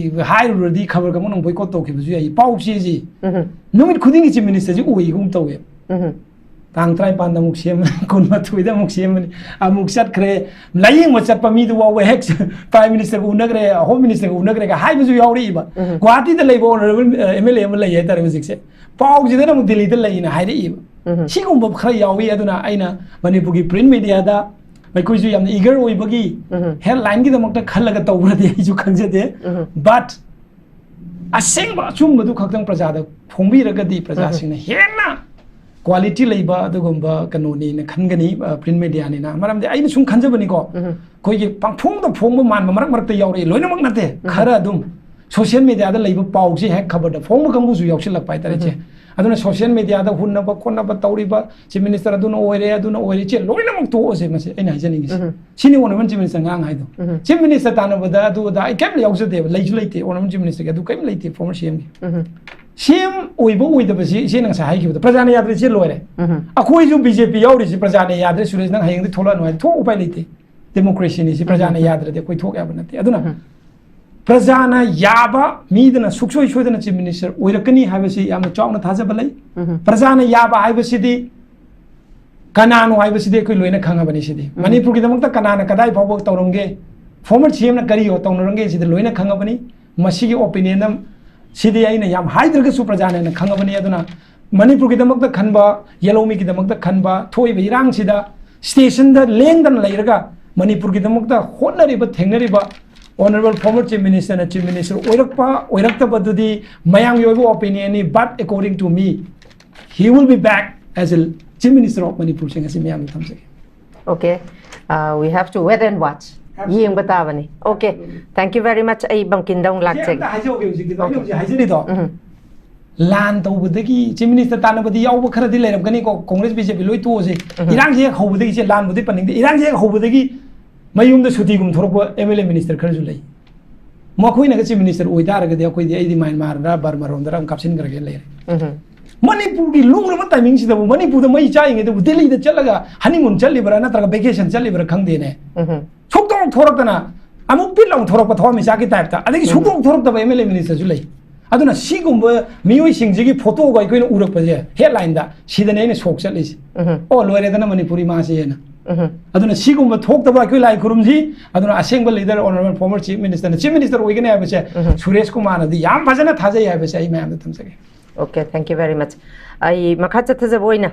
ꯍꯥꯏꯔꯨꯔꯗꯤ ꯈꯕꯔꯒ ꯑꯃꯨꯛ boycott ꯇꯧꯈꯤꯕꯁꯨ ꯌꯥꯏ꯫ ꯄꯥꯎꯆꯦꯁꯤ ꯎꯝ꯫ ꯅꯨꯃꯤꯠ ꯈꯨꯗꯤꯡꯒꯤ Chief Ministerꯁꯤ ꯑꯣꯏꯒꯨꯝ ꯇꯧꯋꯦ꯫ ꯎꯝ꯫ ꯇꯥꯡ ꯇꯔꯥꯅꯤꯄꯥꯟꯗ ꯑꯃꯨꯛ ꯁꯦꯝꯃꯅꯤ, ꯀꯨꯟꯃꯥꯊꯣꯏꯗ ꯑꯃꯨꯛ ꯁꯦꯝꯃꯅꯤ, ꯑꯃꯨꯛ ꯆꯠꯈ꯭ꯔꯦ꯫ ꯂꯥꯏꯌꯦꯡꯕ ꯆꯠꯄ ꯃꯤꯗꯨ ꯐꯥꯎꯕ ꯍꯦꯛ Prime Ministerꯒ ꯎꯅꯈ꯭ꯔꯦ, Home Ministerꯒ ꯎꯅꯈ꯭ꯔꯦꯒ ꯍꯥꯏꯕꯁꯨ ꯌꯥꯎꯔꯛꯏꯕ꯫ ꯎꯝ꯫ ꯒꯨꯋꯥꯍꯥꯇꯤꯗ ꯂꯩꯕ honourable, ꯑ, M L A ꯑꯃ ꯂꯩ ꯍꯥꯏꯇꯥꯔꯦ ꯍꯧꯖꯤꯛꯁꯦ꯫ ꯄꯥꯎꯁꯤꯗꯅ ꯑꯃꯨꯛ ꯗꯤꯜꯂꯤꯗ ꯂꯩꯅ ꯍꯥꯏꯔꯛꯏꯕ꯫ ꯎꯝ꯫ ꯁꯤꯒꯨꯝꯕ ꯈꯔ ꯌꯥꯎꯏ꯫ ꯑꯗꯨꯅ ꯑꯩꯅ ꯃꯅꯤꯄꯨꯔꯒꯤ print mediaꯗ ꯑꯩꯈꯣꯏꯁꯨ ꯌꯥꯝꯅ eager ꯑꯣꯏꯕꯒꯤ, ꯎꯝ, headlineꯒꯤꯗꯃꯛꯇ ꯈꯜꯂꯒ ꯇꯧꯕ꯭ꯔꯗꯤ ꯑꯩꯁꯨ ꯈꯪꯖꯗꯦ꯫ ꯎꯝ꯫ But ꯑꯁꯦꯡꯕ ꯑꯆꯨꯝꯕꯗꯨ ꯈꯛꯇꯪ ꯄ꯭ꯔꯖꯥꯗ ꯐꯣꯡꯕꯤꯔꯒꯗꯤ ꯄ꯭ꯔꯖꯥꯁꯤꯡꯅ ꯍꯦꯟꯅ quality ꯂꯩꯕ ꯑꯗꯨꯒꯨꯝꯕ ꯀꯩꯅꯣꯅꯤꯅ ꯈꯟꯒꯅꯤ, ꯑ, print mediaꯅꯤꯅ꯫ ꯃꯔꯝꯗꯤ ꯑꯩꯅ ꯁꯨꯝ ꯈꯟꯖꯕꯅꯤꯀꯣ, ꯎꯝ꯫ ꯑꯩꯈꯣꯏꯒꯤ ꯄꯪꯐꯣꯡꯗ ꯐꯣꯡꯕ ꯃꯥꯟꯕ ꯃꯔꯛ ꯃꯔꯛꯇ ꯌꯥꯎꯔꯛꯏ, ꯂꯣꯏꯅꯃꯛ ꯅꯠꯇꯦ, ꯎꯝ꯫ ꯈꯔ ꯑꯗꯨꯝ social mediaꯗ ꯂꯩꯕ ꯄꯥꯎꯁꯦ ꯍꯦꯛ ꯈꯕꯔꯗ ꯐꯣꯡꯕ ꯀꯥꯡꯕꯨꯁꯨ ꯌꯥꯎꯁꯤꯜꯂꯛꯄ ꯍꯥꯏꯇꯥꯔꯦ, ꯏꯆꯦ꯫ ꯎꯝ꯫ ꯑꯗꯨꯅ social mediaꯗ ꯍꯨꯟꯅꯕ ꯈꯣꯠꯅꯕ ꯇꯧꯔꯤꯕ chief minister ꯑꯗꯨꯅ ꯑꯣꯏꯔꯦ, ꯑꯗꯨꯅ ꯑꯣꯏꯔꯦ, ꯏꯆꯦ, ꯂꯣꯏꯅꯃꯛ ꯇꯣꯛꯑꯁꯦ꯫ ꯃꯁꯤ ꯑꯩꯅ ꯍꯥꯏꯖꯅꯤꯡꯉꯤꯁꯦ꯫ ꯎꯝ꯫ ꯁꯤꯅꯤ honourable chief minister ꯉꯔꯥꯡ ꯍꯥꯏꯗꯣ꯫ ꯎꯝ꯫ Chief minister ꯇꯥꯟꯅꯕꯗ ꯑꯗꯨ ꯑꯗꯥ ꯑꯩ ꯀꯔꯤꯝ ꯌꯥꯎꯖꯗꯦꯕ, ꯂꯩꯁꯨ ꯂꯩꯇꯦ꯫ Honourable chief ministerꯒꯤ ꯑꯗꯨ ꯀꯔꯤꯝ ꯂꯩꯇꯦ former CMꯒꯤ꯫ ꯎꯝ꯫ CM ꯑꯣꯏꯕ ꯑꯣꯏꯗꯕꯁꯤ ꯏꯆꯦꯅ ꯉꯁꯥꯏ ꯍꯥꯏꯈꯤꯕꯗꯣ, ꯄ꯭ꯔꯖꯥꯅ ꯌꯥꯗ꯭ꯔꯦ, ꯏꯆꯦ, ꯂꯣꯏꯔꯦ꯫ ꯎꯝ꯫ ꯑꯩꯈꯣꯏꯁꯨ BJP ꯌꯥꯎꯔꯤꯁꯤ ꯄ꯭ꯔꯖꯥꯅ ꯌꯥꯗ꯭ꯔꯦ, ꯁꯨꯔꯦꯁ, ꯅꯪ ꯍꯌꯦꯡꯗꯤ ꯊꯣꯛꯂꯛꯑꯅꯨ ꯍꯥꯏꯗꯤ ꯊꯣꯛ ꯎꯄꯥꯏ ꯂꯩꯇꯦ꯫ Democracyꯅꯤ ꯁꯤ, ꯄ꯭ꯔꯖꯥꯅ ꯎꯝ꯫ ꯌꯥꯗ꯭ꯔꯗꯤ ꯑꯩꯈꯣꯏ ꯊꯣꯛ ꯌꯥꯕ ꯅꯠꯇꯦ꯫ ꯑꯗꯨꯅ ꯎꯝ꯫ ꯄ꯭ꯔꯖꯥꯅ ꯌꯥꯕ ꯃꯤꯗꯨꯅ ꯁꯨꯡꯁꯣꯏ ꯁꯣꯏꯗꯅ chief minister ꯑꯣꯏꯔꯛꯀꯅꯤ ꯍꯥꯏꯕꯁꯤ ꯌꯥꯝꯅ ꯆꯥꯎꯅ ꯊꯥꯖꯕ ꯂꯩ꯫ ꯎꯝ꯫ ꯄ꯭ꯔꯖꯥꯅ ꯌꯥꯕ ꯍꯥꯏꯕꯁꯤꯗꯤ ꯀꯅꯥꯅꯣ ꯍꯥꯏꯕꯁꯤꯗꯤ ꯑꯩꯈꯣꯏ ꯂꯣꯏꯅ ꯈꯪꯉꯕꯅꯤ꯫ ꯁꯤꯗꯤ ꯎꯝ꯫ ꯃꯅꯤꯄꯨꯔꯒꯤꯗꯃꯛꯇ ꯀꯅꯥꯅ ꯀꯗꯥꯏ ꯐꯥꯎꯕ ꯇꯧꯔꯝꯒꯦ, former CMꯅ ꯀꯔꯤ ꯇꯧꯅꯔꯝꯒꯦ, ꯁꯤꯗꯤ ꯂꯣꯏꯅ ꯈꯪꯉꯕꯅꯤ꯫ ꯃꯁꯤꯒꯤ opinion ꯑꯃ, ꯁꯤꯗꯤ ꯑꯩꯅ ꯌꯥꯝ ꯍꯥꯏꯗ꯭ꯔꯒꯁꯨ ꯄ꯭ꯔꯖꯥꯅ ꯍꯦꯟꯅ ꯈꯪꯉꯕꯅꯤ꯫ ꯑꯗꯨꯅ ꯃꯅꯤꯄꯨꯔꯒꯤꯗꯃꯛꯇ ꯈꯟꯕ, ꯌꯦꯜꯍꯧꯃꯤꯒꯤꯗꯃꯛꯇ ꯈꯟꯕ ꯊꯣꯛꯏꯕ ꯏꯔꯥꯡꯁꯤꯗ stationꯗ ꯂꯦꯡꯗꯅ ꯂꯩꯔꯒ ꯃꯅꯤꯄꯨꯔꯒꯤꯗꯃꯛꯇ ꯍꯣꯠꯅꯔꯤꯕ, ꯊꯦꯡꯅꯔꯤꯕ honourable former chief ministerꯅ chief minister ꯑꯣꯏꯔꯛꯄ ꯑꯣꯏꯔꯛꯇꯕꯗꯨꯗꯤ ꯃꯌꯥꯝꯒꯤ ꯑꯣꯏꯕ opinionꯅꯤ, but according to me, he will be back as a chief minister of Manipur ꯁꯤꯡ ꯑꯁꯤ ꯃꯌꯥꯝꯗ ꯊꯝꯖꯒꯦ꯫ Okay. Uh, we have to wait and watch. Absolutely. ꯌꯦꯡꯕ ꯇꯥꯕꯅꯤ꯫ Okay. Thank you very much. ꯑꯩ ꯕꯪꯀꯤꯟꯗ ꯑꯃꯨꯛ ꯏꯆꯦ, ꯂꯥꯛꯆꯒꯦ꯫ ꯑꯝꯇ ꯍꯥꯏꯖꯍꯧꯒꯦ ꯍꯧꯖꯤꯛꯀꯤꯗꯣ꯫ ꯑꯩꯅ Okay. ꯍꯧꯖꯤꯛ ꯍꯥꯏꯖꯔꯤꯗꯣ, ꯎꯝ꯫ ꯂꯥꯟ ꯇꯧꯕꯗꯒꯤ chief minister ꯇꯥꯟꯅꯕꯗꯤ ꯌꯥꯎꯕ ꯈꯔꯗꯤ ꯂꯩꯔꯝꯒꯅꯤꯀꯣ, ꯀꯣꯡꯒ꯭ꯔꯦꯁ BJP ꯂꯣꯏ ꯇꯣꯛꯑꯁꯦ꯫ ꯎꯝ꯫ ꯏꯔꯥꯡꯁꯦ ꯍꯦꯛ ꯍꯧꯕꯗꯒꯤ, ꯏꯆꯦ, ꯂꯥꯟꯕꯨꯗꯤ ꯄꯟꯅꯤꯡꯗꯦ, ꯏꯔꯥꯡꯁꯦ ꯍꯦꯛ ꯍꯧꯕꯗꯒꯤ ꯃꯌꯨꯝꯗ ꯁꯨꯇꯤꯒꯨꯝ ꯊꯣꯛꯂꯛꯄ MLA minister ꯈꯔꯁꯨ ꯂꯩ꯫ ꯃꯈꯣꯏꯅꯒ chief minister ꯑꯣꯏꯇꯥꯔꯒꯗꯤ ꯑꯩꯈꯣꯏꯗꯤ, ꯑꯩꯗꯤ ꯃ꯭ꯌꯥꯟꯃꯥꯔꯗ, ꯕꯔꯃꯥꯔꯣꯝꯗ ꯑꯃꯨꯛ ꯀꯥꯞꯁꯤꯟꯈ꯭ꯔꯒꯦ ꯂꯩꯔꯦ꯫ ꯎꯝ꯫ ꯃꯅꯤꯄꯨꯔꯒꯤ ꯂꯨꯡꯂꯕ timingꯁꯤꯗꯕꯨ, ꯃꯅꯤꯄꯨꯔꯗ ꯃꯩ ꯆꯥꯛꯏꯉꯩꯗꯕꯨ ꯗꯤꯜꯂꯤꯗ ꯆꯠꯂꯒ honeymoon ꯆꯠꯂꯤꯕ꯭ꯔꯥ ꯅꯠꯇ꯭ꯔꯒ vacation ꯆꯠꯂꯤꯕ꯭ꯔꯥ ꯈꯪꯗꯦꯅꯦ꯫ ꯎꯝ꯫ ꯁꯨꯛꯊꯣꯛ ꯊꯣꯔꯛꯇꯅ ꯑꯃꯨꯛ ꯄꯤꯠ ꯂꯥꯎ ꯊꯣꯔꯛꯄ ꯊꯋꯥꯟꯃꯤꯆꯥꯛꯀꯤ typeꯇ, ꯑꯗꯒꯤ ꯎꯝ꯫ ꯁꯨꯛꯊꯣꯛ ꯊꯣꯔꯛꯇꯕ MLA ministerꯁꯨ ꯂꯩ꯫ ꯑꯗꯨꯅ ꯁꯤꯒꯨꯝꯕ ꯃꯤꯑꯣꯏꯁꯤꯡꯁꯤꯒꯤ photoꯒ ꯑꯩꯈꯣꯏꯅ ꯎꯔꯛꯄꯁꯦ headlineꯗ, ꯁꯤꯗꯅꯦ ꯑꯩꯅ shock ꯆꯠꯂꯤꯁꯦ꯫ ꯎꯝ꯫ ꯑꯣ, ꯂꯣꯏꯔꯦꯗꯅ ꯃꯅꯤꯄꯨꯔ ꯏꯃꯥꯁꯦꯅ꯫ ꯎꯝ꯫ ꯑꯗꯨꯅ ꯁꯤꯒꯨꯝꯕ ꯊꯣꯛꯇꯕ ꯑꯩꯈꯣꯏ ꯂꯥꯏ ꯈꯨꯔꯨꯝꯁꯤ꯫ ꯑꯗꯨꯅ ꯑꯁꯦꯡꯕ leader, honourable former chief ministerꯅ chief minister ꯑꯣꯏꯒꯅꯤ ꯍꯥꯏꯕꯁꯦ ꯎꯝ꯫ ꯁꯨꯔꯦꯁ ꯀꯨꯃꯥꯔꯅꯗꯤ ꯌꯥꯝ ꯐꯖꯅ ꯊꯥꯖꯩ ꯍꯥꯏꯕꯁꯦ ꯑꯩ ꯃꯌꯥꯝꯗ ꯊꯝꯖꯒꯦ꯫ Okay, thank you very much. ꯑꯩ ꯃꯈꯥ ꯆꯠꯊꯖꯕ ꯑꯣꯏꯅ